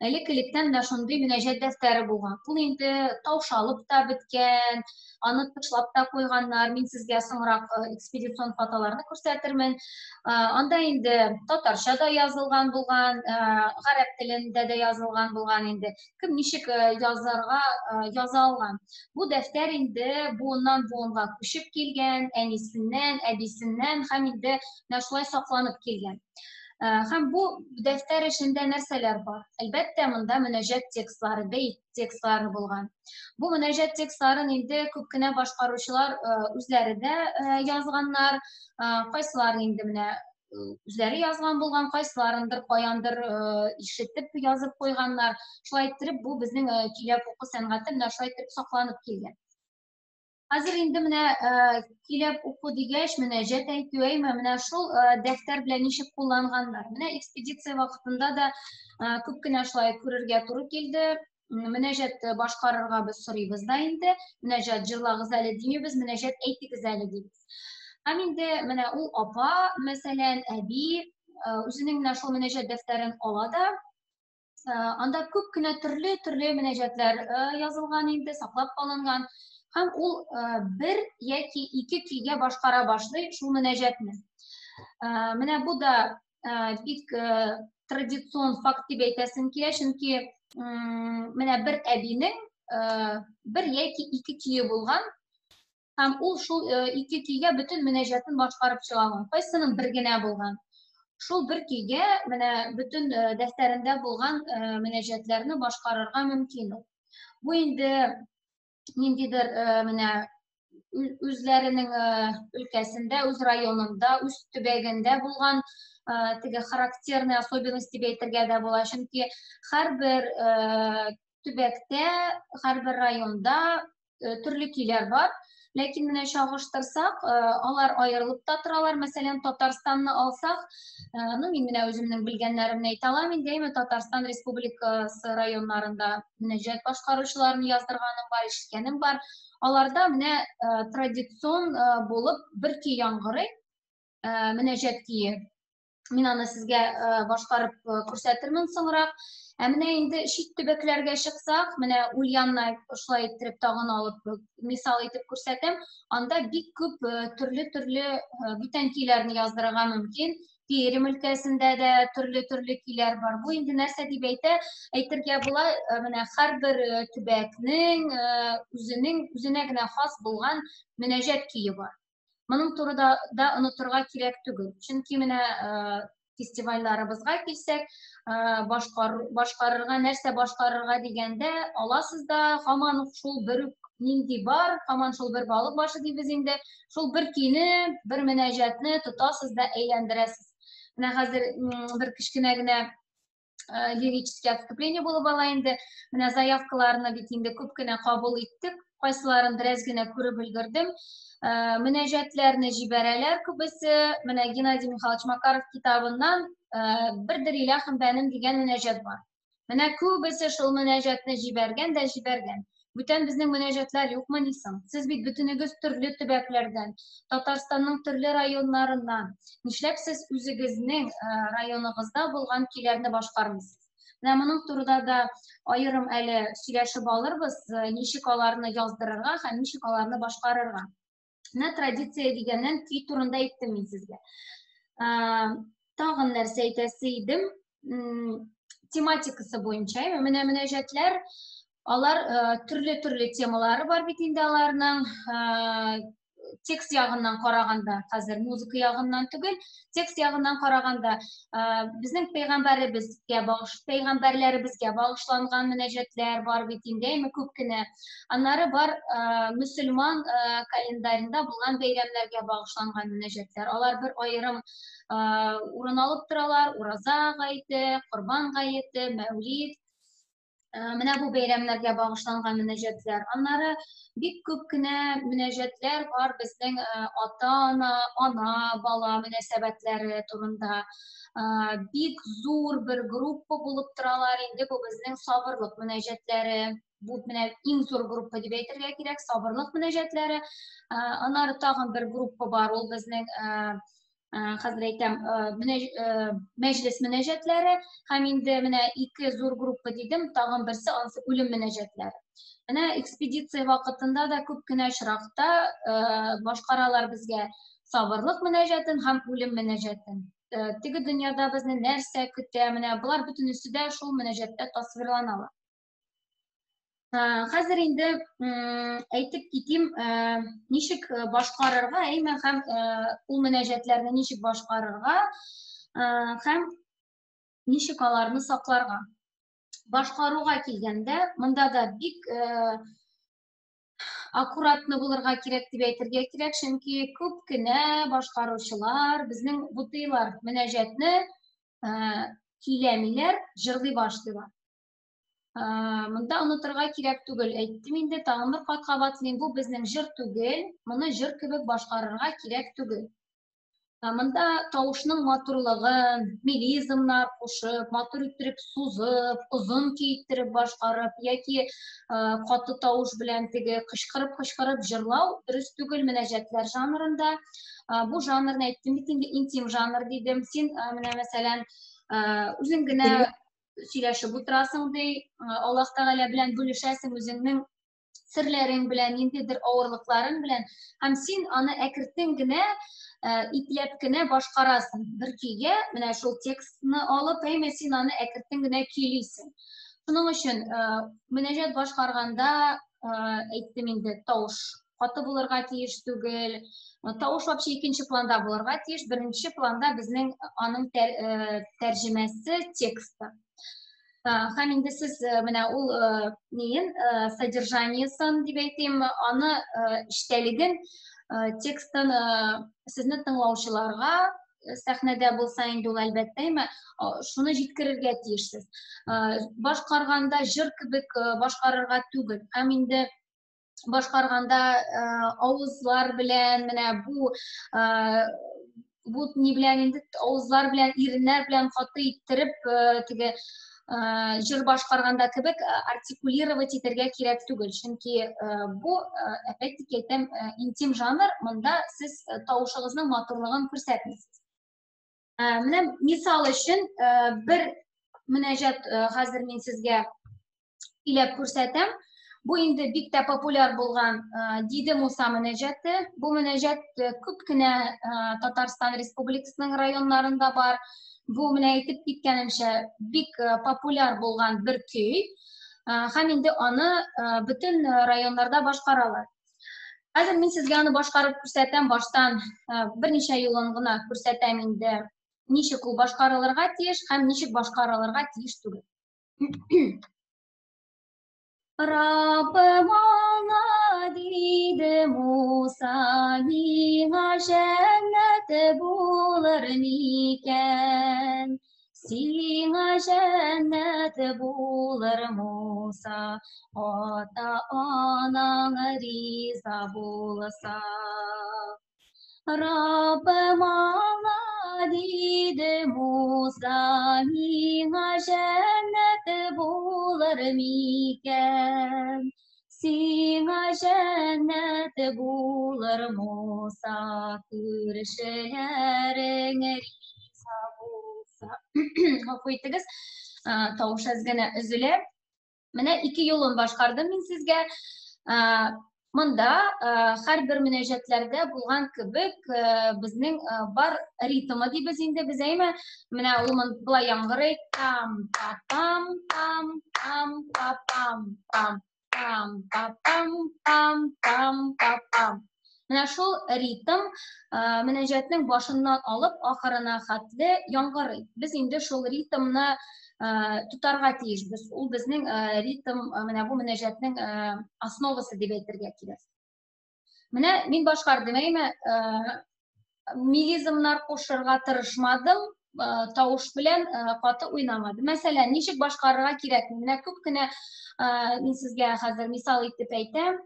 элек-электән менә шундый мөнәҗәт дәфтәре булган. Ул инде таушалып та беткән, аны тышлап та куйганнар. Мин сезгә соңрак экспедицион фотоларны күрсәтермен. Анда инде татарча да язылган булган, гарәп телендә дә язылган булган инде. Кем ничек язарга яза алган. Бу дәфтәр инде буыннан буынга күчеп килгән, әнисеннән, әбисеннән һәм инде менә шулай сакланып килгән. Һәм бу дәфтәр эчендә нәрсәләр бар? Әлбәттә, монда мөнәҗәт текстлары, бәет текстлары булган. Бу мөнәҗәт текстларын инде күп кенә башкаручылар үзләре дә язганнар, кайсылары инде менә үзләре язган булган, кайсыларындыр каяндыр ишетеп язып куйганнар. Шулай иттереп, бу безнең көйләп уку сәнгате менә шулай иттереп сакланып килгән. Хәзер инде менә көйләп уку дигәч, мөнәҗәт әйтү, әйме, менә шул дәфтәр белән ничек кулланганнар. Менә экспедиция вакытында да күп кенә шулай күрергә туры килде. Мөнәҗәт башкарырга без сорыйбыз да инде. Мөнәҗәт җырлагыз әле димибез, мөнәҗәт әйтегез әле дибез. Һәм инде менә ул апа, мәсәлән, әби үзенең менә шул мөнәҗәт дәфтәрен ала да, Анда күп кенә төрле-төрле мөнәҗәтләр язылган инде, саклап калынган. Һәм ул бер яки ике көйгә башкара башлый шул мөнәҗәтне. Менә бу да бик традицион факт дип әйтәсем килә, чөнки менә бер әбинең бер яки ике көе булган, Һәм ул шул ике көйгә бөтен мөнәҗәтен башкарып чыга алган. Кайсының бер генә булган. Шул бер көйгә менә бөтен дәфтәрендә булган мөнәҗәтләрне башкарырга мөмкин ул. Бу инде ниндидер менә үзләренең өлкәсендә, үз районында, үз төбәгендә булган теге характерный особенность дип әйтергә дә була. Чөнки һәрбер төбәктә, һәрбер районда төрле көйләр бар. Ләкин менә чагыштырсак, алар аерылып та торалар. Мәсәлән, Татарстанны алсак, ну, мин менә үземнең белгәннәремне әйтә алам инде, әмма Татарстан Республикасы районнарында мөнәҗәт башкаручыларны яздырганым бар, ишеткәнем бар. Аларда менә традицион булып бер көй яңгырый, мөнәҗәт көе. Мин аны сезгә башкарып күрсәтермен соңрак. Ә менә инде чит төбәкләргә чыксак, менә Ульянны шулай иттереп тагын алып мисал итеп күрсәтәм, анда бик күп төрле-төрле бүтән көйләрне яздырырга мөмкин. Пермь өлкәсендә дә төрле-төрле көйләр бар. Бу инде нәрсә дип әйтә? Әйтергә була, менә һәрбер төбәкнең үзенең үзенә генә хас булган мөнәҗәт көе бар. Моның турыда да онытырга кирәк түгел. Чөнки менә фестивальләребезгә килсәк, башкарырга, нәрсә башкарырга дигәндә, аласыз да, һаман ук шул бер үк нинди бар, һаман шул бер балык башы дибез инде, шул бер көйне, бер мөнәҗәтне тотасыз да әйләндерәсез. Менә хәзер бер кечкенә генә лирический отступление булып ала инде. Менә заявкаларны бит инде күп кенә кабул иттек, кайсыларын бераз генә күреп өлгердем. Мөнәҗәтләрне җибәрәләр күбесе. Менә Геннадий Михайлович Макаров китабыннан Бердер иләһем бәнем дигән мөнәҗәт бар. Менә күбесе шул мөнәҗәтне җибәргән дә җибәргән. Бүтән безнең мөнәҗәтләр юкмыни соң? Сез бит бөтенегез төрле төбәкләрдән, Татарстанның төрле районнарыннан. Нишләп сез үзегезнең районыгызда булган көйләрне башкармыйсыз? Менә моның турында да аерым әле сөйләшеп алырбыз, ничек аларны яздырырга һәм ничек аларны башкарырга. Менә традиция дигәннән көй турында әйттем мин сезгә. Тагын нәрсә әйтәсе идем? Тематикасы буенча, менә мөнәҗәтләр, алар төрле-төрле темалары бар бит инде аларның. Текст ягыннан караганда, хәзер музыка ягыннан түгел, текст ягыннан караганда, безнең пәйгамбәребезгә багыш, пәйгамбәрләребезгә багышланган мөнәҗәтләр бар бит инде, әйме, күп кенә. Аннары бар мөселман календаренда булган бәйрәмнәргә багышланган мөнәҗәтләр. Алар бер аерым урын алып торалар: Ураза гаете, Корбан гаете, Мәүлид. Менә бу бәйрәмнәргә багышланган мөнәҗәтләр. Аннары бик күп кенә мөнәҗәтләр бар безнең ата-ана, ана, бала мөнәсәбәтләре турында. Бик зур бер группа булып торалар инде бу безнең сабырлык мөнәҗәтләре. Бу менә иң зур группа дип әйтергә кирәк, сабырлык мөнәҗәтләре. Аннары тагын бер группа бар, ул безнең хәзер әйтәм, мәҗлес мөнәҗәтләре һәм инде менә ике зур группа дидем, тагын берсе анысы үлем мөнәҗәтләре. Менә экспедиция вакытында да күп кенә очракта башкаралар безгә сабырлык мөнәҗәтен һәм үлем мөнәҗәтен. Теге дөньяда безне нәрсә көтә, менә болар бөтенесе дә шул мөнәҗәттә тасвирланалар. Хәзер инде әйтеп китим, ничек башкарырга, әйме, һәм ул мөнәҗәтләрне ничек башкарырга һәм ничек аларны сакларга. Башкаруга килгәндә, монда да бик аккуратны булырга кирәк дип әйтергә кирәк, чөнки күп кенә башкаручылар безнең бутыйлар мөнәҗәтне көйләмиләр, җырлый башлыйлар. Монда онытырга кирәк түгел. Әйттем инде, тагын бер кат кабатлыйм, бу безнең җыр түгел, моны җыр кебек башкарырга кирәк түгел. Монда тавышның матурлыгын, мелизмнар кушып, матур иттереп сузып, озын көй иттереп башкарып яки каты тавыш белән теге кычкырып-кычкырып җырлау дөрес түгел мөнәҗәтләр жанрында. Бу жанрны әйттем бит инде, интим жанр дидем. Син менә мәсәлән, үзең генә сөйләшеп утырасың ди, Аллаһ Тәгалә белән бүлешәсең үзеңнең серләрең белән, ниндидер авырлыкларың белән, һәм син аны әкертен генә, ипләп кенә башкарасың. Бер көйгә менә шул текстны алып, әйме син аны әкертен генә көйлисең. Шуның өчен мөнәҗәт башкарганда, әйттем инде, тавыш каты булырга тиеш түгел. Тавыш вообще икенче планда булырга тиеш. Беренче планда безнең аның тәрҗемәсе, тексты. Һәм инде сез менә ул неен, содержаниесын дип әйтим, аны эчтәлеген, текстын сезне тыңлаучыларга сәхнәдә булса инде ул әлбәттә, әмма шуны җиткерергә тиешсез. Башкарганда җыр кебек башкарырга түгел. Һәм инде башкарганда авызлар белән менә бу бу ни белән инде авызлар белән иреннәр белән каты иттереп теге җыр башкарганда кебек артикулировать итәргә кирәк түгел, чөнки бу, опять-таки әйтәм, интим жанр, монда сез тавышыгызның матурлыгын күрсәтмисез. Менә мисал өчен бер мөнәҗәт хәзер мин сезгә көйләп күрсәтәм. Бу инде бик тә популяр булган Диде Муса мөнәҗәте. Бу мөнәҗәт күп кенә Татарстан Республикасының районнарында бар. Бу менә әйтеп киткәнемчә бик популяр булган бер көй. Һәм инде аны бөтен районнарда башкаралар. Хәзер мин сезгә аны башкарып күрсәтәм, баштан берничә юлын гына күрсәтәм инде, ничек ул башкарылырга тиеш һәм ничек башкарылырга тиеш түгел. Раббым Алла, диде Муса, миңа җәннәт булыр микән? Сиңа җәннәт булыр, Муса, ата-анаң риза булса. Раббым Алла, диде Муса, миңа җәннәт булыр микән? Сиңа җәннәт булыр, Муса, күршеләрең риза булса. Гафу итегез, тавыш әз генә өзелә. Менә ике юлын башкардым мин сезгә. Монда һәрбер мөнәҗәтләрдә булган кебек безнең бар ритмы дибез инде без, әйме? Менә ул болай яңгырый: там па пам пам пам па пам пам пам па пам пам пам па пам. Менә шул ритм мөнәҗәтнең башыннан алып ахырына хәтле яңгырый. Без инде шул ритмны тотарга тиешбез. Ул безнең ритм, менә бу мөнәҗәтнең основасы дип әйтергә кирәк. Менә мин башкардым, әйме, мелизмнар кушырга тырышмадым. Тавыш белән каты уйнамады. Мәсәлән, ничек башкарырга кирәк? Менә күп кенә мин сезгә хәзер мисал итеп әйтәм.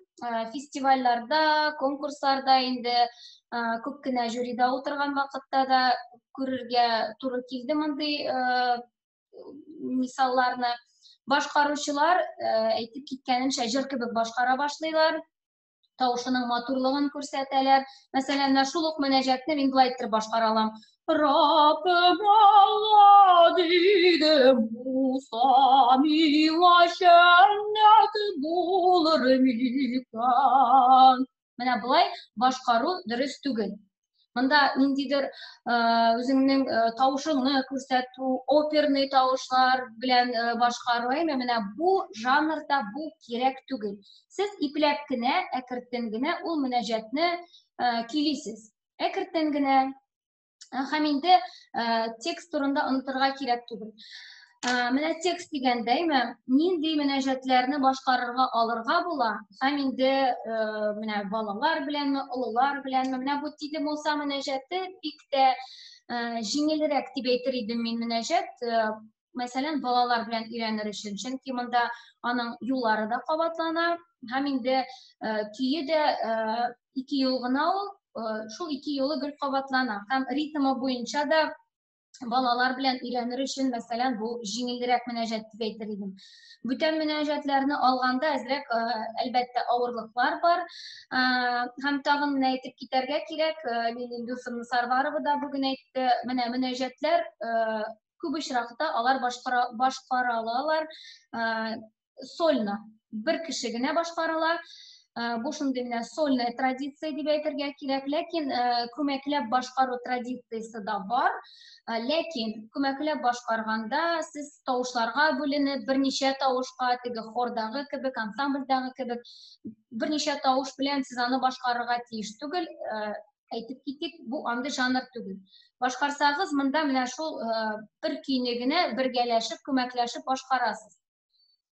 Фестивальләрдә, конкурсларда инде күп кенә жюрида утырган вакытта да күрергә туры килде мондый мисалларны. Башкаручылар, әйтеп киткәнемчә, җыр кебек башкара башлыйлар. Тавышының матурлыгын күрсәтәләр. Мәсәлән, менә шул ук мөнәҗәтне мин болай иттереп башкара алам. Раббым Алла диде Муса, миңа җәннәт булыр микән? Менә болай башкару дөрес түгел. Монда ниндидер үзеңнең тавышыңны күрсәтү, оперный тавышлар белән башкару, әмма менә бу жанрда бу кирәк түгел. Сез ипләп кенә, әкертен генә ул мөнәҗәтне көйлисез. Әкертен генә. Һәм инде текст турында онытырга кирәк түгел. Менә текст дигәндә, әйме, нинди мөнәҗәтләрне башкарырга алырга була, һәм инде менә балалар беләнме, олылар беләнме, менә бу Тиде Муса мөнәҗәте бик тә җиңелрәк дип әйтер идем мин мөнәҗәт, мәсәлән, балалар белән өйрәнер өчен, чөнки монда аның юллары да кабатлана, һәм инде көе дә ике юл гына ул, шул ике юлы гел кабатлана, һәм ритмы буенча да балалар белән өйрәнер өчен, мәсәлән, бу җиңелрәк мөнәҗәт дип әйтер идем. Бүтән мөнәҗәтләрне алганда әзрәк, әлбәттә, авырлыклар бар. Һәм тагын менә әйтеп китәргә кирәк, Лилия Индусовна Сарварова да бүген әйтте, менә мөнәҗәтләр күп очракта алар башкара алалар сольно, бер кеше генә башкарыла. Бу шундый менә сольная традиция дип әйтергә кирәк, ләкин күмәкләп башкару традициясе дә бар. Ләкин күмәкләп башкарганда сез тавышларга бүленеп, берничә тавышка, теге хордагы кебек, ансамбльдагы кебек, берничә тавыш белән сез аны башкарырга тиеш түгел. Әйтеп китик, бу андый жанр түгел. Башкарсагыз, монда менә шул бер көйне генә бергәләшеп, күмәкләшеп башкарасыз.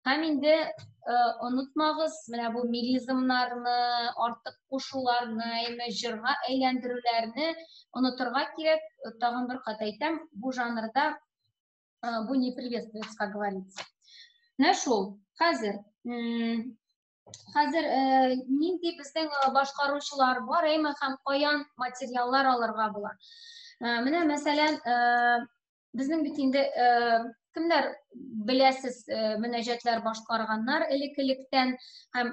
Һәм инде онытмагыз, менә бу мелизмнарны, артык кушуларны, әйме җырга әйләндерүләрне онытырга кирәк. Тагын бер кат әйтәм, бу жанрда бу не приветствуется, как говорится. Менә шул. Хәзер нинди безнең башкаручылар бар, әйме, һәм каян материаллар алырга була? Менә, мәсәлән, безнең бит инде кемнәр беләсез, мөнәҗәтләр башкарганнар элек-электән, һәм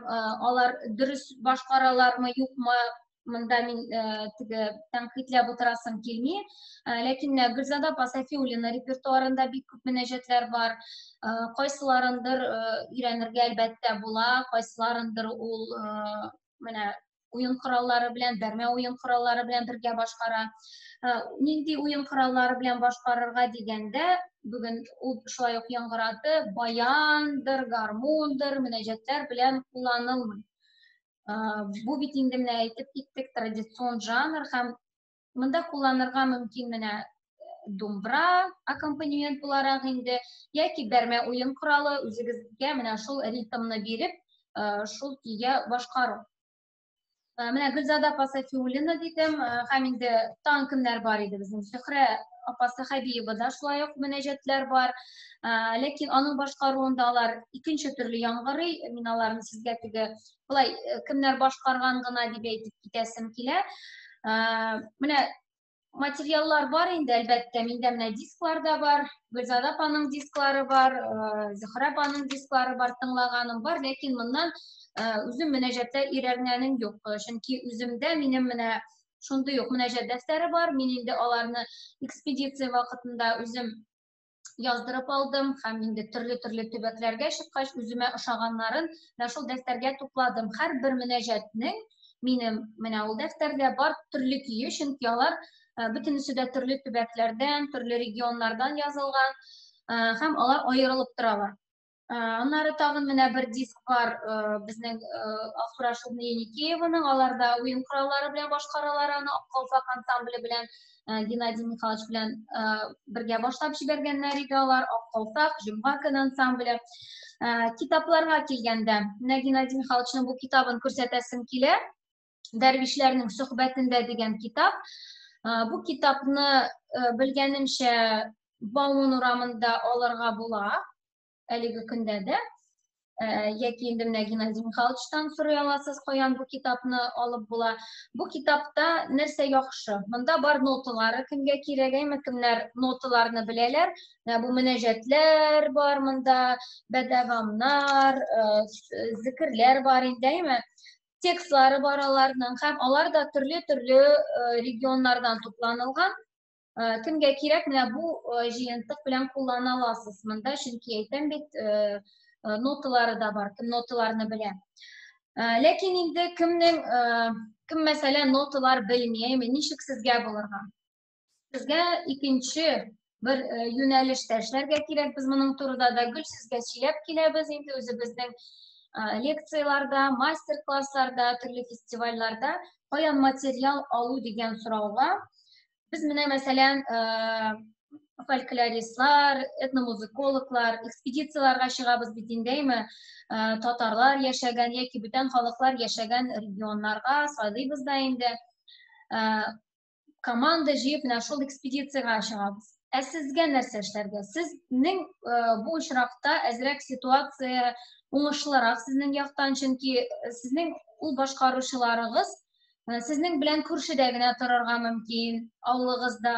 алар дөрес башкаралармы, юкмы, монда мин теге тәнкыйтьләп утырасым килми. Ләкин менә Гөлзада апа Сафиуллина репертуарында бик күп мөнәҗәтләр бар. Кайсыларындыр өйрәнергә әлбәттә була, кайсыларындыр ул менә уен кораллары белән, бәрмә уен кораллары белән бергә башкара. Нинди уен кораллары белән башкарырга дигәндә, бүген ул шулай ук яңгырады, баяндыр, гармундыр, мөнәҗәтләр белән кулланылмый. Бу бит инде менә әйтеп киттек, традицион жанр, һәм монда кулланырга мөмкин менә думбра аккомпанемент буларак инде, яки бәрмә уен коралы үзегезгә менә шул ритмны биреп, шул көйгә башкару. Менә Гөлзада апа Сафиуллина дидем, һәм инде тагын кемнәр бар иде безнең? Зөһрә апа Сәхәбиева да шулай ук мөнәҗәтләр бар. Ләкин аның башкаруында алар икенче төрле яңгырый. Мин аларны сезгә теге былай кемнәр башкарган гына дип әйтеп китәсем килә. Менә материаллар бар инде, әлбәттә, миндә менә дисклар да бар, Гөлзада апаның дисклары бар, Зөһрә апаның дисклары бар, тыңлаганым бар, ләкин моннан үзем мөнәҗәтләр өйрәнгәнем юк, чөнки үземдә минем менә шундый ук мөнәҗәт дәфтәре бар, мин инде аларны экспедиция вакытында үзем яздырып алдым һәм инде төрле-төрле төбәкләргә чыккач үземә ошаганнарын менә шул дәфтәргә тупладым. Һәрбер мөнәҗәтнең минем менә ул дәфтәрдә бар төрле көе, чөнки алар бөтенесе дә төрле төбәкләрдән, төрле регионнардан язылган һәм алар аерылып торалар. Аннары тагын менә бер диск бар, безнең Алсу Рашидовна Еникееваның, алар да уен кораллары белән башкаралар аны, Ак калфак ансамбле белән Геннадий Михайлович белән бергә башлап җибәргәннәр иде алар, Ак калфак, Җомга көн ансамбле. Китапларга килгәндә, менә Геннадий Михайловичның бу китабын күрсәтәсем килә. Дәрвишләрнең сөхбәтендә дигән китап. Бу китапны, белгәнемчә, Бауман урамында алырга була әлеге көндә дә. Яки инде менә Геннадий Михайловичтан сорый аласыз, каян бу китапны алып була. Бу китапта нәрсә яхшы? Монда бар ноталары кемгә кирәк, әйме, кемнәр ноталарны беләләр. Менә бу мөнәҗәтләр бар монда, бәдәвамнар, зикерләр бар инде, әйме. Текстлары бар аларның һәм алар да төрле-төрле регионнардан тупланылган. Кемгә кирәк, менә бу җыентык белән куллана аласыз монда, чөнки әйтәм бит, ноталары да бар, кем ноталарны белә. Ләкин инде кемнең, кем мәсәлән ноталар белми, әйме, ничек сезгә булырга? Сезгә икенче бер юнәлештә эшләргә кирәк. Без моның турында да гел сезгә сөйләп киләбез инде үзебезнең лекцияләрдә, мастер-классларда, төрле фестивальләрдә каян материал алу дигән сорауга без менә мәсәлән фольклористлар, этномузыкологлар экспедицияләргә чыгабыз бит инде, әйме, татарлар яшәгән яки бүтән халыклар яшәгән регионнарга сайлыйбыз да инде. Команда җыеп менә шул экспедициягә чыгабыз. Ә сезгә нәрсә эшләргә? Сезнең бу очракта әзрәк ситуация уңышлырак сезнең яктан, чөнки сезнең ул башкаручыларыгыз сезнең белән күршедә генә торырга мөмкин, авылыгызда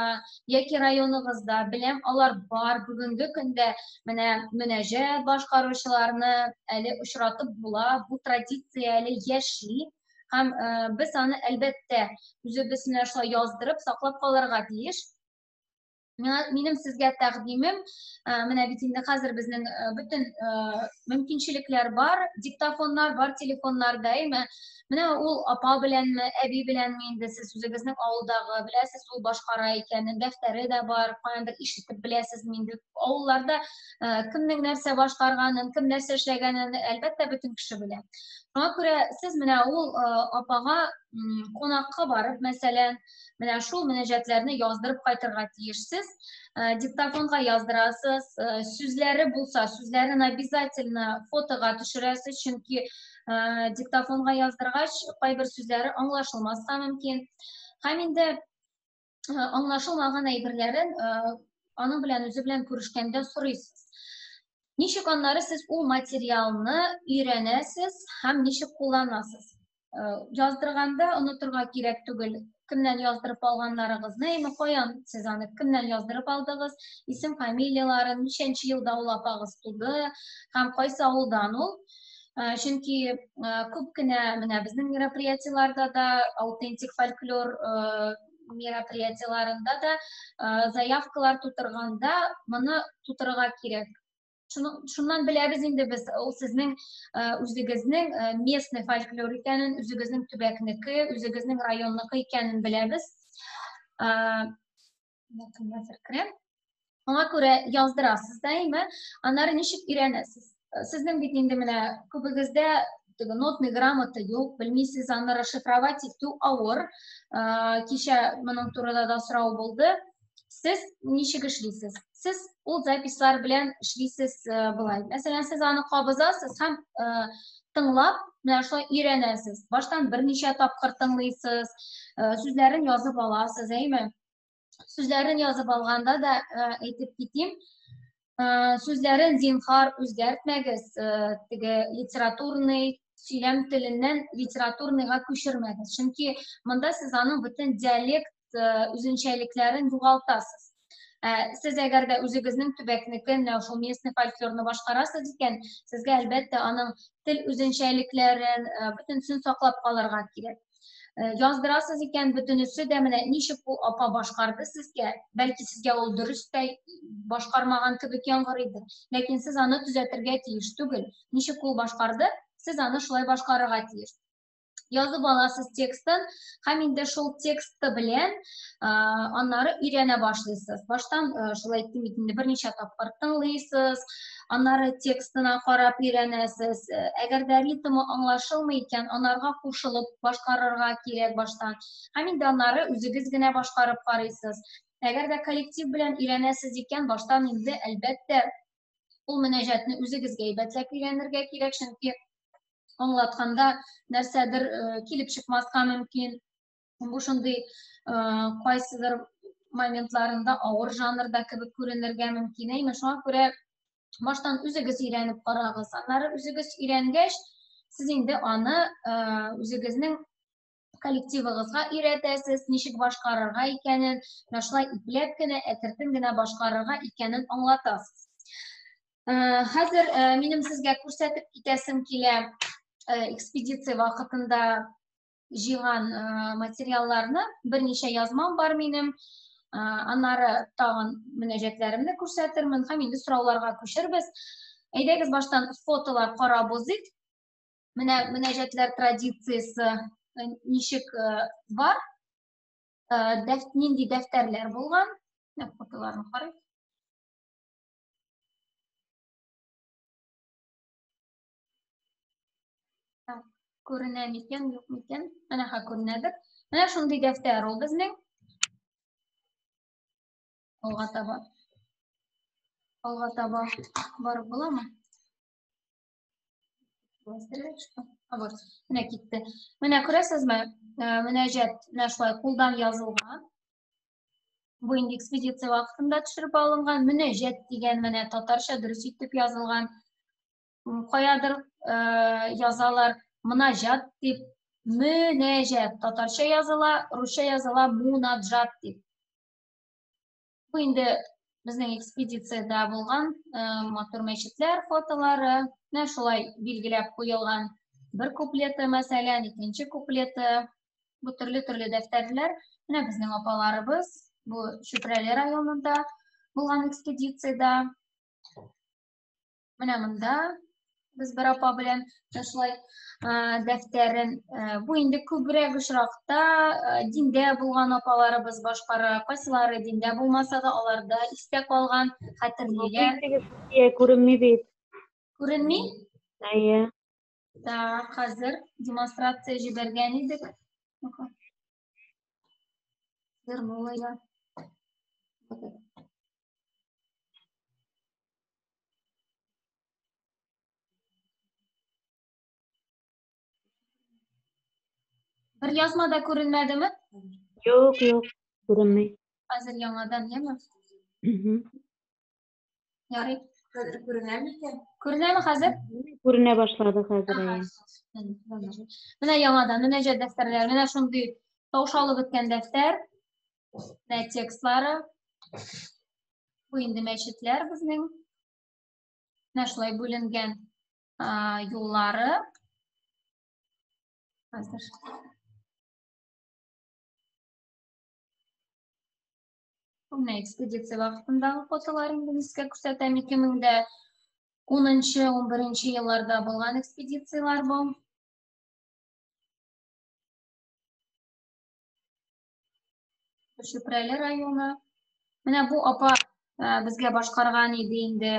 яки районыгызда. Беләм, алар бар. Бүгенге көндә менә мөнәҗәт башкаручыларны әле очратып була, бу традиция әле яши. Һәм без аны, әлбәттә, үзебез менә шулай яздырып, саклап калырга тиеш. Минем сезгә тәкъдимем, менә бит инде хәзер безнең бөтен мөмкинчелекләр бар, диктофоннар бар телефоннарда, әйме? Менә ул апа беләнме, әби беләнме инде сез үзегезнең авылдагы беләсез, ул башкара икәнен, дәфтәре дә бар, каяндыр ишетеп беләсезме инде. Авылларда кемнең нәрсә башкарганын, кем нәрсә эшләгәнен, әлбәттә, бөтен кеше белә. Шуңа күрә сез менә ул апага кунакка барып, мәсәлән, менә шул мөнәҗәтләрне яздырып кайтырга тиешсез. Диктофонга яздырасыз, сүзләре булса, сүзләрен обязательно фотога төшерәсез, чөнки диктофонга яздыргач, кайбер сүзләре аңлашылмаска мөмкин. Һәм инде аңлашылмаган әйберләрен аның белән үзе белән күрешкәндә сорыйсыз. Ничек аннары сез ул материалны өйрәнәсез һәм ничек кулланасыз? Яздырганда онытырга кирәк түгел, кемнән яздырып алганнарыгызны, яме каян сез аны кемнән яздырып алдыгыз, исем, фамилияларын, ничәнче елда ул апагыз туды һәм кайсы авылдан ул. Чөнки күп кенә менә безнең мероприятиеләрдә дә, аутентик фольклор мероприятиеләрендә дә заявкалар тутырганда моны тутырырга кирәк. Шуннан беләбез инде без ул сезнең үзегезнең местный фольклор икәнен, үзегезнең төбәкнеке, үзегезнең районныкы икәнен беләбез. Шуңа күрә яздырасыз да, әйме? Аннары ничек өйрәнәсез? Сезнең бит инде менә күбегездә теге нотный грамота юк, белмисез, аны расшифровать итү авыр. Кичә моның турында да сорау булды. Сез ничек эшлисез? Сез ул записьлар белән эшлисез былай. Мәсәлән, сез аны кабызасыз һәм тыңлап, менә шулай өйрәнәсез. Баштан берничә тапкыр тыңлыйсыз, сүзләрен язып аласыз, әйме? Сүзләрен язып алганда да әйтеп китим, сүзләрен зинхар үзгәртмәгез, теге литературный сөйләм теленнән литературныйга күчермәгез. Чөнки монда сез аның бөтен диалект үзенчәлекләрен югалтасыз. Сез әгәр дә үзегезнең төбәкнеке, менә шул местный фольклорны башкарасыз икән, сезгә әлбәттә аның тел үзенчәлекләрен бөтенесен саклап калырга кирәк. Яздырасыз икән, бөтенесе дә менә ничек ул апа башкарды сезгә, бәлки сезгә ул дөрес тә башкармаган кебек яңгырыйдыр, ләкин сез аны төзәтергә тиеш түгел. Ничек ул башкарды, сез аны шулай башкарырга тиеш. Язып аласыз текстын һәм инде шул тексты белән аннары өйрәнә башлыйсыз. Баштан шулай әйттем бит инде, берничә тапкыр тыңлыйсыз, аннары текстына карап өйрәнәсез. Әгәр дә ритмы аңлашылмый икән, анарга кушылып башкарырга кирәк баштан. Һәм инде аннары үзегез генә башкарып карыйсыз. Әгәр дә коллектив белән өйрәнәсез икән, баштан инде әлбәттә ул мөнәҗәтне үзегезгә әйбәтләп өйрәнергә кирәк, чөнки аңлатканда нәрсәдер килеп чыкмаска мөмкин. Бу шундый кайсыдыр моментларында авыр жанрда кебек күренергә мөмкин. Әйме, шуңа күрә баштан үзегез өйрәнеп карагыз. Аннары үзегез өйрәнгәч, сез инде аны үзегезнең коллективыгызга өйрәтәсез, ничек башкарырга икәнен, менә шулай ипләп кенә, әкертен генә башкарырга икәнен аңлатасыз. Хәзер минем сезгә күрсәтеп китәсем килә экспедиция вакытында җыйган материалларны, берничә язмам бар минем. Аннары тагын мөнәҗәтләремне күрсәтермен һәм инде сорауларга күчербез. Әйдәгез баштан фотолар карап узыйк. Менә мөнәҗәтләр традициясе ничек бар? Нинди дәфтәрләр булган? Менә фотоларны карыйк. Күренә микән, юк микән? Менә ха күренәдер. Менә шундый дәфтәр ул безнең. Алга таба. Алга таба барып буламы? Вот, менә китте. Менә күрәсезме? Мөнәҗәт менә шулай кулдан язылган. Бу инде экспедиция вакытында төшереп алынган. Мөнәҗәт дигән менә татарча дөрес итеп язылган. Каядыр язалар мунаҗат дип, мөнәҗәт татарча языла, русча языла мунаджат дип. Бу инде безнең экспедициядә булган матур мәчетләр фотолары, менә шулай билгеләп куелган бер куплеты, мәсәлән, икенче куплеты. Бу төрле-төрле дәфтәрләр. Менә безнең апаларыбыз бу Чүпрәле районында булган экспедициядә. Менә монда без бер апа белән шулай дәфтәрен. Бу инде күбрәк очракта диндә булган апаларыбыз башкара. Кайсылары диндә булмаса да, аларда истә калган, хәтерлиләр. Күренми бит. Күренми? Әйе. Так, хәзер демонстрация җибәргән идек. Ну-ка. Вернула я. Вот это. Бер язма да күренмәдеме? Юк, юк, күренми. Хәзер яңадан, яме? Ярый. Хәзер күренә микән? Күренәме хәзер? Күренә башлады хәзер. Менә яңадан мөнәҗәт дәфтәрләре, менә шундый таушалып беткән дәфтәр. Менә текстлары. Бу инде мәчетләр безнең. Менә шулай бүленгән юллары. Хәзер. Менә экспедиция вакытындагы фотолар инде искә күрсәтәм. 2010-нчы, 11 елларда булган экспедицияләр бу. Чүпрәле районы. Менә бу апа безгә башкарган иде инде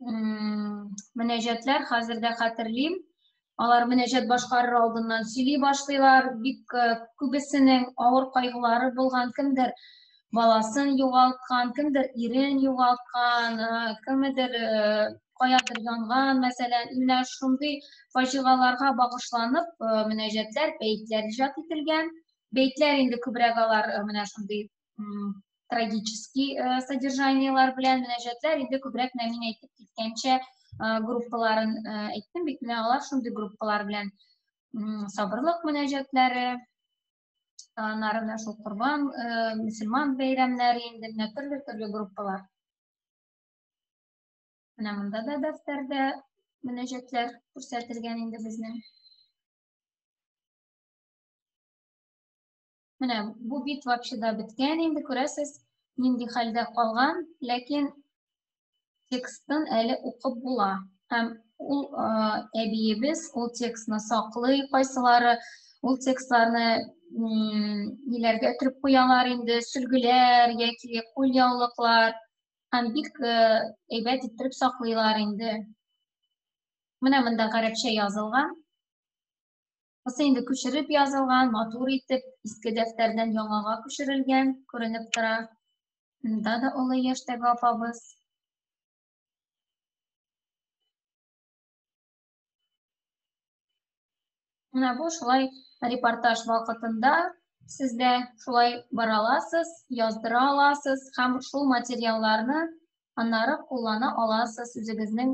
мөнәҗәтләр, хәзер дә хәтерлим. Алар мөнәҗәт башкарыр алдыннан сөйли башлыйлар. Бик күбесенең авыр кайгылары булган, кемдер баласын югалткан, кемдер ирен югалткан, кемдер каядыр янган, мәсәлән. Менә шундый фаҗигаларга багышланып мөнәҗәтләр, бәетләр иҗат ителгән. Бәетләр инде күбрәк алар менә шундый трагический содержаниелар белән, мөнәҗәтләр инде күбрәк менә мин әйтеп киткәнчә группаларын әйттем бит, менә алар шундый группалар белән сабырлык мөнәҗәтләре, аннары менә шул корбан, мөселман бәйрәмнәре инде менә төрле-төрле группалар. Менә монда да дәфтәрдә мөнәҗәтләр күрсәтелгән инде безнең. Менә бу бит вообще да беткән инде, күрәсез, нинди хәлдә калган, ләкин текстын әле укып була. Һәм ул әбиебез ул текстны саклый, кайсылары ул текстларны ниләргә төреп куялар инде, сөлгеләр яки кулъяулыклар, һәм бик әйбәт иттереп саклыйлар инде. Менә монда гарәпчә язылган. Бусы инде күчереп язылган, матур итеп, иске дәфтәрдән яңага күчерелгән, күренеп тора. Монда да олы яшьтәге апабыз. Менә бу шулай репортаж вакытында Сез дә шулай бара аласыз, яздыра аласыз һәм шул материалларны аннары куллана аласыз үзегезнең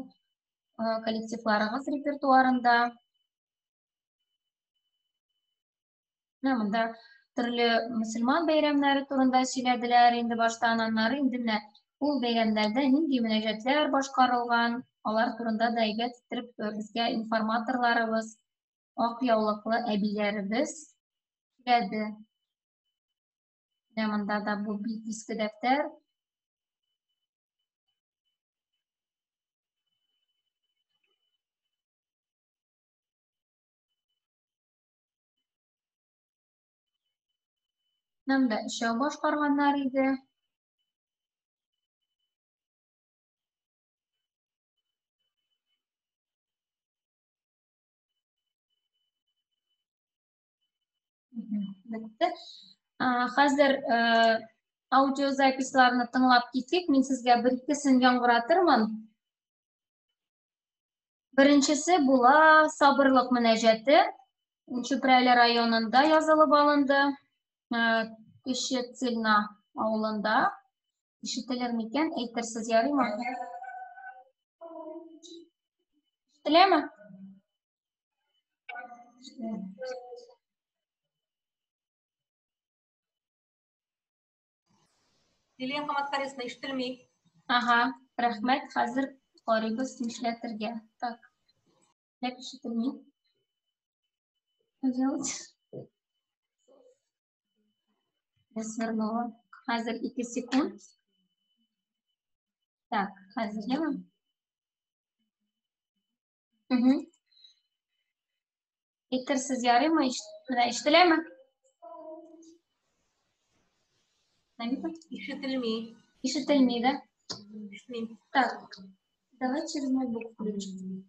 коллективларыгыз репертуарында. Менә монда төрле мөселман бәйрәмнәре турында сөйләделәр инде баштан, аннары инде менә ул бәйрәмнәрдә нинди мөнәҗәтләр башкарылган, алар турында да әйбәт иттереп безгә информаторларыбыз, ак яулыклы әбиләребез сөйләде. Менә монда да бу бик иске дәфтәр. Монда өчәү башкарганнар иде. Бетте. Хәзер аудиозаписьларны тыңлап китик. Мин сезгә бер икесен яңгыратырмын. Беренчесе була сабырлык мөнәҗәте. Чүпрәле районында язылып алынды. Кече Цильна авылында. Ишетелер микән? Әйтерсез, ярыймы? Ишетеләме? Лилия Хаматфарисовна, ишетелми. Ага, рәхмәт. Хәзер карыйбыз нишләтергә. Так. Нәк ишетелми. Что делать? Я свернула. Хәзер 2 секунд. Так, хәзер яме? Угу. Әйтерсез ярыймы? Менә ишетеләме? Ишетелми. Ишетелми, да? Ишетмим. Так, давай через ноутбук включим.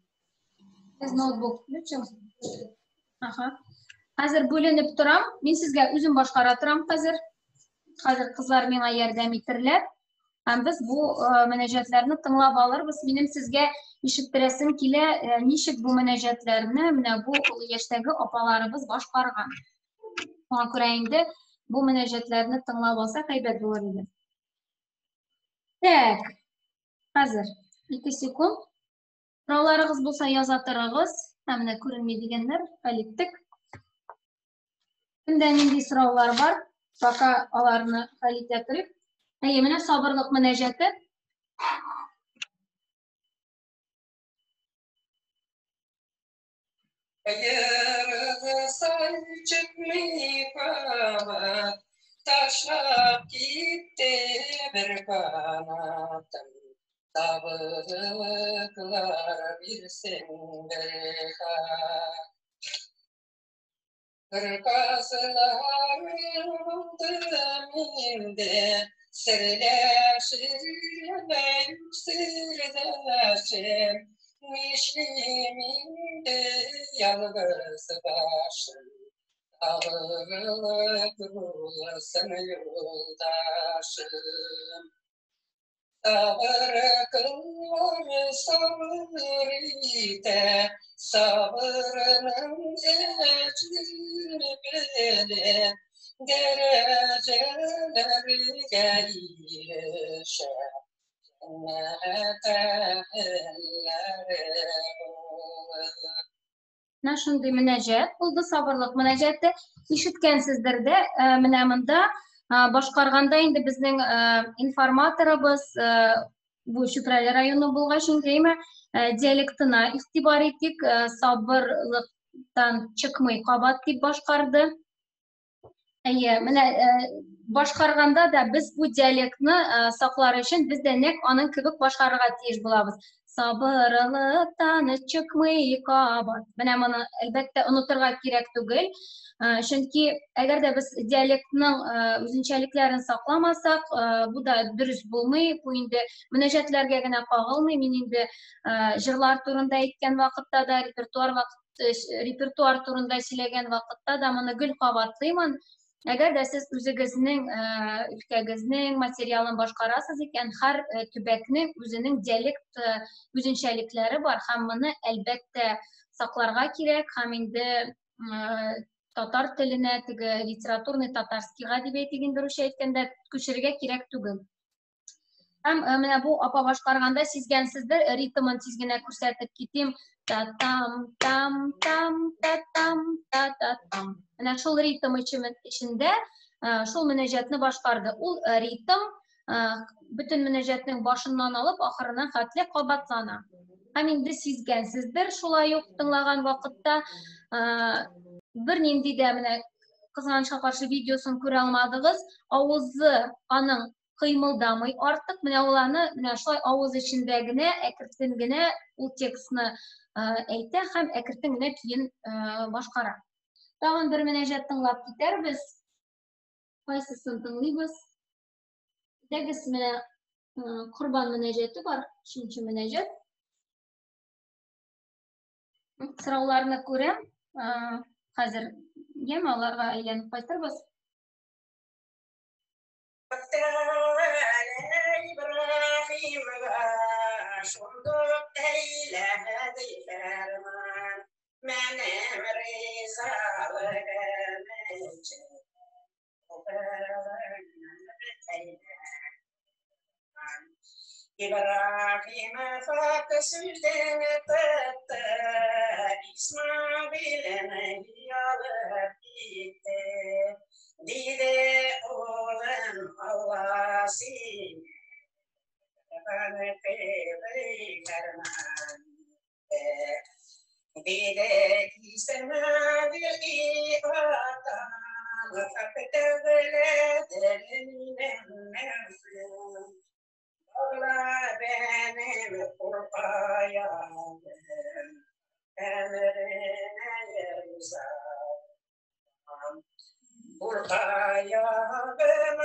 Через ноутбук включим. Ага. Хәзер бүленеп торам. Мин сезгә үзем башкара торам хәзер. Хәзер кызлар миңа ярдәм итерләр. Һәм без бу мөнәҗәтләрне тыңлап алырбыз. Минем сезгә ишеттерәсем килә, ничек бу мөнәҗәтләрне менә бу олы яшьтәге апаларыбыз башкарган. Шуңа күрә инде бу мөнәҗәтләрне тыңлап алсак әйбәт булыр иде. Так, хәзер 2 секунд. Сорауларыгыз булса яза торыгыз. Ә менә күренми дигәннәр, хәл иттек. Кемдә нинди сораулар бар, пока аларны хәл итә торыйк. Әйе, менә сабырлык мөнәҗәте. Аерылсаң чыкмый кабат, ташлап китте бер канатым. Сабырлыклар бирсен бер хат. Кыркасылар булдым инде, серләшермен сердәшем. Нишлим инде ялгыз башым, Сабырлык булсын юлдашым. Сабыр кыллар сабыр итә, сабырның әҗерен белә, дәрәҗәләргә ирешә, җәннәт әһелләре булыр. Менә шундый мөнәҗәт булды, сабырлык мөнәҗәте. Ишеткәнсездер дә, менә монда башкарганда инде безнең информаторыбыз бу Чүпрәле районы булгач инде, әйме, диалектына игътибар итик, сабырлыктан чыкмый кабат дип башкарды. Әйе, менә башкарганда да без бу диалектны саклар өчен без дә нәкъ аның кебек башкарырга тиеш булабыз. Сабырлыктан чыкмый кабат. Менә моны әлбәттә онытырга кирәк түгел. Чөнки әгәр дә без диалектның үзенчәлекләрен сакламасак, бу да дөрес булмый. Бу инде мөнәҗәтләргә генә кагылмый. Мин инде җырлар турында әйткән вакытта да, репертуар вакыт репертуар турында сөйләгән вакытта да моны гел кабатлыймын. Әгәр дә сез үзегезнең өлкәгезнең материалын башкарасыз икән, һәр төбәкнең үзенең диалект үзенчәлекләре бар һәм моны әлбәттә сакларга кирәк һәм инде татар теленә, теге литературный татарскийга дип әйтик инде русча әйткәндә, күчерергә кирәк түгел. Һәм менә бу апа башкарганда сизгәнсездер, ритмын тиз генә күрсәтеп китим. Та-там, там, там, та-там, та-та-там. Менә шул ритм эчендә шул мөнәҗәтне башкарды. Ул ритм бөтен мөнәҗәтнең башыннан алып ахырына хәтле кабатлана. Һәм инде сизгәнсездер, шулай ук тыңлаган вакытта бернинди дә менә кызганычка каршы видеосын күрә алмадыгыз. Авызы аның кыймылдамый артык. Менә ул аны менә шулай авыз эчендә генә, әкертен генә ул текстны әйтә һәм әкертен генә көен башкара. Тагын бер мөнәҗәт тыңлап китәрбез. Кайсысын тыңлыйбыз? Әйдәгез, менә Корбан мөнәҗәте бар, өченче мөнәҗәт. Сорауларны күрәм. Хәзер яме аларга әйләнеп кайтырбыз. Шундук әйләде фәрман, Мәнем ризалыгым өчен. Ибраһим хак сүзен тотты, Исмагыйльне алып китте. Диде улым, Алла сине кылган фәрман итте. Диде Исмагыйл атам, Хак Тәгаләдер минем Мәүлам. Bağla benim kul ayağım, emrine rızam. Kul ayağım.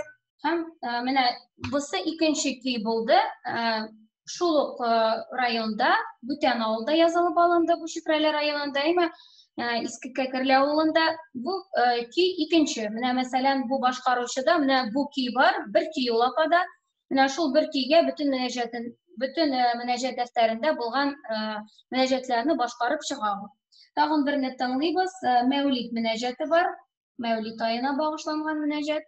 Һәм менә бусы икенче көй булды. Шул ук районда, бүтән авылда язылып алынды бу Чүпрәле районында, әмма Иске Кәкерле авылында бу көй икенче. Менә мәсәлән, бу башкаручыда менә бу көй бар, бер көй ул апада. Менә шул бер көйгә бөтен мөнәҗәтен, бөтен мөнәҗәт дәфтәрендә булган мөнәҗәтләрне башкарып чыга ул. Тагын берне тыңлыйбыз. Мәүлид мөнәҗәте бар. Мәүлид аена багышланган мөнәҗәт.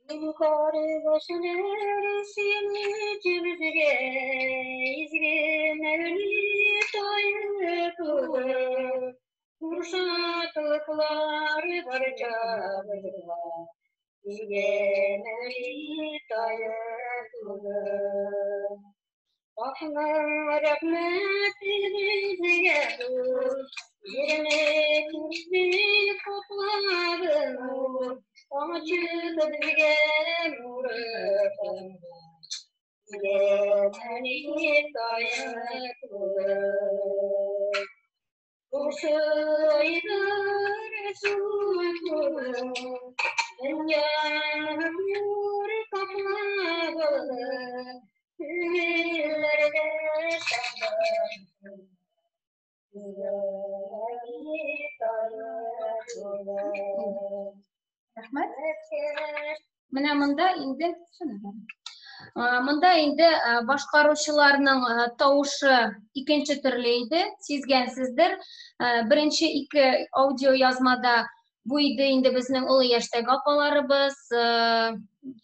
Мин кардәшләр сине изге Мәүлид ае туды. Шатлыклар барчабызга, изге Мәүлид ае туды. Хакның рәхмәте безгә зур, җирне күкне каплады нур, ачты безгә нуры изге Мәүлид ае туды. Шушы айда Рәсүл туды, дөньяны нур каплады, күңелләргә шатлык. Изге Мәүлид ае туды. Рәхмәт. Менә монда инде монда инде башкаручыларның тавышы икенче төрле иде, сизгәнсездер. Беренче ике аудио язмада бу иде инде безнең олы яшьтәге апаларыбыз,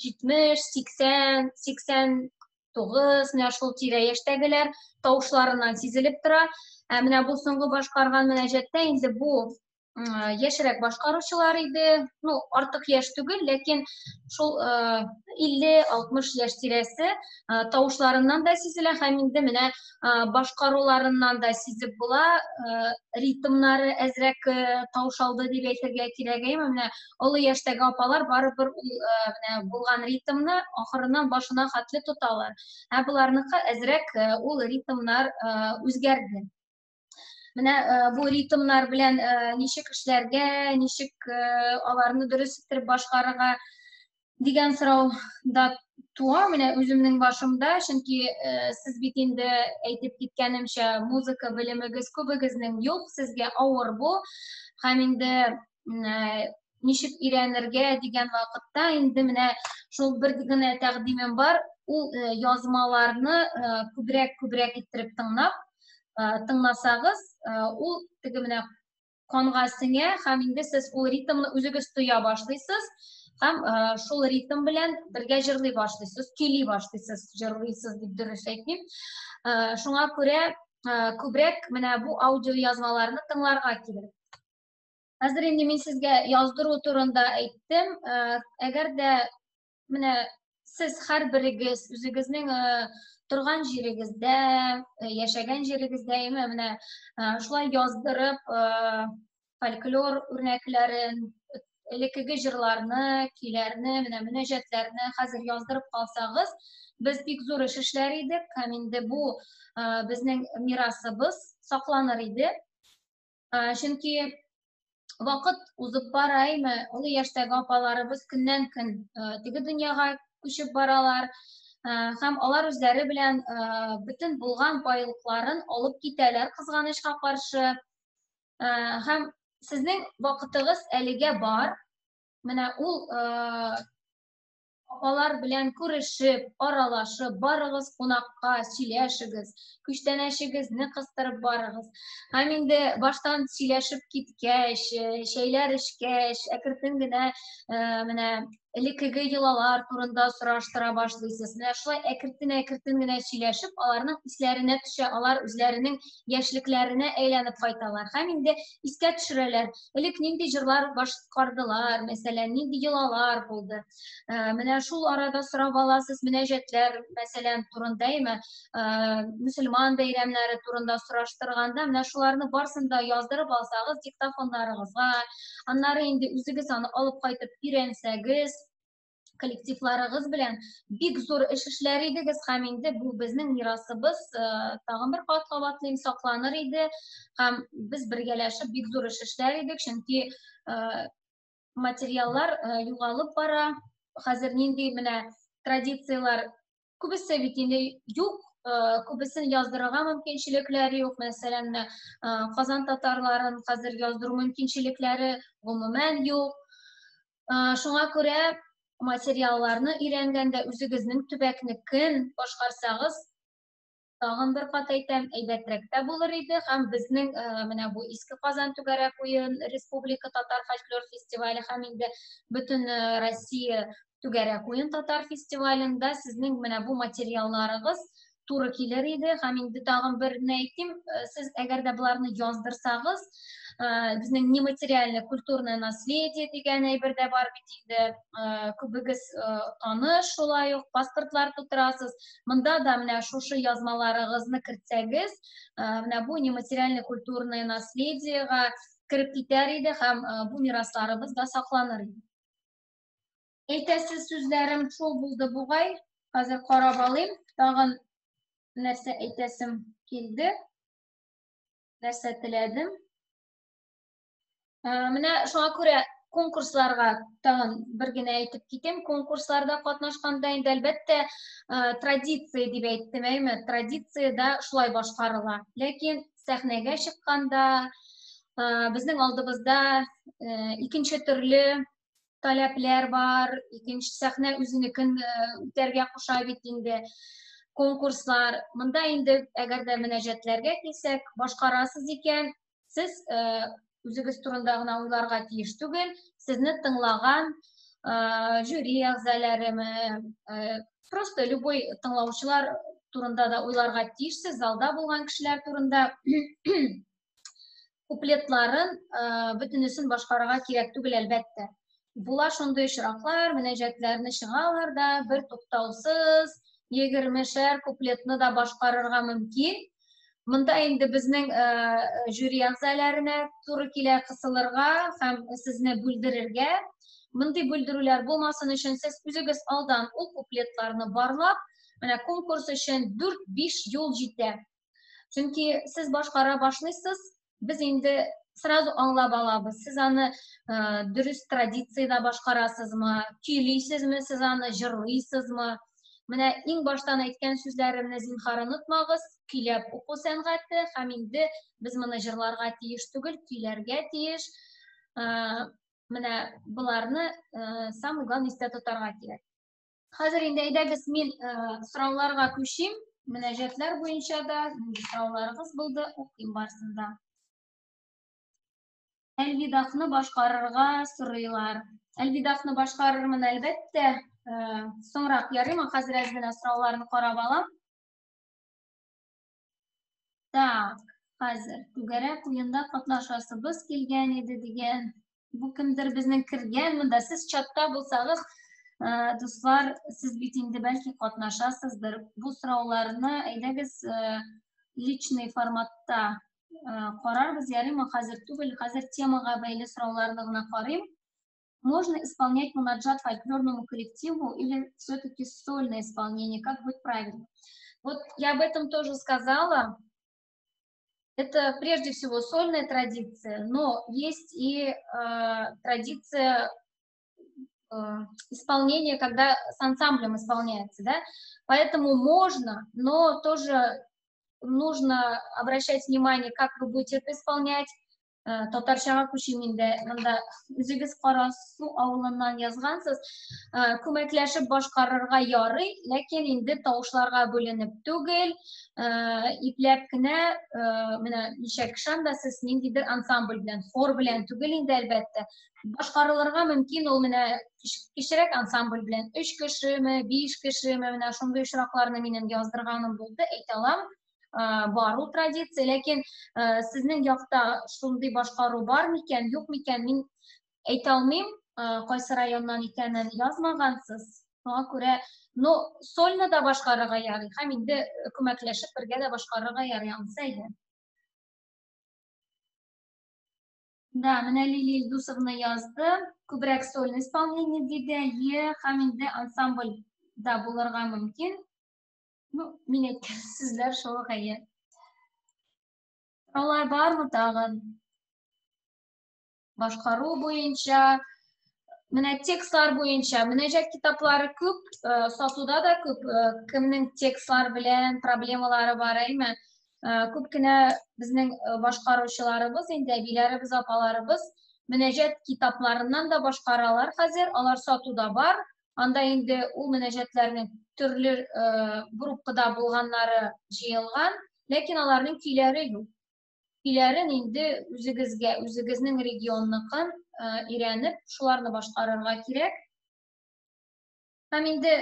70, 80, 89, менә шул тирә яшьтәгеләр тавышларыннан сизелеп тора. Ә менә бу соңгы башкарган мөнәҗәттә инде бу яшьрәк башкаручылар иде. Ну, артык яшь түгел, ләкин шул 50-60 яшь тирәсе тавышларыннан да сизелә һәм инде менә башкаруларыннан да сизеп була, ритмнары әзрәк таушалды дип әйтергә кирәк. Әмма менә олы яшьтәге апалар барыбер ул менә булган ритмны ахырыннан башына хәтле тоталар. Ә боларныкы әзрәк ул ритмнар үзгәрде. Менә бу ритмнар белән ничек эшләргә, ничек аларны дөрес итеп башкарырга дигән сорау да туа менә үземнең башымда, чөнки сез бит инде әйтеп киткәнемчә, музыка белемегез күбегезнең юк, сезгә авыр бу. Һәм инде ничек өйрәнергә дигән вакытта инде менә шул бер генә тәкъдимем бар, ул язмаларны күбрәк-күбрәк иттереп тыңласагыз, ул теге менә канга сеңә һәм инде сез ул ритмны үзегез тоя башлыйсыз һәм шул ритм белән бергә җырлый башлыйсыз, көйли башлыйсыз, җырлыйсыз дип дөрес әйтмим. Шуңа күрә күбрәк менә бу аудиоязмаларны тыңларга кирәк. Хәзер инде мин сезгә яздыру турында әйттем. Әгәр дә менә сез һәрберегез үзегезнең торган җирегездә, яшәгән җирегездә, әйме, менә шулай яздырып, фольклор үрнәкләрен, элеккеге җырларны, көйләрне, менә мөнәҗәтләрне хәзер яздырып калсагыз, без бик зур эш эшләр идек һәм инде бу безнең мирасыбыз сакланыр иде. Чөнки вакыт узып бара, әйме, олы яшьтәге апаларыбыз көннән-көн теге дөньяга күчеп баралар һәм алар үзләре белән бөтен булган байлыкларын алып китәләр, кызганычка каршы. Һәм сезнең вакытыгыз әлегә бар. Менә ул Апалар белән күрешеп, аралашып, барыгыз кунакка, сөйләшегез, күчтәнәчегезне кыстырып барыгыз. Һәм инде баштан сөйләшеп киткәч, чәйләр эчкәч, әкертен генә менә элеккеге йолалар турында сораштыра башлыйсыз. Менә шулай әкертен-әкертен генә сөйләшеп, аларның исләренә төшә, алар үзләренең яшьлекләренә әйләнеп кайталар. Һәм инде искә төшерәләр, элек нинди җырлар башкардылар, мәсәлән, нинди йолалар булды. Менә шул арада сорап аласыз мөнәҗәтләр, мәсәлән, турында, әйме, мөселман бәйрәмнәре турында сораштырганда, менә шуларны барысын да яздырып алсагыз диктофоннарыгызга, аннары инде үзегез аны алып кайтып өйрәнсәгез, коллективларыгыз белән бик зур эш эшләр идегез һәм инде бу безнең мирасыбыз тагын бер кат кабатлыйм, сакланыр иде һәм без бергәләшеп бик зур эш эшләр идек, чөнки материаллар югалып бара. Хәзер нинди менә традицияләр күбесе бит инде юк, күбесен яздырырга мөмкинчелекләре юк. Мәсәлән, менә Казан татарларын хәзер яздыру мөмкинчелекләре гомумән юк. Шуңа күрә материалларны өйрәнгәндә үзегезнең төбәкнекен башкарсагыз, тагын бер кат әйтәм, әйбәтрәк тә булыр иде һәм безнең менә бу Иске Казан түгәрәк уен республика татар фольклор фестивале һәм инде бөтен Россия түгәрәк уен татар фестивалендә сезнең менә бу материалларыгыз туры килер иде һәм инде тагын берне әйтим, сез әгәр дә боларны яздырсагыз, безнең нематериальное культурное наследие дигән әйбер дә бар бит инде, күбегез таныш, шулай ук паспортлар тутырасыз. Монда да менә шушы язмаларыгызны кертсәгез, менә бу нематериальное культурное наследиега кереп китәр иде һәм бу мирасларыбыз да сакланыр иде. Әйтәсе сүзләрем шул булды бугай. Хәзер карап алыйм. Тагын нәрсә әйтәсем килде? Нәрсә теләдем? Менә шуңа күрә конкурсларга тагын бер генә әйтеп китим. Конкурсларда катнашканда инде әлбәттә традиция дип әйттем, әйме? Традиция дә шулай башкарыла. Ләкин сәхнәгә чыкканда безнең алдыбызда икенче төрле таләпләр бар, икенче сәхнә үзенекен үтәргә куша бит инде конкурслар. Монда инде әгәр дә мөнәҗәтләргә килсәк, башкарасыз икән, сез үзегез турында гына уйларга тиеш түгел, сезне тыңлаган жюри әгъзаларымы, просто любой тыңлаучылар турында да уйларга тиешсез, залда булган кешеләр турында. Куплетларын бөтенесен башкарырга кирәк түгел, әлбәттә. Була шундый очраклар, мөнәҗәтләрне чыгалар да, бер туктаусыз 20-шәр куплетны да башкарырга мөмкин. Монда инде безнең жюри әгъзаларына туры килә кысылырга һәм сезне бүлдерергә. Мондый бүлдерүләр булмасын өчен сез үзегез алдан ул куплетларны барлап, менә конкурс өчен 4-5 юл җитә. Чөнки сез башкара башлыйсыз, без инде сразу аңлап алабыз. Сез аны дөрес традициядә башкарасызмы, көйлисезме сез аны, җырлыйсызмы? Менә иң баштан әйткән сүзләремне зинһар онытмагыз. Көйләп уку сәнгате һәм инде без моны җырларга тиеш түгел, көйләргә тиеш. Менә боларны самый главный истә тотарга кирәк. Хәзер инде әйдәгез мин сорауларга күчим. Мөнәҗәтләр буенча да нинди сорауларыгыз булды, укыйм барысын да. Әлвидахны башкарырга сорыйлар. Әлвидахны башкарырмын, әлбәттә. Соңрак ярыймы, хәзер әз генә сорауларны карап алам. Так, хәзер түгәрәк уенда катнашасыбыз килгән иде дигән. Бу кемдер безнең кергән монда. Сез чатта булсагыз, дуслар, сез бит инде бәлки катнашасыздыр. Бу сорауларны әйдәгез личный форматта карарбыз, ярыймы, хәзер түгел, хәзер темага бәйле сорауларны гына карыйм. Можно исполнять мунаджат фольклорному коллективу или все-таки сольное исполнение? Как будет правильно? Вот я об этом тоже сказала. Это прежде всего сольная традиция, но есть и традиция исполнения, когда с ансамблем исполняется, да? Поэтому можно, но тоже нужно обращать внимание, как вы будете это исполнять. Татарчага күчим инде, монда үзегез Карасу авылыннан язгансыз. Күмәкләшеп башкарырга ярый, ләкин инде тавышларга бүленеп түгел, ипләп кенә, менә ничә кеше анда, сез ниндидер ансамбль белән, хор белән түгел инде, әлбәттә. Башкарылырга мөмкин ул менә кечерәк ансамбль белән, 3 кешеме, 5 кешеме, менә шундый очракларны минем яздырганым булды, әйтә алам. Бар ул традиция, ләкин сезнең якта шундый башкару бар микән, юк микән, мин әйтә алмыйм, кайсы районнан икәнен язмагансыз. Шуңа күрә, ну, сольно да башкарырга ярый, һәм инде күмәкләшеп бергә дә башкарырга ярый, анысы әйе. Да, менә Лилия Илдусовна язды. Күбрәк сольное исполнение диде, е, һәм инде ансамбль да булырга мөмкин. Ну, мин әйткән сүзләр шул ук, әйе. Сораулар бармы тагын? Башкару буенча, менә текстлар буенча, мөнәҗәт китаплары күп, сатуда да күп, кемнең текстлар белән проблемалары бар, әйме? Күп кенә безнең башкаручыларыбыз, инде әбиләребез, апаларыбыз мөнәҗәт китапларыннан да башкаралар хәзер, алар сатуда бар. Анда инде ул мөнәҗәтләрнең төрле группада булганнары җыелган, ләкин аларның көйләре юк. Көйләрен инде үзегезгә, үзегезнең регионныкын өйрәнеп, шуларны башкарырга кирәк. Һәм инде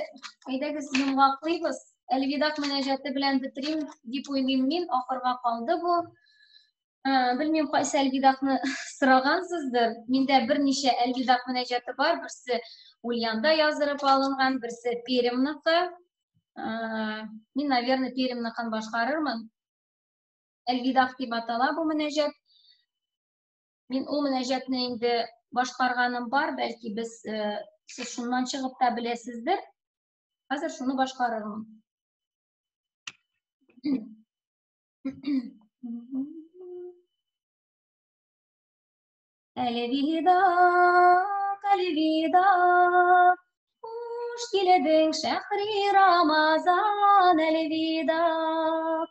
әйдәгез йомгаклыйбыз. Әлвидак мөнәҗәте белән бетерим дип уйлыйм мин, ахырга калды бу. Белмим, кайсы әлвидакны сорагансыздыр. Миндә берничә әлвидак мөнәҗәте бар. Берсе Ульянда яздырып алынган, берсе Пермныкы. Мин, наверное, Пермныкын башкарырмын. Әлвидак дип атала бу мөнәҗәт. Мин ул мөнәҗәтне инде башкарганым бар, бәлки без сез шуннан чыгып та беләсездер. Хәзер шуны башкарырмын. Әлвидак, әлвидак, хуш килдең, шәһри Рамазан, әлвидак,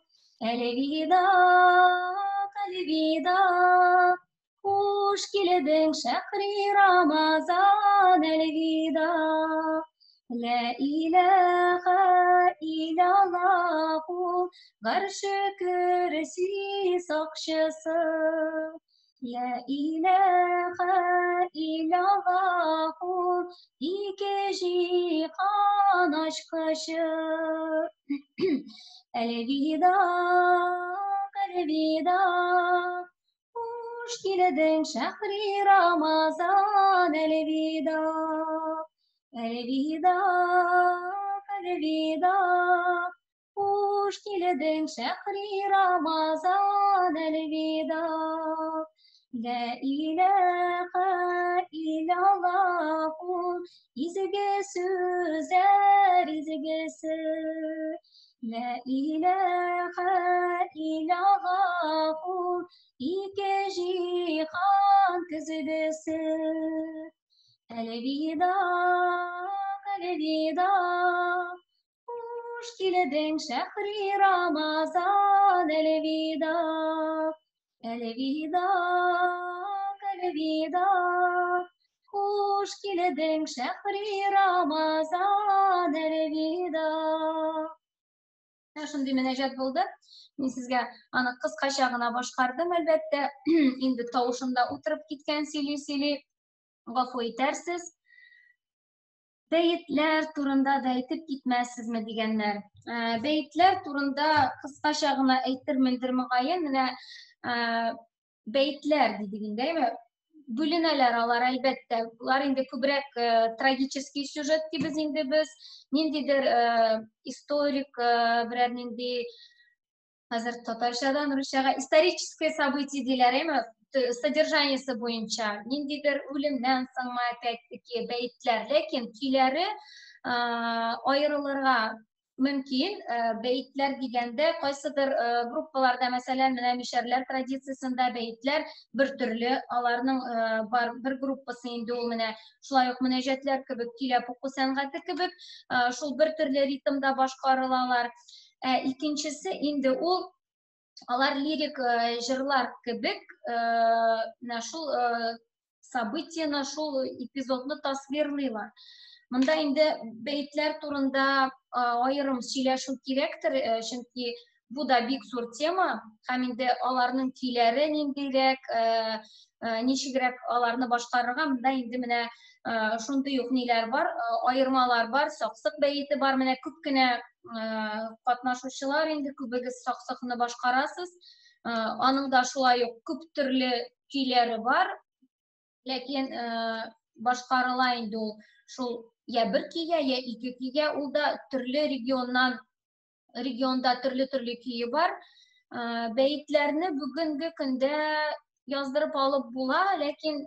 әлвидак, әлвидак, хуш килдең, шәһри Рамазан, әлвидак. Ла илаха иллаллаху, гарше көрси сакчысы. Ла илаха иллаллаху, ике җиһан ачкычы. Әлвидак, әлвидак, хуш килдең, шәһри Рамазан, әлвидак. Әлвидак, әлвидак, хуш килдең, шәһри Рамазан, әлвидак. Ла илаха иллаллаху, изге сүзләр изгесе. Ла илаха иллаллаху, ике җиһан көзгесе. Әлвидак, әлвидак, хуш килдең, шәһри Рамазан, әлвидак. Әлвидак, әлвидак, хуш килдең, шәһри Рамазан, әлвидак. Менә шундый мөнәҗәт булды. Мин сезгә аны кыскача гына башкардым, әлбәттә. Инде тавышым да утырып киткән сөйли-сөйли. Гафу итәрсез. Бәетләр турында да әйтеп китмәссезме дигәннәр. Бәетләр турында кыскача гына әйтермендер мөгаен. Менә бәетләр дидек инде, әйме? Бүленәләр алар, әлбәттә. Болар инде күбрәк трагический сюжет дибез инде без. Ниндидер историк, берәр нинди хәзер татарчадан русчага историческое событие диләр, әйме? Содержаниесе буенча ниндидер үлемнән соңмы, опять-таки, бәетләр, ләкин көйләре аерылырга мөмкин. Бәетләр дигәндә, кайсыдыр группаларда, мәсәлән, менә мишәрләр традициясендә бәетләр бер төрле, аларның бар бер группасы инде ул менә шулай ук мөнәҗәтләр кебек, көйләп уку сәнгате кебек, шул бер төрле ритмда башкарылалар. Ә икенчесе инде ул алар лирик җырлар кебек, менә шул событиены, шул эпизодны тасвирлыйлар. Монда инде бәетләр турында аерым сөйләшү кирәктер, чөнки бу да бик зур тема, һәм инде аларның көйләре ниндирәк, ничегрәк аларны башкарырга, монда инде менә шундый ук ниләр бар, аермалар бар, саксык бәете бар, менә күп кенә катнашучылар инде күбегез саксыкны башкарасыз. Аның да шулай ук күп төрле көйләре бар, ләкин башкарыла инде ул шул я бер көйгә, я ике көйгә, ул да төрле регионнан, регионда төрле-төрле көе бар. Бәетләрне бүгенге көндә яздырып алып була, ләкин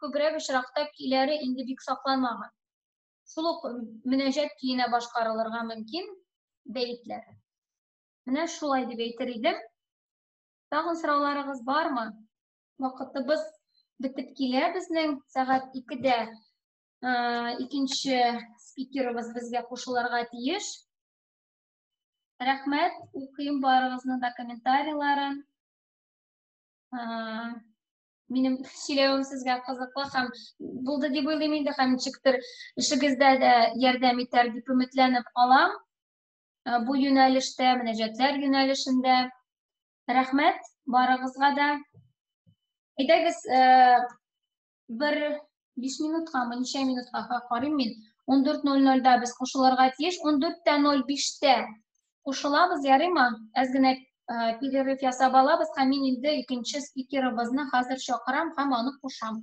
күбрәк очракта көйләре инде бик сакланмаган. Шул ук мөнәҗәт көенә башкарылырга мөмкин бәетләр. Менә шулай дип әйтер идем. Тагын сорауларыгыз бармы? Вакытыбыз бетеп килә безнең. Сәгать 2-дә икенче спикерыбыз безгә кушылырга тиеш. Рәхмәт, укыйм барыгызның да комментарийларын. Минем сөйләвем сезгә кызыклы һәм булды дип уйлыйм инде, һәм ничектер эшегездә дә ярдәм итәр дип өметләнеп калам. Бу юнәлештә, мөнәҗәтләр юнәлешендә. Рәхмәт барыгызга да. Әйдәгез, бер 5 минуткамы, ничә минутка карыйм мин. 14:00-да без кушылырга тиеш. 14:05-тә кушылабыз, ярыймы? Әз генә перерыв ясап алабыз һәм мин инде икенче спикерыбызны хәзер чакырам һәм аны кушам.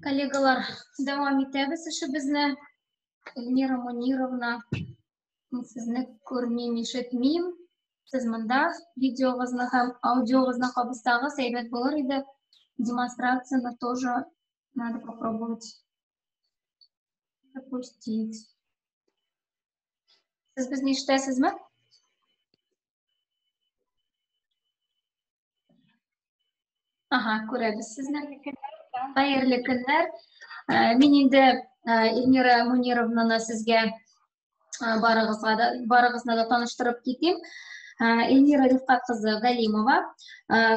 Коллегалар, дәвам итәбез эшебезне. Эльмира Мунировна, мин сезне күрмим, ишетмим. Сез монда видеогызны һәм аудиогызны кабызсагыз, әйбәт булыр иде. Демонстрацияны тоже надо попробовать запустить. Сез безне ишетәсезме? Ага, күрәбез сезне. Хәерле көннәр. Мин инде Эльмира Мунировнаны сезгә барыгызга да, барыгызны да таныштырып китим. Эльмира Рифкат кызы Галимова,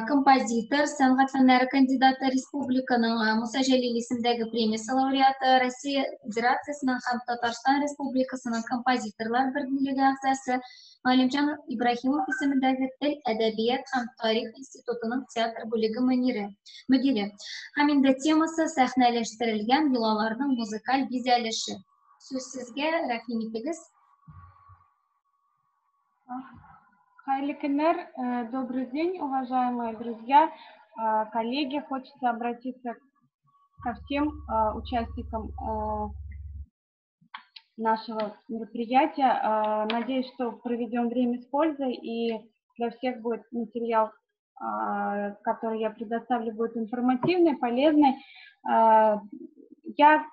композитор, сәнгать фәннәре кандидаты, республиканың Муса Җәлил исемдәге премиясе лауреаты, Россия Федерациясенең һәм Татарстан Республикасының композиторлар берлеге әгъзасы, Галимҗан Ибраһимов исемендәге Тел, әдәбият һәм тарих институтының театр бүлеге мөнире, мөдире. Һәм инде темасы сәхнәләштерелгән йолаларның музыкаль бизәлеше. Сүз сезгә, рәхим итегез. Хәерле көннәр, добрый день, уважаемые друзья, коллеги. Хочется обратиться ко всем участникам нашего мероприятия. Надеюсь, что проведем время с пользой, и для всех будет материал, который я предоставлю, будет информативный, полезный. Я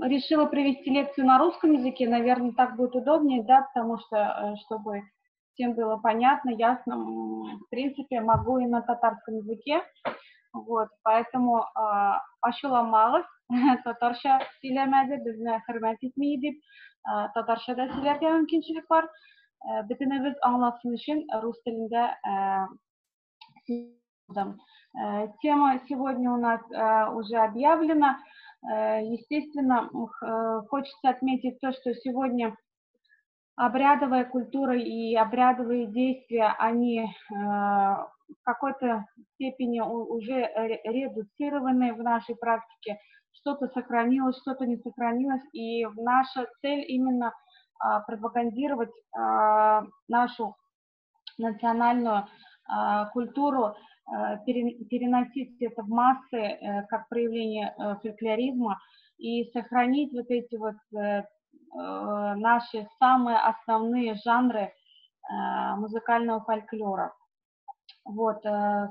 решила провести лекцию на русском языке, наверное, так будет удобнее, да, потому что, чтобы всем было понятно, ясно, в принципе, могу и на татарском языке, вот, поэтому ачуламагыз, татарча сөйләмәде, безне хөрмәт итми дип, татарча да сөйләргә мөмкинчелек бар. Бөтенебез аңласын өчен рус телендә сөйләдем. Тема сегодня у нас уже объявлена. Естественно, хочется отметить то, что сегодня обрядовая культура и обрядовые действия, они в какой-то степени уже редуцированы в нашей практике. Что-то сохранилось, что-то не сохранилось. И наша цель именно пропагандировать нашу национальную культуру, переносить это в массы как проявление фольклоризма и сохранить вот эти вот наши самые основные жанры музыкального фольклора. Вот.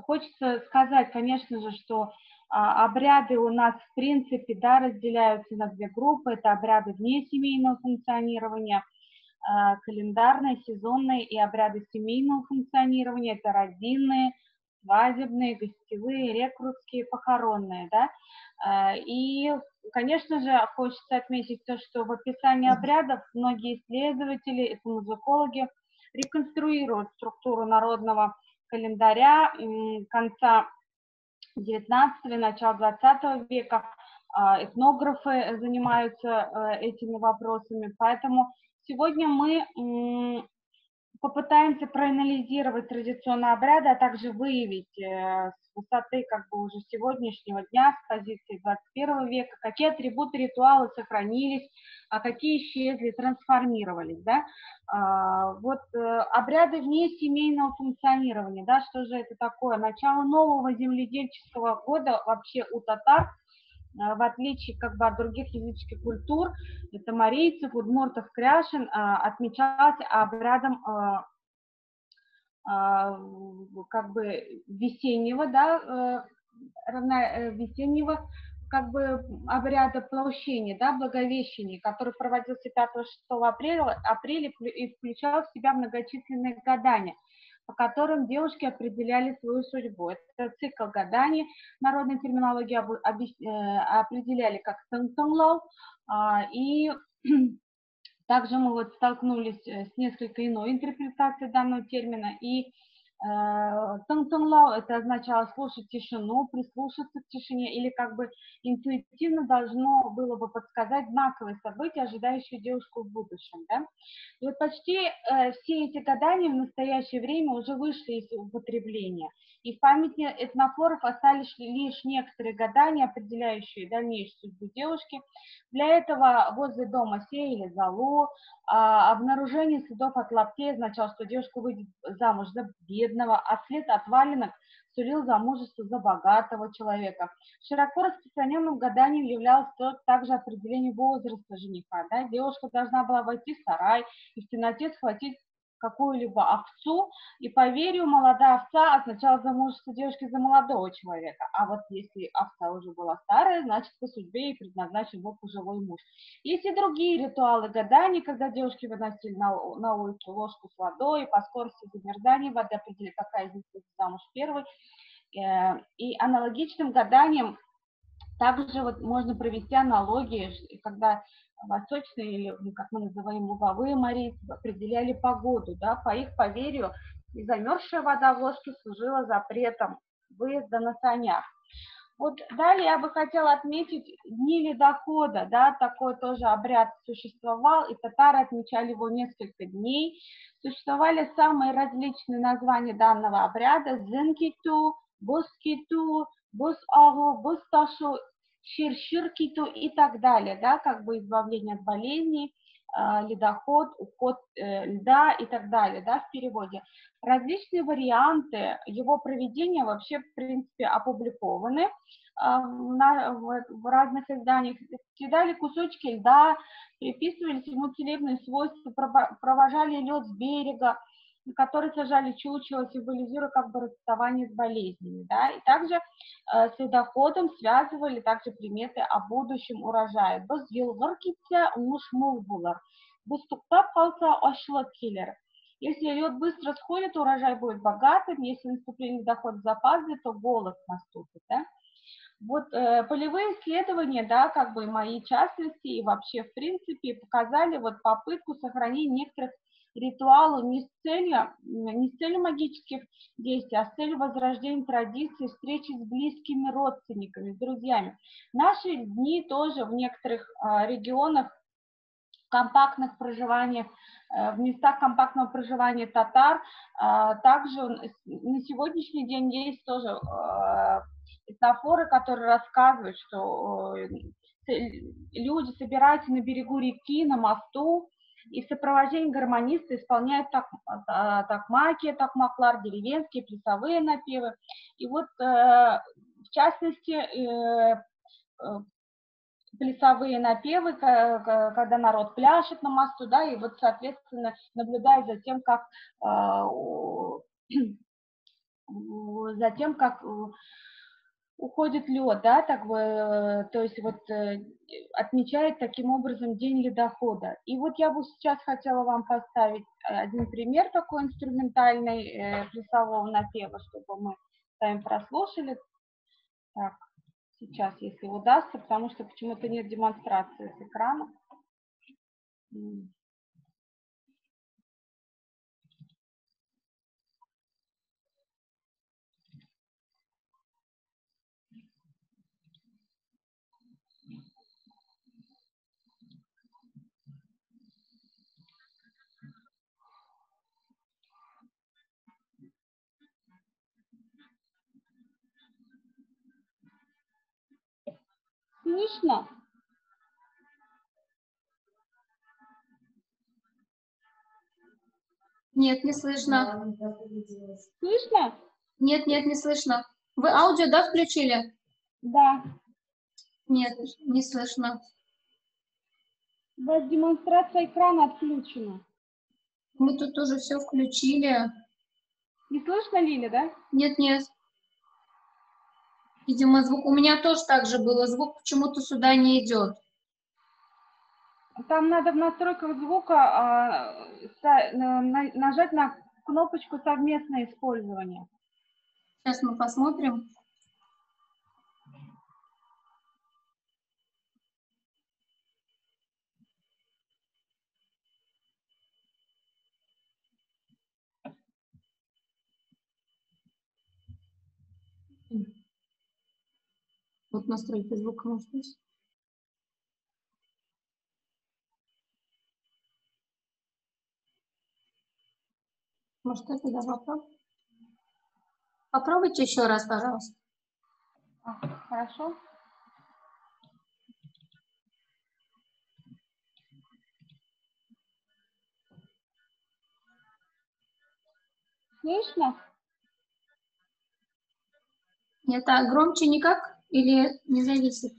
Хочется сказать, конечно же, что обряды у нас, в принципе, да, разделяются на две группы. Это обряды вне семейного функционирования, календарные, сезонные, и обряды семейного функционирования. Это родинные, свадебные, гостевые, рекрутские, похоронные, да. И, конечно же, хочется отметить то, что в описании обрядов многие исследователи, этномузыкологи реконструируют структуру народного календаря конца 19 и начала 20 века. Этнографы занимаются этими вопросами, поэтому сегодня мы попытаемся проанализировать традиционные обряды, а также выявить с высоты как бы уже сегодняшнего дня, с позиции 21 века, какие атрибуты ритуала сохранились, а какие исчезли, трансформировались. Да? Вот обряды вне семейного функционирования, да, что же это такое? Начало нового земледельческого года вообще у татар, в отличие как бы от других языческих культур, это марийцев, удмуртов, кряшен, отмечался обрядом как бы весеннего, да, весеннего как бы обряда площения, да, Благовещения, который проводился 5-6 апреля и включал в себя многочисленные гадания, по которым девушки определяли свою судьбу. Это цикл гаданий, народной терминологии определяли как тынг-тынглау, и также мы вот столкнулись с несколько иной интерпретацией данного термина, и тынг-тынглау это означало слушать тишину, прислушаться к тишине, или как бы интуитивно должно было бы подсказать знаковые события, ожидающие девушку в будущем. Да? И вот почти все эти гадания в настоящее время уже вышли из употребления, и в памяти этнофоров остались лишь некоторые гадания, определяющие дальнейшую судьбу девушки. Для этого возле дома сеяли золу, обнаружение следов от лаптей означало, что девушка выйдет замуж за бедного, а след от валенок сулил замужество за богатого человека. Широко распространенным гаданием являлось также определение возраста жениха. Да? Девушка должна была войти в сарай и в темноте схватить какую-либо овцу, и по верию молодая овца означала замужество девушки за молодого человека, а вот если овца уже была старая, значит, по судьбе ей предназначен был пожилой муж. Есть и другие ритуалы гаданий, когда девушки выносили на улицу ложку с водой, и по скорости замерзания воды определили, какая из них выйдет замуж первой. И аналогичным гаданием также вот можно провести аналогии, когда восточные, или, как мы называем, луговые марийцы, определяли погоду, да, по их поверью, и замерзшая вода в ложке служила запретом выезда на санях. Вот далее я бы хотела отметить дни ледохода, да, такой тоже обряд существовал, и татары отмечали его несколько дней. Существовали самые различные названия данного обряда: зынкиту, боскиту, бос-агу, бос-ташу, шир-ширкиту и так далее, да, как бы избавление от болезней, ледоход, уход льда и так далее, да, в переводе. Различные варианты его проведения вообще, в принципе, опубликованы в разных изданиях. Кидали кусочки льда, приписывались ему целебные свойства, провожали лед с берега, на который сажали чучело, символизируя как бы расставание с болезнями, да, и также с ледоходом связывали также приметы о будущем урожае. Боз елгыр китсә, уңыш мул булыр. Боз туктап калса, ачлык килер. Если лед быстро сходит, урожай будет богатым, если наступление ледохода запаздывает, то голод наступит, да. Вот полевые исследования, да, как бы мои частности и вообще в принципе показали вот попытку сохранения некоторых ритуалу не с целью магических действий, а с целью возрождения традиции, встречи с близкими родственниками, с друзьями. В наши дни тоже в некоторых регионах компактных проживаниях, в местах компактного проживания татар, также на сегодняшний день есть тоже этнофоры, которые рассказывают, что люди собираются на берегу реки, на мосту, и в сопровождении гармониста исполняют такмаки, такмаклар, деревенские, плясовые напевы. И вот, в частности, плясовые напевы, когда народ пляшет на мосту, да, и вот, соответственно, наблюдает за тем, как, уходит лед, да, так бы, то есть вот отмечает таким образом день ледохода. И вот я бы сейчас хотела вам поставить один пример такой инструментальный плясового напева, чтобы мы с вами прослушали. Так, сейчас, если удастся, потому что почему-то нет демонстрации с экрана. Слышно? Нет, не слышно. Слышно? Нет, нет, не слышно. Вы аудио, да, включили? Да. Нет, не слышно. У вас демонстрация экрана отключена. Мы тут тоже все включили. Не слышно, Лиля, да? Нет, нет. Видимо, звук... У меня тоже так же было. Звук почему-то сюда не идет. Там надо в настройках звука нажать на кнопочку «Совместное использование». Сейчас мы посмотрим. Вот настройки звука, может быть. Может, это да, вопрос? Попробуйте еще раз, пожалуйста. Хорошо. Слышно? Нет, а громче никак или не зависит?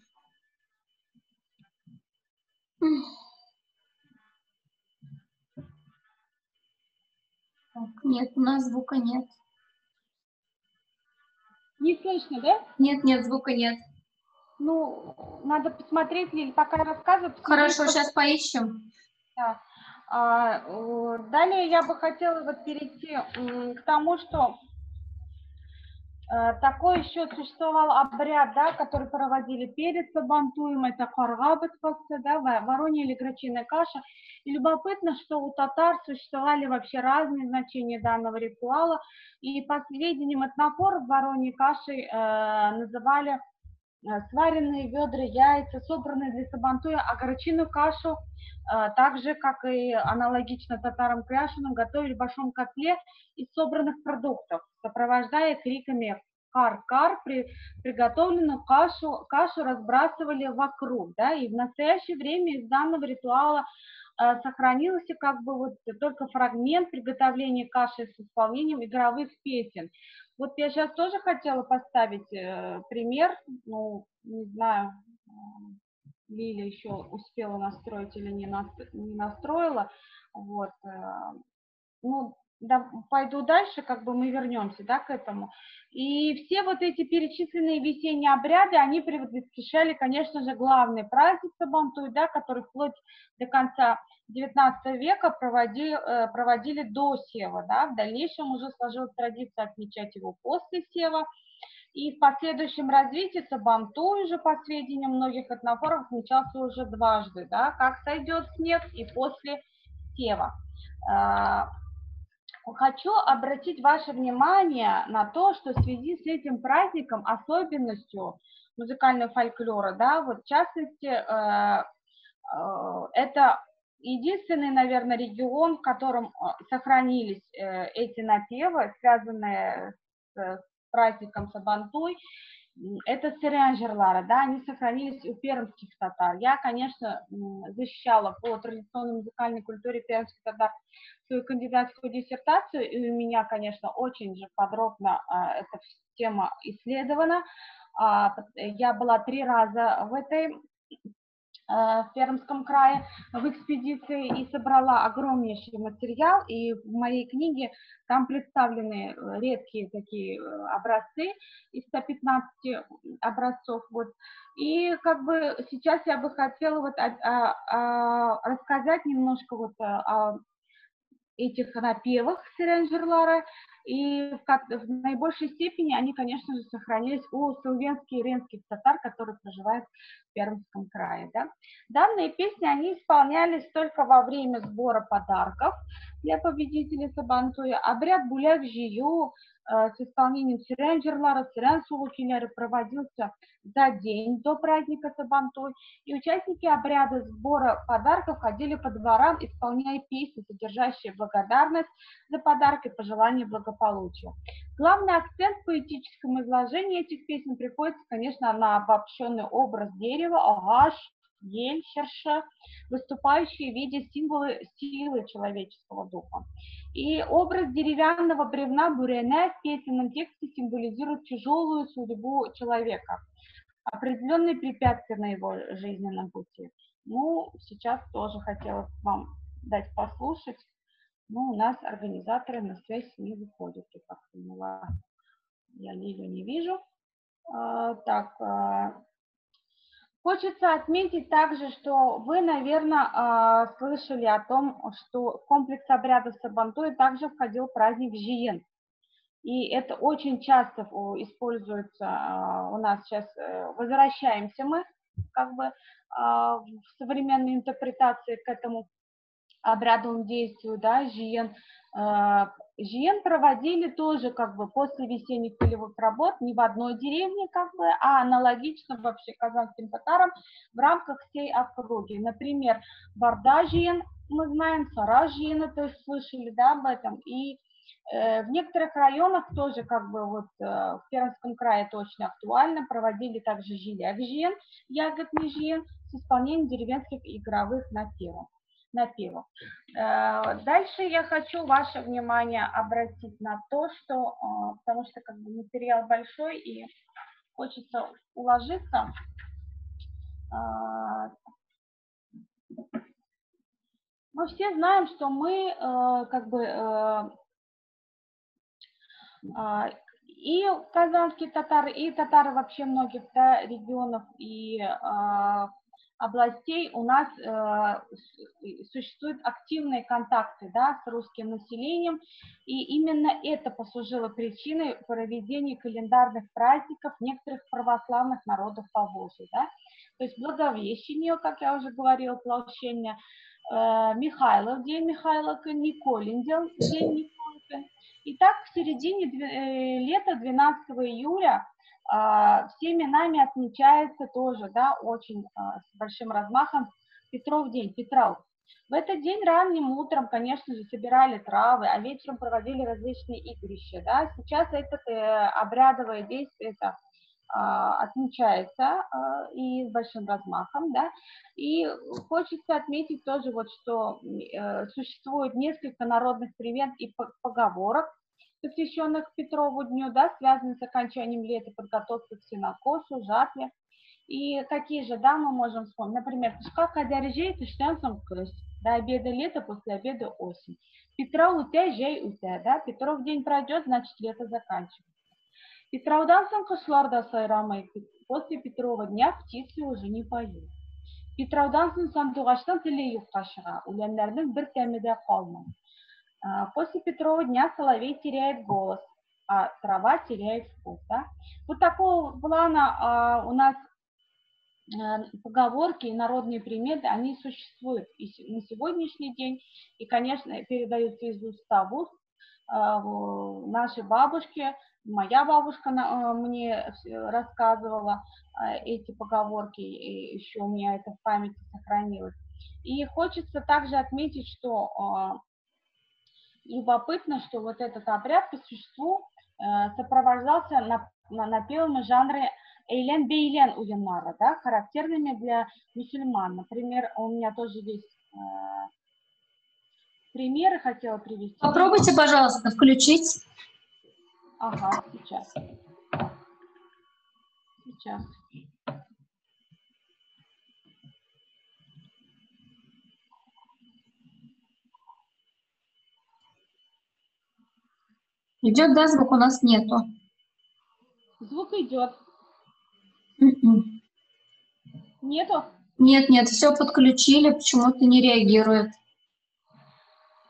Так, нет, у нас звука нет. Не слышно, да? Нет, нет, звука нет. Ну, надо посмотреть, Лиль, пока рассказываю. Хорошо, сейчас поищем. Да. Далее я бы хотела вот перейти к тому, что такой еще существовал обряд, да, который проводили перед Сабантуем, это карга боткасы, да, воронья или грачиная каша. И любопытно, что у татар существовали вообще разные значения данного ритуала. И по сведениям этнофоров вороньей кашей называли сваренные ведра, яйца, собранные для Сабантуя, а грачиную кашу, так же, как и аналогично татарам-кряшенам, готовили в большом котле из собранных продуктов, сопровождая криками «кар-кар», приготовленную кашу разбрасывали вокруг. Да, и в настоящее время из данного ритуала сохранился как бы вот только фрагмент приготовления каши с исполнением игровых песен. Вот я сейчас тоже хотела поставить пример, ну, не знаю, Лиля еще успела настроить или не настроила, вот, ну, да, пойду дальше, как бы мы вернемся, да, к этому. И все вот эти перечисленные весенние обряды, они предвосхищали, конечно же, главный праздник Сабантуй, да, который вплоть до конца XIX века проводили до сева, да, в дальнейшем уже сложилась традиция отмечать его после сева. И в последующем развитии Сабантуй уже, по сведениям многих этнофоров, отмечался уже дважды, да, как сойдет снег и после сева. Хочу обратить ваше внимание на то, что в связи с этим праздником, особенностью музыкального фольклора, да, вот в частности, это единственный, наверное, регион, в котором сохранились эти напевы, связанные с праздником Сабантуй, это Сырян жырлары, да, они сохранились у пермских татар. Я, конечно, защищала по традиционной музыкальной культуре пермских татар свою кандидатскую диссертацию, и у меня, конечно, очень же подробно эта тема исследована. Я была 3 раза в этой в Пермском крае в экспедиции и собрала огромнейший материал, и в моей книге там представлены редкие такие образцы из 115 образцов. Вот. И как бы сейчас я бы хотела вот рассказать немножко вот о этих напевах Сырян жырлары, и в наибольшей степени они, конечно же, сохранились у словенских и ренских татар, которые проживают в Пермском крае. Да? Данные песни, они исполнялись только во время сбора подарков для победителей Сабантуя. Обряд буляк-жию с исполнением сөрән җырлары, сөрән сугу көйләре проводился за день до праздника Сабантуй. И участники обряда сбора подарков ходили по дворам, исполняя песни, содержащие благодарность за подарки и пожелания благополучия. Главный акцент в поэтическом изложении этих песен приходится, конечно, на обобщенный образ дерева, агаш, ель, чыршы, выступающие в виде символы силы человеческого духа. И образ деревянного бревна бүрәнә в песенном тексте символизирует тяжелую судьбу человека, определенные препятствия на его жизненном пути. Ну, сейчас тоже хотела вам дать послушать, но у нас организаторы на связь не выходят, я как поняла. Я ее не вижу. Так, хочется отметить также, что вы, наверное, слышали о том, что в комплекс обрядов Сабантуй также входил праздник Җыен. И это очень часто используется у нас сейчас. Возвращаемся мы как бы в современной интерпретации к этому обрядовому действию, да, Җыен. Җыен проводили тоже как бы после весенних полевых работ не в одной деревне, как бы, а аналогично вообще казанским татарам в рамках всей округи. Например, Барда җыен мы знаем, Сара җыены, то есть слышали, да, об этом. И в некоторых районах тоже, как бы вот в Пермском крае это очень актуально, проводили также җиләк җыен, ягодный җыен с исполнением деревенских игровых напевов. Дальше я хочу ваше внимание обратить на то, что, потому что как бы материал большой и хочется уложиться. Мы все знаем, что мы как бы и казанские татары, и татары вообще многих, да, регионов и областей у нас существуют активные контакты, да, с русским населением, и именно это послужило причиной проведения календарных праздников некоторых православных народов Поволжья, да. То есть Благовещение, как я уже говорила, Площение, Михайлов день Михайловка, Николин день Николка. Итак, в середине лета, 12 июля, всеми нами отмечается тоже, да, очень с большим размахом Петров день, Петров. В этот день ранним утром, конечно же, собирали травы, а вечером проводили различные игрища, да. Сейчас это обрядовое действие это отмечается и с большим размахом, да. И хочется отметить тоже, вот, что существует несколько народных примет и поговорок, посвященных Петрову дню, да, связанных с окончанием лета, подготовкой к сенокосу, жатве. И какие же, да, мы можем вспомнить? Например, «Кышка кадәр җәй, төштән соң көз», до обеда лето, после обеда осень. «Питрау үтә, җәй үтә», да, Петров день пройдет, значит, лето заканчивается. «Питраудан соң кошлар да сайрамый», после Петрова дня птицы уже не поют. «Питраудан соң сандугачның теле юкка чыга, үләннәрнең бер тәме дә калмый». После Петрова дня соловей теряет голос, а трава теряет вкус. Да? Вот такого плана у нас поговорки и народные приметы, они существуют и на сегодняшний день, и, конечно, передаются из уста в уст. Наши бабушки, моя бабушка мне рассказывала эти поговорки, и еще у меня это в памяти сохранилось. И хочется также отметить, что любопытно, что вот этот обряд по существу сопровождался напевами жанра әйлән-бәйлән уеннары, да, характерными для мусульман. Например, у меня тоже есть примеры, хотела привести. Попробуйте, пожалуйста, включить. Ага, сейчас. Сейчас. Идет, да, звук у нас нету. Звук идет. Нету? Нет, нет, все подключили, почему-то не реагирует.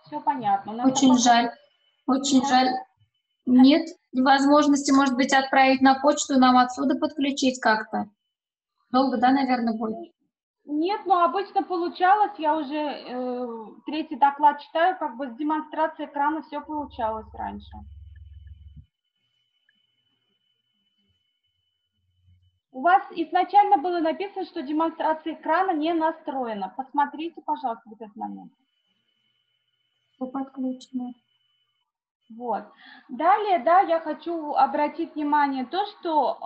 Все понятно. Очень жаль, очень жаль. Нет возможности, может быть, отправить на почту, нам отсюда подключить как-то. Долго, да, наверное, будет? Нет, но обычно получалось, я уже третий доклад читаю, как бы с демонстрацией экрана все получалось раньше. вас изначально было написано, что демонстрация экрана не настроена. Посмотрите, пожалуйста, вот этот момент. Подключено. Вот. Далее, да, я хочу обратить внимание то, что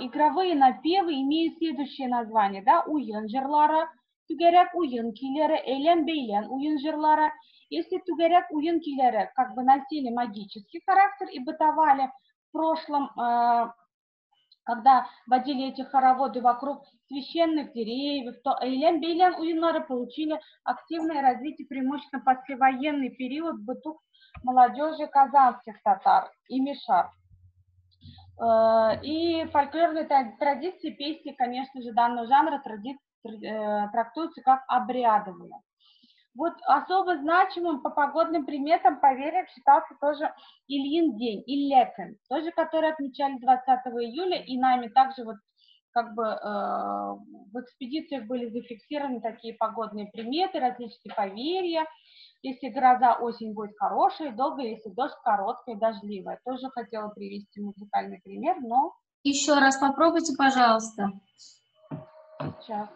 игровые напевы имеют следующее название, да, уен жырлары, түгәрәк уен көйләре, әйлән-бәйлән уен жырлары. Если түгәрәк уен көйләре как бы носили магический характер и бытовали в прошлом, когда водили эти хороводы вокруг священных деревьев, то әйлән-бәйлән уеннары получили активное развитие преимущественно послевоенный период в быту молодежи казанских татар и мишар. И фольклорные традиции, песни, конечно же, данного жанра трактуются как обрядовые. Вот особо значимым по погодным приметам, поверьям, считался тоже Ильин день, Иллекен, тоже который отмечали 20 июля, и нами также вот как бы в экспедициях были зафиксированы такие погодные приметы, различные поверья. Если гроза, осень будет хорошая, долго, если дождь, короткая, дождливая. Тоже хотела привести музыкальный пример, но... Еще раз попробуйте, пожалуйста. Сейчас.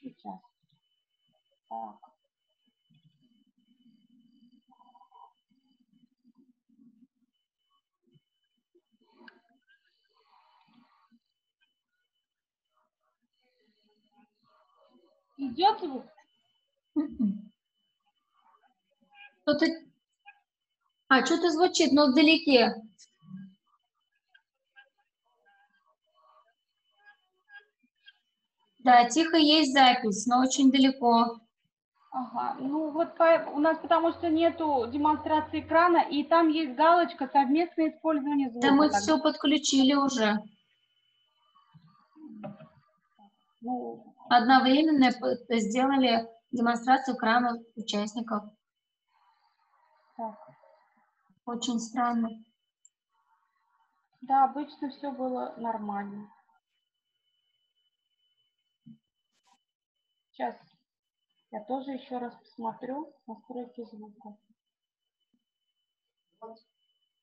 Сейчас. Так. Идет звук? Что-то... А, что-то звучит, но вдалеке. Да, тихо есть запись, но очень далеко. Ага, ну вот у нас потому что нету демонстрации экрана, и там есть галочка «Совместное использование звука». Да мы все подключили уже. Ну, одновременно сделали демонстрацию экрана участников. Так. Очень странно. Да, обычно все было нормально. Сейчас я тоже еще раз посмотрю настройки звука.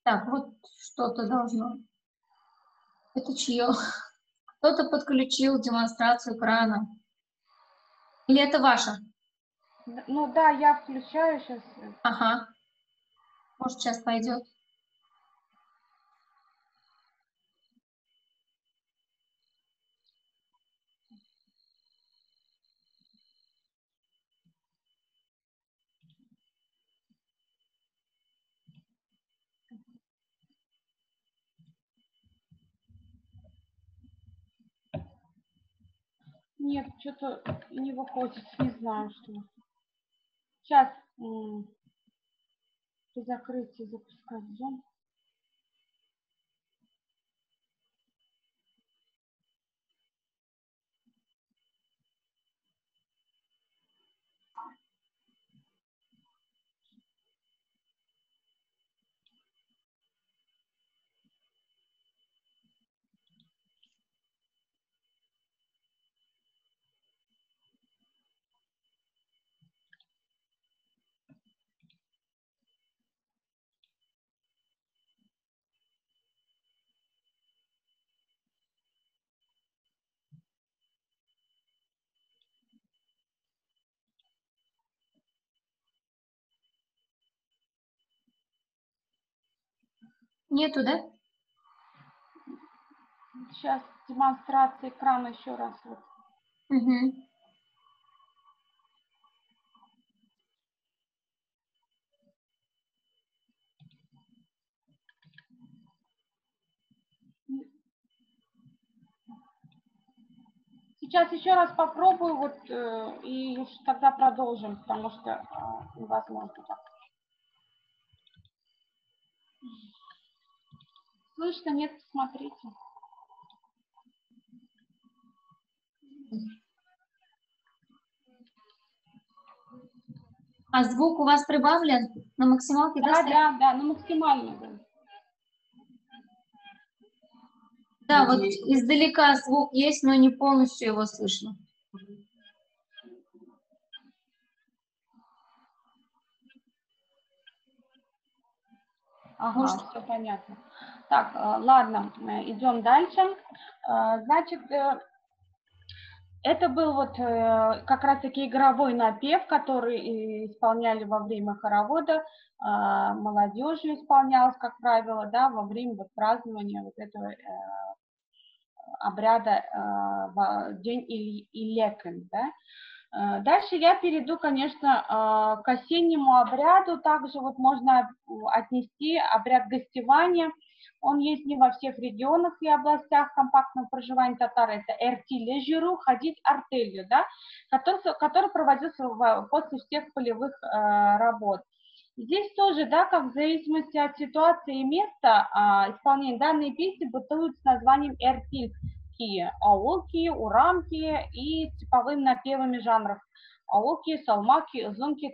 Так, вот что-то должно. Это чье? Кто-то подключил демонстрацию экрана. Или это ваша? Ну да, я включаю сейчас. Ага. Может, сейчас пойдет. Нет, что-то не выходит, не знаю, что. Сейчас при закрытии запускать Zoom. Нету, да? Сейчас демонстрация экрана еще раз. Вот. Угу. Сейчас еще раз попробую, вот, и уж тогда продолжим, потому что невозможно так. Слышно? Нет, посмотрите. А звук у вас прибавлен на максималке? Да, да, да, на максимальный. Да. Да, вот издалека звук есть, но не полностью его слышно. Ага, может, все понятно. Так, ладно, идем дальше. Значит, это был вот как раз-таки игровой напев, который исполняли во время хоровода, молодежью исполнялось, как правило, да, во время вот празднования вот этого обряда День Илекен, да. Дальше я перейду, конечно, к осеннему обряду. Также вот можно отнести обряд гостевания. Он есть не во всех регионах и областях компактного проживания татар. Это эртиле-жиру, ходить артелью, да, который проводился после всех полевых работ. Здесь тоже, да, как в зависимости от ситуации и места исполнения данной песни бытуют с названием эртиль. Аулки, урамки и типовыми напевами жанров аулки, салмаки, узунки,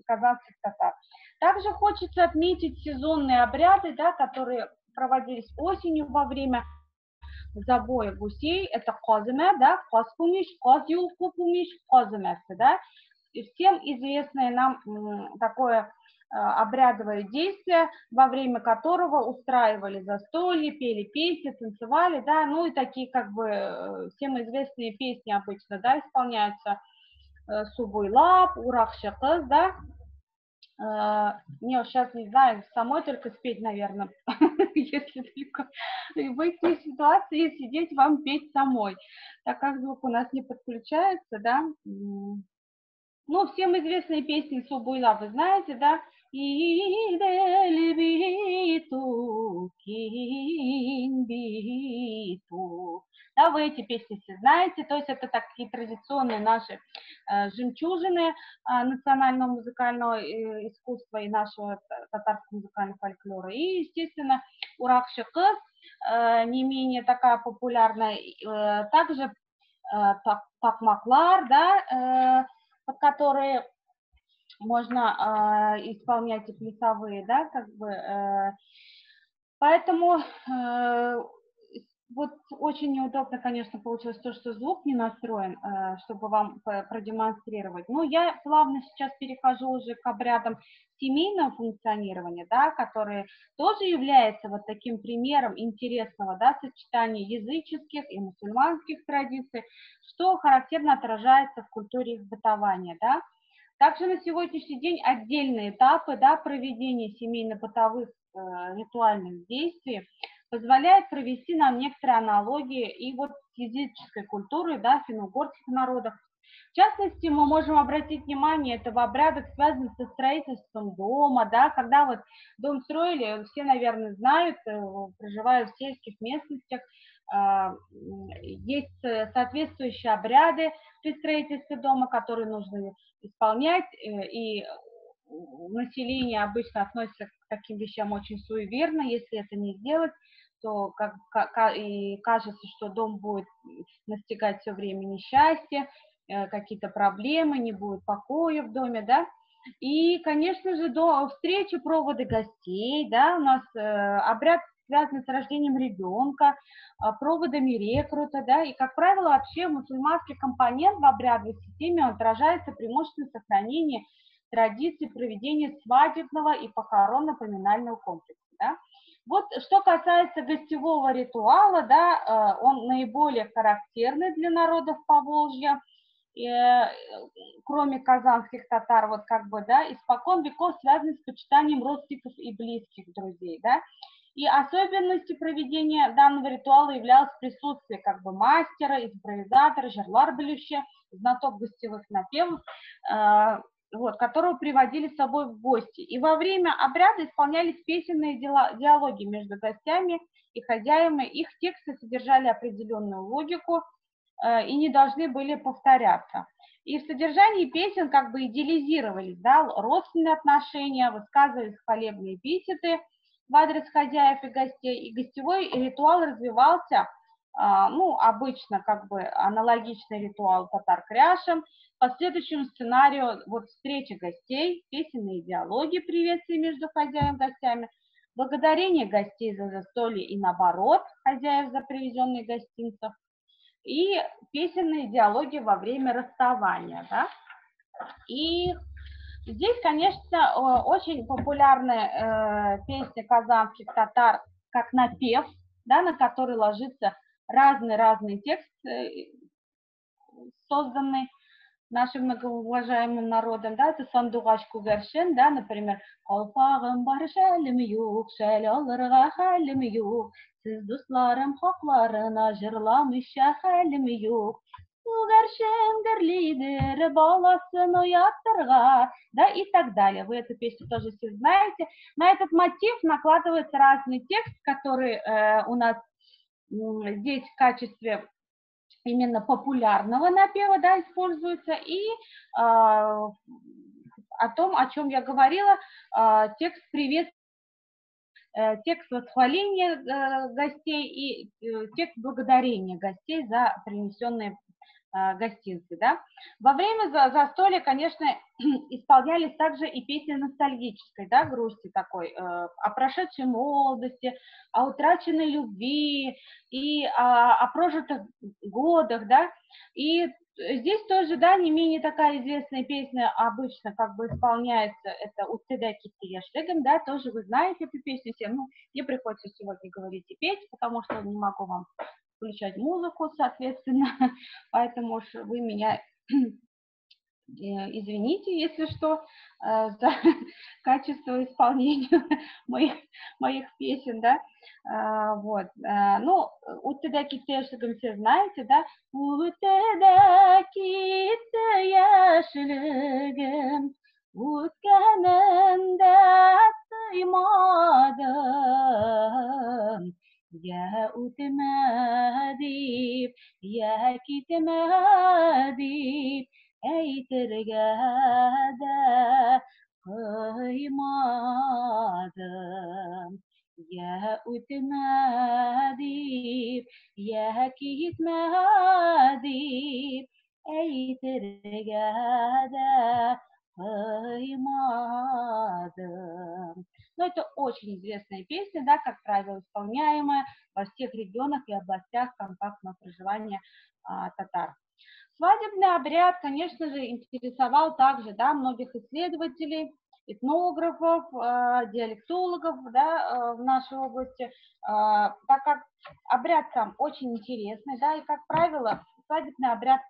казанских татар. Также хочется отметить сезонные обряды, да, которые проводились осенью во время забоя гусей. Это козыме, да, козкумиш, козюлкупумиш, козымесы, да. И всем известное нам такое обрядовое действие, во время которого устраивали застолье, пели песни, танцевали, да, ну и такие как бы всем известные песни обычно, да, исполняются Субуйлап, Урахшакыз, да. Не, сейчас не знаю, самой только спеть, наверное, если только выйти из ситуации и сидеть вам петь самой, так как звук у нас не подключается, да. Ну, всем известные песни Субуйла, вы знаете, да? Да, вы эти песни все знаете, то есть это такие традиционные наши жемчужины национального музыкального искусства и нашего татарского музыкального фольклора. И, естественно, Урахшикыз, не менее такая популярная, также такмаклар, да, под которые можно исполнять и плясовые, да, как бы. Поэтому вот очень неудобно, конечно, получилось то, что звук не настроен, чтобы вам продемонстрировать. Но я плавно сейчас перехожу уже к обрядам семейного функционирования, да, которые тоже являются вот таким примером интересного, да, сочетания языческих и мусульманских традиций, что характерно отражается в культуре их бытования, да. Также на сегодняшний день отдельные этапы, да, проведения семейно-бытовых ритуальных действий позволяет провести нам некоторые аналогии и вот с языческой культурой, да, финно-угорских народов. В частности, мы можем обратить внимание, это в обрядах, связанных со строительством дома, да, когда вот дом строили, все, наверное, знают, проживая в сельских местностях, есть соответствующие обряды при строительстве дома, которые нужно исполнять, и население обычно относится к таким вещам очень суеверно, если это не сделать, то и кажется, что дом будет настигать все время несчастье, какие-то проблемы, не будет покоя в доме, да. И, конечно же, до встречи, проводы гостей, да, у нас обряд связанный с рождением ребенка, проводами рекрута, да, и, как правило, вообще мусульманский компонент в обрядовой системе отражается преимущественно в сохранении традиций проведения свадебного и похоронно-поминального комплекса, да. Вот что касается гостевого ритуала, да, он наиболее характерный для народов Поволжья, кроме казанских татар, вот как бы, да, испокон веков связан с почитанием родственников и близких друзей, да. И особенностью проведения данного ритуала являлось присутствие как бы мастера, импровизатора, жерлар белюща, знаток гостевых напевов, вот, которого приводили с собой в гости. И во время обряда исполнялись песенные диалоги между гостями и хозяевами. Их тексты содержали определенную логику и не должны были повторяться. И в содержании песен как бы идеализировались, да, родственные отношения, высказывались хвалебные эпитеты в адрес хозяев и гостей. И гостевой ритуал развивался, ну, обычно как бы аналогичный ритуал татар-кряшем. По следующему сценарию вот встречи гостей, песенные диалоги, приветствия между хозяином и гостями, благодарение гостей за застолье и наоборот, хозяев за привезенные гостинцев, и песенные диалоги во время расставания, да. И здесь, конечно, очень популярная песня казанских татар как напев, да, на который ложится разный-разный текст, созданный нашим многоуважаемым народом, да, это «Сандугач күгәрчен», да, например, «Калфагым бар, шәлем юк, шәл алырга хәлем юк, сез дусларым хакларына җырламыйча хәлем юк, күгәрчен гөрлидер, баласын уятырга», да, и так далее. Вы эту песню тоже все знаете. На этот мотив накладывается разный текст, который у нас здесь в качестве именно популярного напева, да, используется, и о том, о чем я говорила, текст приветствия, текст восхваления гостей и текст благодарения гостей за принесенные гостинцы, да. Во время застолья, конечно, исполнялись также и песни ностальгической, да, грусти такой, о прошедшей молодости, о утраченной любви и о прожитых годах, да. И здесь тоже, да, не менее такая известная песня обычно как бы исполняется, это «Үтте китте яшьлегем», да, тоже вы знаете эту песню все, ну, мне приходится сегодня говорить и петь, потому что не могу вам включать музыку, соответственно, поэтому уж вы меня извините, если что, за качество исполнения моих песен, да, вот, ну, «Үтте китте яшьлегем» все знаете, да, «Үтте китте яшьлегем, үткәнен дә тоймадым, я үтмә дип, я китмә дип, әйтергә дә кыймадым. Я үтмә дип, я китмә дип, әйтергә дә кыймадым». Но это очень известная песня, да, как правило, исполняемая во всех регионах и областях компактного проживания татар. Свадебный обряд, конечно же, интересовал также, да, многих исследователей, этнографов, диалектологов, да, в нашей области, так как обряд сам очень интересный, да, и, как правило, свадебный обряд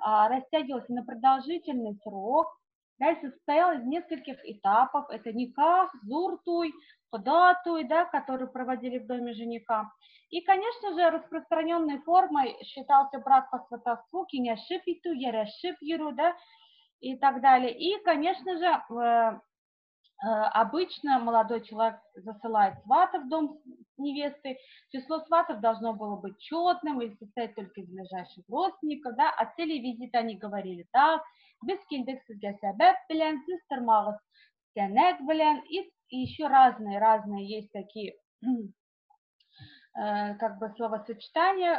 растягивался на продолжительный срок, да, и состоял из нескольких этапов. Это никах, зур туй, кода туй, да, которые проводили в доме жениха. И, конечно же, распространенной формой считался брак по сватовству, киңәшеп итү, ярәшеп йөрү, да, и так далее. И, конечно же, обычно молодой человек засылает свата в дом невесты. Число сватов должно было быть четным или состоять только из ближайших родственников, да. О цели визита они говорили так: «Без килдек сезгә сәбәп белән, сез тормагыз сәнәк белән», и еще разные-разные есть такие как бы словосочетания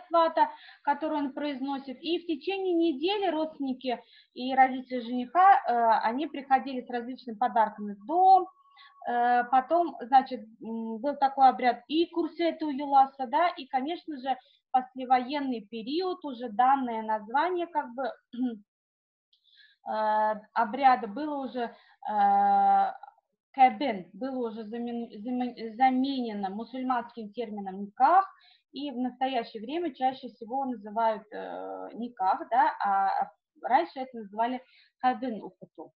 свата, которое он произносит. И в течение недели родственники и родители жениха, они приходили с различными подарками в дом. Потом, значит, был такой обряд и күрсәтү йоласы, да, и, конечно же, послевоенный период уже данное название как бы обряда было уже кәбен, было уже заменено мусульманским термином никах, и в настоящее время чаще всего называют никах, да, а раньше это называли кәбен укыту.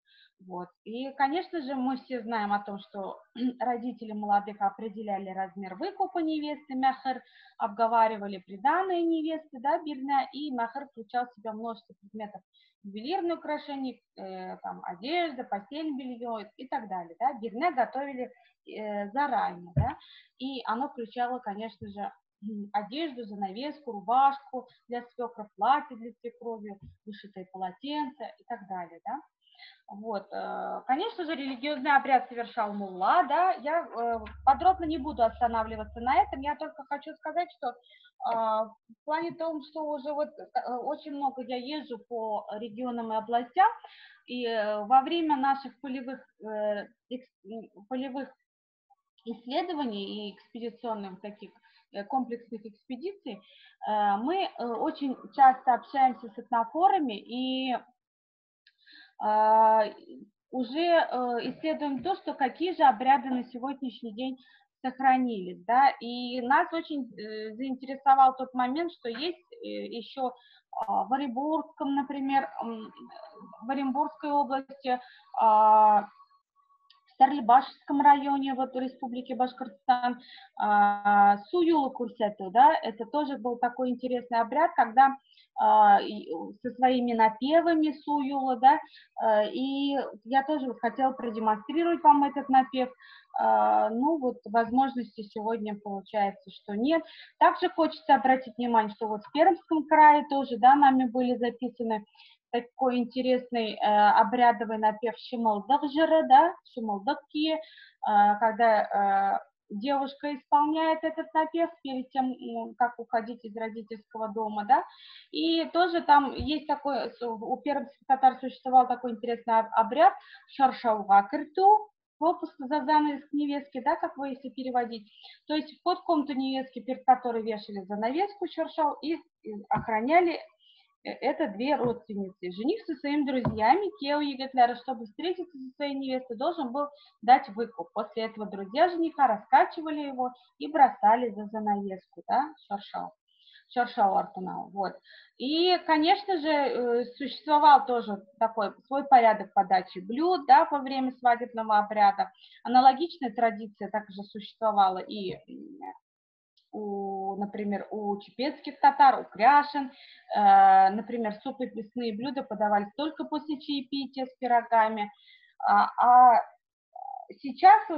Вот. И, конечно же, мы все знаем о том, что родители молодых определяли размер выкупа невесты, мәһер, обговаривали приданое невесты, да, бирнә, и мәһер включал в себя множество предметов: ювелирные украшения, там, одежда, постель, белье и так далее. Да. Бирнә готовили заранее, да, и оно включало, конечно же, одежду, занавеску, рубашку для свекра, платье для свекрови, вышитое полотенце и так далее, да. Вот, конечно же, религиозный обряд совершал мулла, да, я подробно не буду останавливаться на этом, я только хочу сказать, что в плане том, что уже вот очень много я езжу по регионам и областям, и во время наших полевых исследований и экспедиционных таких комплексных экспедиций мы очень часто общаемся с этнофорами, и уже исследуем то, что какие же обряды на сегодняшний день сохранились, да, и нас очень заинтересовал тот момент, что есть еще в Оренбургском, например, в Оренбургской области, в Стерлибашевском районе, вот в Республике Башкортостан, Суюла Курсету, да, это тоже был такой интересный обряд, когда со своими напевами Суюла, да, и я тоже вот хотела продемонстрировать вам этот напев, ну вот возможности сегодня получается, что нет. Также хочется обратить внимание, что вот в Пермском крае тоже, да, нами были записаны такой интересный обрядовый напев Шималдык-жыры, да, Шималдык-ки, когда девушка исполняет этот напев перед тем, как уходить из родительского дома, да, и тоже там есть такой, у пермских татар существовал такой интересный обряд Шаршауга керту, пропуск за занавес к невестке, да, как вы если переводить, то есть вход в комнату невестки, перед которой вешали занавеску шаршау и охраняли это две родственницы. Жених со своими друзьями, Кео Егетляра, чтобы встретиться со своей невестой, должен был дать выкуп. После этого друзья жениха раскачивали его и бросали за занавеску, да, шаршау. Шаршау Артунау, вот. И, конечно же, существовал тоже такой свой порядок подачи блюд, да, во время свадебного обряда. Аналогичная традиция также существовала и например, у чепецких татар, у кряшен, например, суп и мясные блюда подавались только после чаепития с пирогами. А сейчас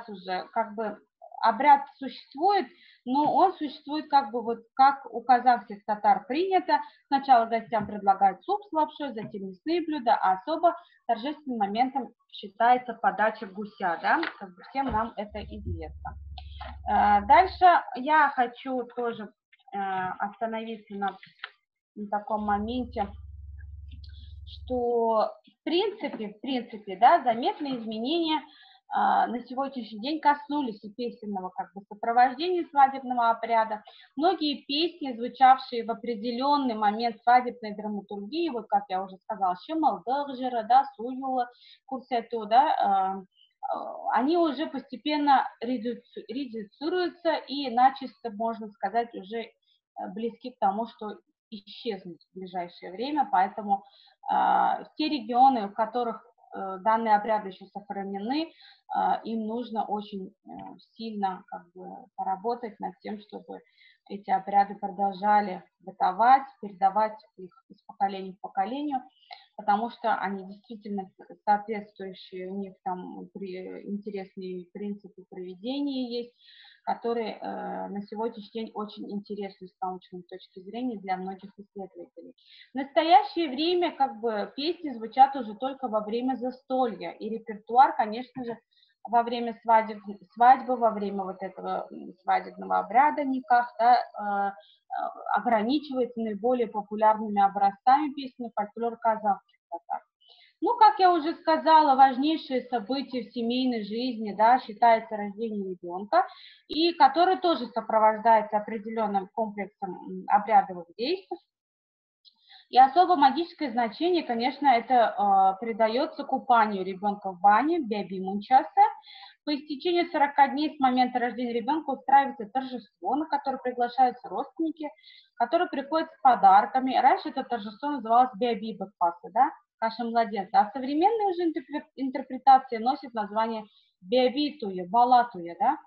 уже как бы обряд существует, но он существует как бы вот как у казахских татар принято. Сначала гостям предлагают суп с лапшой, затем мясные блюда, а особо торжественным моментом считается подача гуся, да, как бы всем нам это известно. Дальше я хочу тоже остановиться на таком моменте, что в принципе, да, заметные изменения на сегодняшний день коснулись и песенного как бы сопровождения свадебного обряда. Многие песни, звучавшие в определенный момент свадебной драматургии, вот как я уже сказала, Шималдык-жыры, да, Суюла, Курсету, да, они уже постепенно редуцируются и начисто, можно сказать, уже близки к тому, что исчезнут в ближайшее время. Поэтому те регионы, в которых данные обряды еще сохранены, им нужно очень сильно как бы поработать над тем, чтобы эти обряды продолжали бытовать, передавать их из поколения в поколение, потому что они действительно соответствующие, у них там интересные принципы проведения есть, которые на сегодняшний день очень интересны с научной точки зрения для многих исследователей. В настоящее время как бы песни звучат уже только во время застолья, и репертуар, конечно же, во время свадьбы, во время вот этого свадебного обряда никах, да, ограничивается наиболее популярными образцами песни фольклор казахских татар. Ну, как я уже сказала, важнейшее событие в семейной жизни, да, считается рождение ребенка, и которое тоже сопровождается определенным комплексом обрядовых действий. И особо магическое значение, конечно, это придается купанию ребенка в бане, беби мунчаса. По истечению 40 дней с момента рождения ребенка устраивается торжество, на которое приглашаются родственники, которые приходят с подарками. Раньше это торжество называлось беби бакпаса, да, каша младенца. А современная уже интерпретация носит название беби туя, балатуя, да.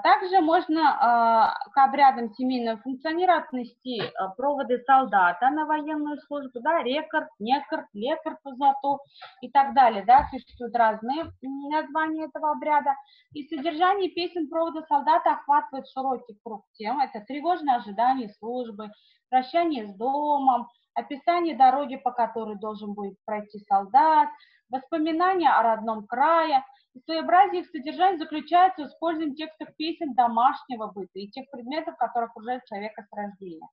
Также можно к обрядам семейного функционера отнести проводы солдата на военную службу, да, рекорд, некорд, лекарь по золоту и так далее. Да, существуют разные названия этого обряда. И содержание песен провода солдата охватывает широкий круг тем. Это тревожное ожидание службы, прощание с домом, описание дороги, по которой должен будет пройти солдат, воспоминания о родном крае. И своеобразие их содержания заключается в использовании текстов песен домашнего быта и тех предметов, которые окружают человека с рождения.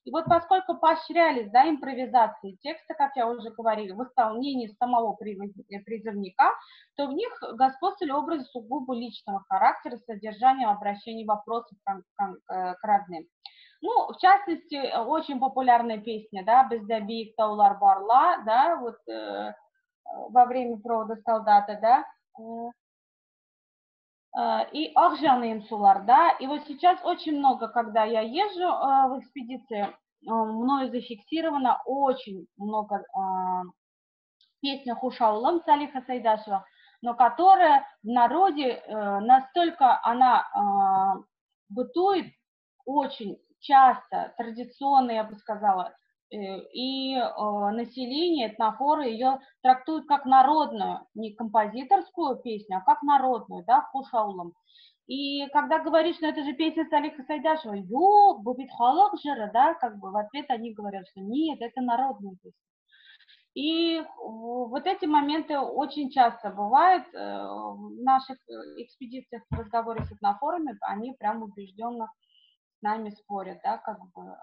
И вот поскольку поощрялись, да, импровизации текста, как я уже говорила, в исполнении самого призывника, то в них господствовали образы сугубо личного характера с содержанием обращений вопросов к родным. Ну, в частности, очень популярная песня, да, «Бездабик таулар барла», да, вот... во время провода солдата, да, и Ах җаныем сулар, да, и вот сейчас очень много, когда я езжу в экспедиции, мною зафиксировано очень много песня Хуш авылым Салиха Сайдашева, но которая в народе настолько она бытует очень часто, традиционно, я бы сказала, и население, этнофоры ее трактуют как народную, не композиторскую песню, а как народную, да, Хуш авылым. И когда говоришь, ну это же песня Салиха Сайдашева, юк, бу бит халык җыры, да, как бы в ответ они говорят, что нет, это народная песня. И вот эти моменты очень часто бывают в наших экспедициях, в разговоре с этнофорами, они прям убежденно с нами спорят, да, как бы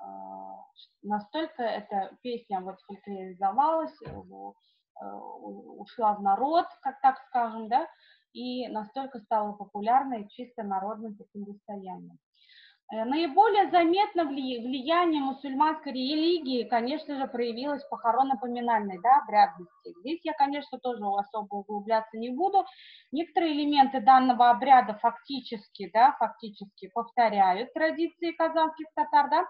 настолько эта песня вот фольклоризовалась, ушла в народ, как так скажем, да, и настолько стала популярной чисто народным таким достоянием. Наиболее заметно влияние мусульманской религии, конечно же, проявилось в похоронно-поминальной, да, обрядности. Здесь я, конечно, тоже особо углубляться не буду. Некоторые элементы данного обряда фактически, да, фактически повторяют традиции казанских татар. Да.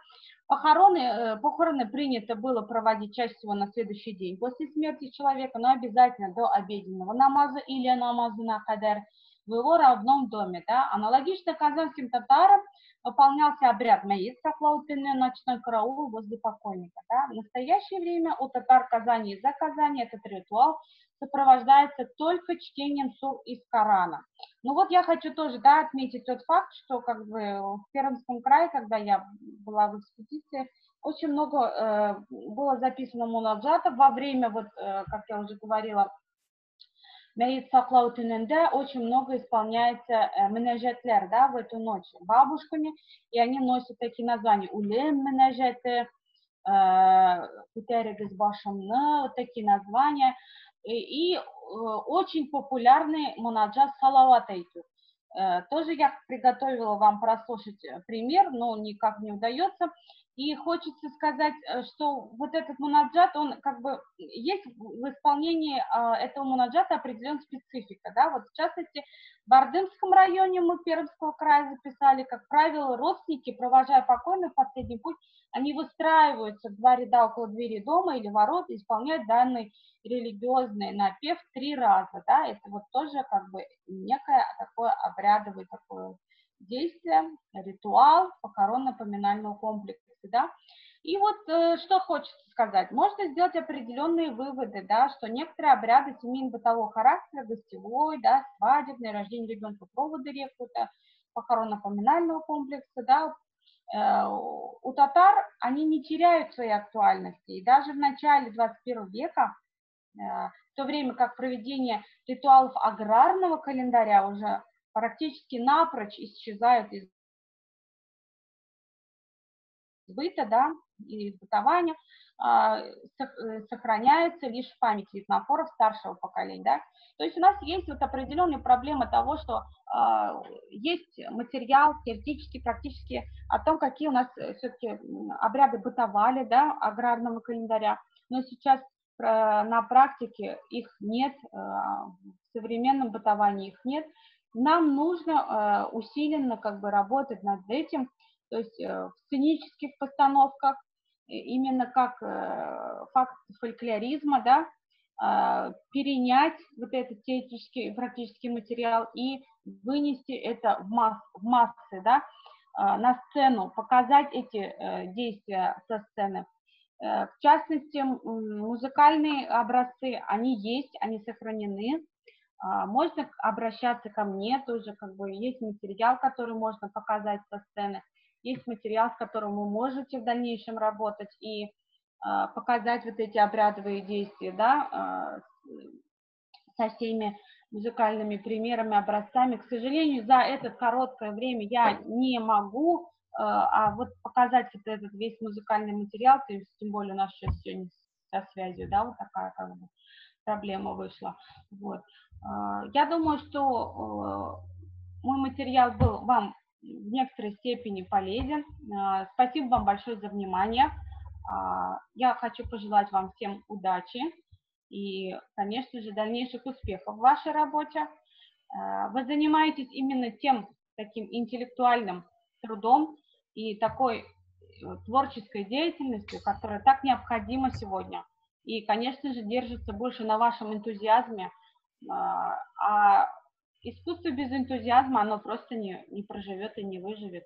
Похороны принято было проводить чаще всего на следующий день после смерти человека, но обязательно до обеденного намаза или намазына кадәр в его родном доме. Да. Аналогично казанским татарам выполнялся обряд мәет саклау төне, ночной караул возле покойника. Да. В настоящее время у татар Казани и за Казани этот ритуал сопровождается только чтением сур из Корана. Ну вот я хочу тоже, да, отметить тот факт, что как бы в Пермском крае, когда я была в экспедиции, очень много было записано мунаджатов во время, вот, как я уже говорила, Мәет саклау төнендә очень много исполняется мөнәҗәтләр, да, в эту ночь бабушками, и они носят такие названия: Үлем мөнәҗәте, Күтәрегез башымны, вот такие названия. И очень популярный мунаджат Салават әйтү. Тоже я приготовила вам прослушать пример, но никак не удается. И хочется сказать, что вот этот мунаджат, он как бы есть в исполнении этого мунаджата определенная специфика, да, вот в частности, в Бардымском районе мы Пермского края записали, как правило, родственники, провожая покойных в последний путь, они выстраиваются в два ряда около двери дома или ворот и исполняют данный религиозный напев 3 раза, да, это вот тоже как бы некое такое обрядовое такое действие, ритуал похоронно-поминального комплекса, да. И вот что хочется сказать, можно сделать определенные выводы, да, что некоторые обряды семейно-бытового характера, гостевой, да, свадебный, рождение ребенка, проводы рекрута, похоронно-поминального комплекса, да, у татар они не теряют своей актуальности. И даже в начале 21 века, в то время как проведение ритуалов аграрного календаря уже практически напрочь исчезают из быта, да, из бытования, сохраняются лишь в памяти этнофоров старшего поколения, да. То есть у нас есть вот определенные проблемы того, что есть материал теоретически, практически о том, какие у нас все-таки обряды бытовали, да, аграрного календаря, но сейчас на практике их нет, в современном бытовании их нет. Нам нужно усиленно как бы работать над этим, то есть в сценических постановках, именно как факт фольклоризма, да, перенять вот этот теоретический и практический материал и вынести это в массы, да, на сцену, показать эти действия со сцены. В частности, музыкальные образцы, они есть, они сохранены. Можно обращаться ко мне тоже, как бы есть материал, который можно показать со сцены, есть материал, с которым вы можете в дальнейшем работать и показать вот эти обрядовые действия, да, со всеми музыкальными примерами, образцами. К сожалению, за это короткое время я не могу вот показать вот этот весь музыкальный материал, то есть, тем более у нас сейчас сегодня со связью, да, вот такая как бы проблема вышла. Вот. Я думаю, что мой материал был вам в некоторой степени полезен. Спасибо вам большое за внимание. Я хочу пожелать вам всем удачи. И, конечно же, дальнейших успехов в вашей работе. Вы занимаетесь именно тем таким интеллектуальным трудом и такой творческой деятельностью, которая так необходима сегодня. И, конечно же, держится больше на вашем энтузиазме. А искусство без энтузиазма, оно просто не проживет и не выживет.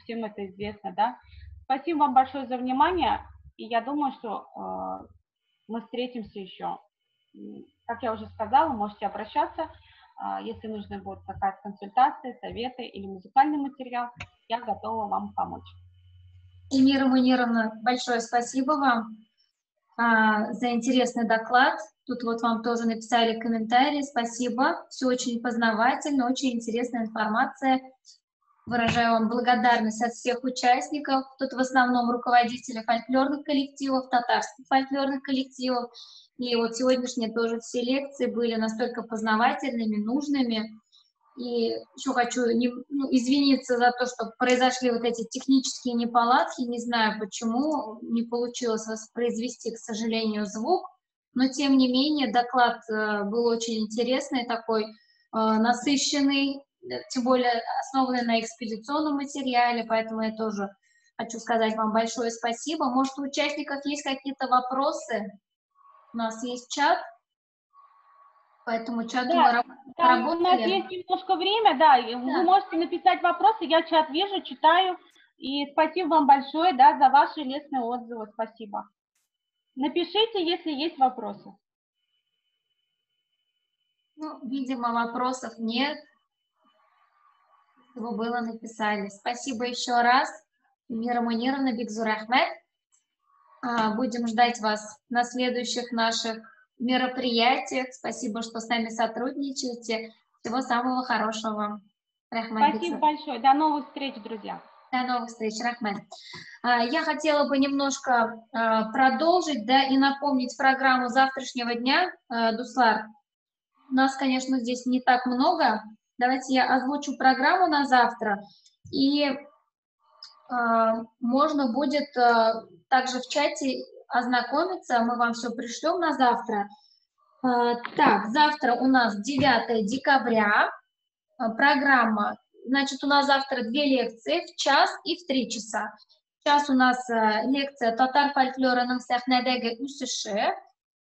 Всем это известно, да? Спасибо вам большое за внимание. И я думаю, что мы встретимся еще. Как я уже сказала, можете обращаться, если нужна будет какая-то консультация, советы или музыкальный материал, я готова вам помочь. Эльмира Мунировна, большое спасибо вам за интересный доклад. Тут вот вам тоже написали комментарии. Спасибо. Все очень познавательно, очень интересная информация. Выражаю вам благодарность от всех участников. Тут в основном руководители фольклорных коллективов, татарских фольклорных коллективов. И вот сегодняшние тоже все лекции были настолько познавательными, нужными. И еще хочу извиниться за то, что произошли вот эти технические неполадки. Не знаю, почему не получилось воспроизвести, к сожалению, звук. Но, тем не менее, доклад был очень интересный, такой насыщенный, тем более основанный на экспедиционном материале, поэтому я тоже хочу сказать вам большое спасибо. Может, у участников есть какие-то вопросы? У нас есть чат, поэтому чат, да, мы работали. У нас есть немножко время, да, да, вы можете написать вопросы, я чат вижу, читаю, и спасибо вам большое, да, за ваши лестные отзывы, спасибо. Напишите, если есть вопросы. Ну, видимо, вопросов нет. Его было написали. Спасибо еще раз. Эльмира Мунировна, бик зур рәхмәт. Будем ждать вас на следующих наших мероприятиях. Спасибо, что с нами сотрудничаете. Всего самого хорошего. Рәхмәт. Спасибо большое. До новых встреч, друзья. До новых встреч, рәхмәт. Я хотела бы немножко продолжить, да, и напомнить программу завтрашнего дня, дуслар. У нас, конечно, здесь не так много. Давайте я озвучу программу на завтра, и можно будет также в чате ознакомиться, мы вам все пришлем на завтра. Так, завтра у нас 9 декабря, программа, значит, у нас завтра 2 лекции в час и в 3 часа. Сейчас у нас лекция «Татар фольклорының сәхнәдәге үсеше»,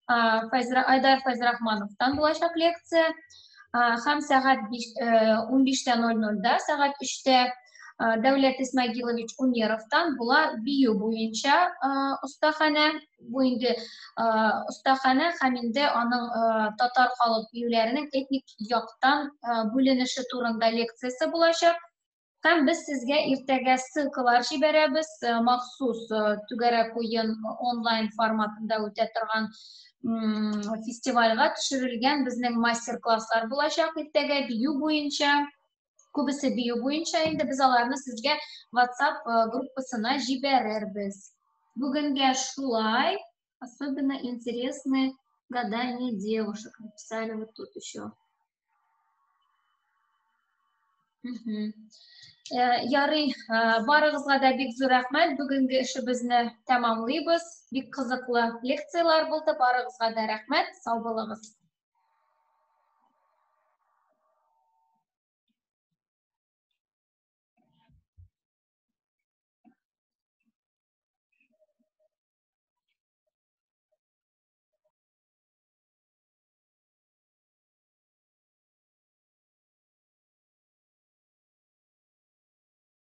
Айдар Фәйзрахмановтан булачак лекция. Һәм сәгать 15:00-да, сәгать 3-тә Дәүләт Исмагилович Умеровтан була бию буенча остаханә. Бу инде остаханә һәм инде аның татар халык биюләренең этник яктан бүленеше турында лекциясе булачак. Һәм без сезгә иртәгә ссылкалар җибәрәбез, махсус түгәрәк уен онлайн форматында үтә торган фестивальгә төшерелгән безнең мастер-класслар булачак иртәгә бию буенча. Күбесе бию буенча инде без аларны сезгә WhatsApp группасына җибәрербез. Бүгенгә шулай. Особенно интересны гадания девушек. Написали вот тут еще. Угу. Ярый, барыгызга да бик зур рәхмәт. Бүгенге эшебезне тәмамлыйбыз. Бик кызыклы лекцияләр булды. Барыгызга да рәхмәт. Сау булыгыз.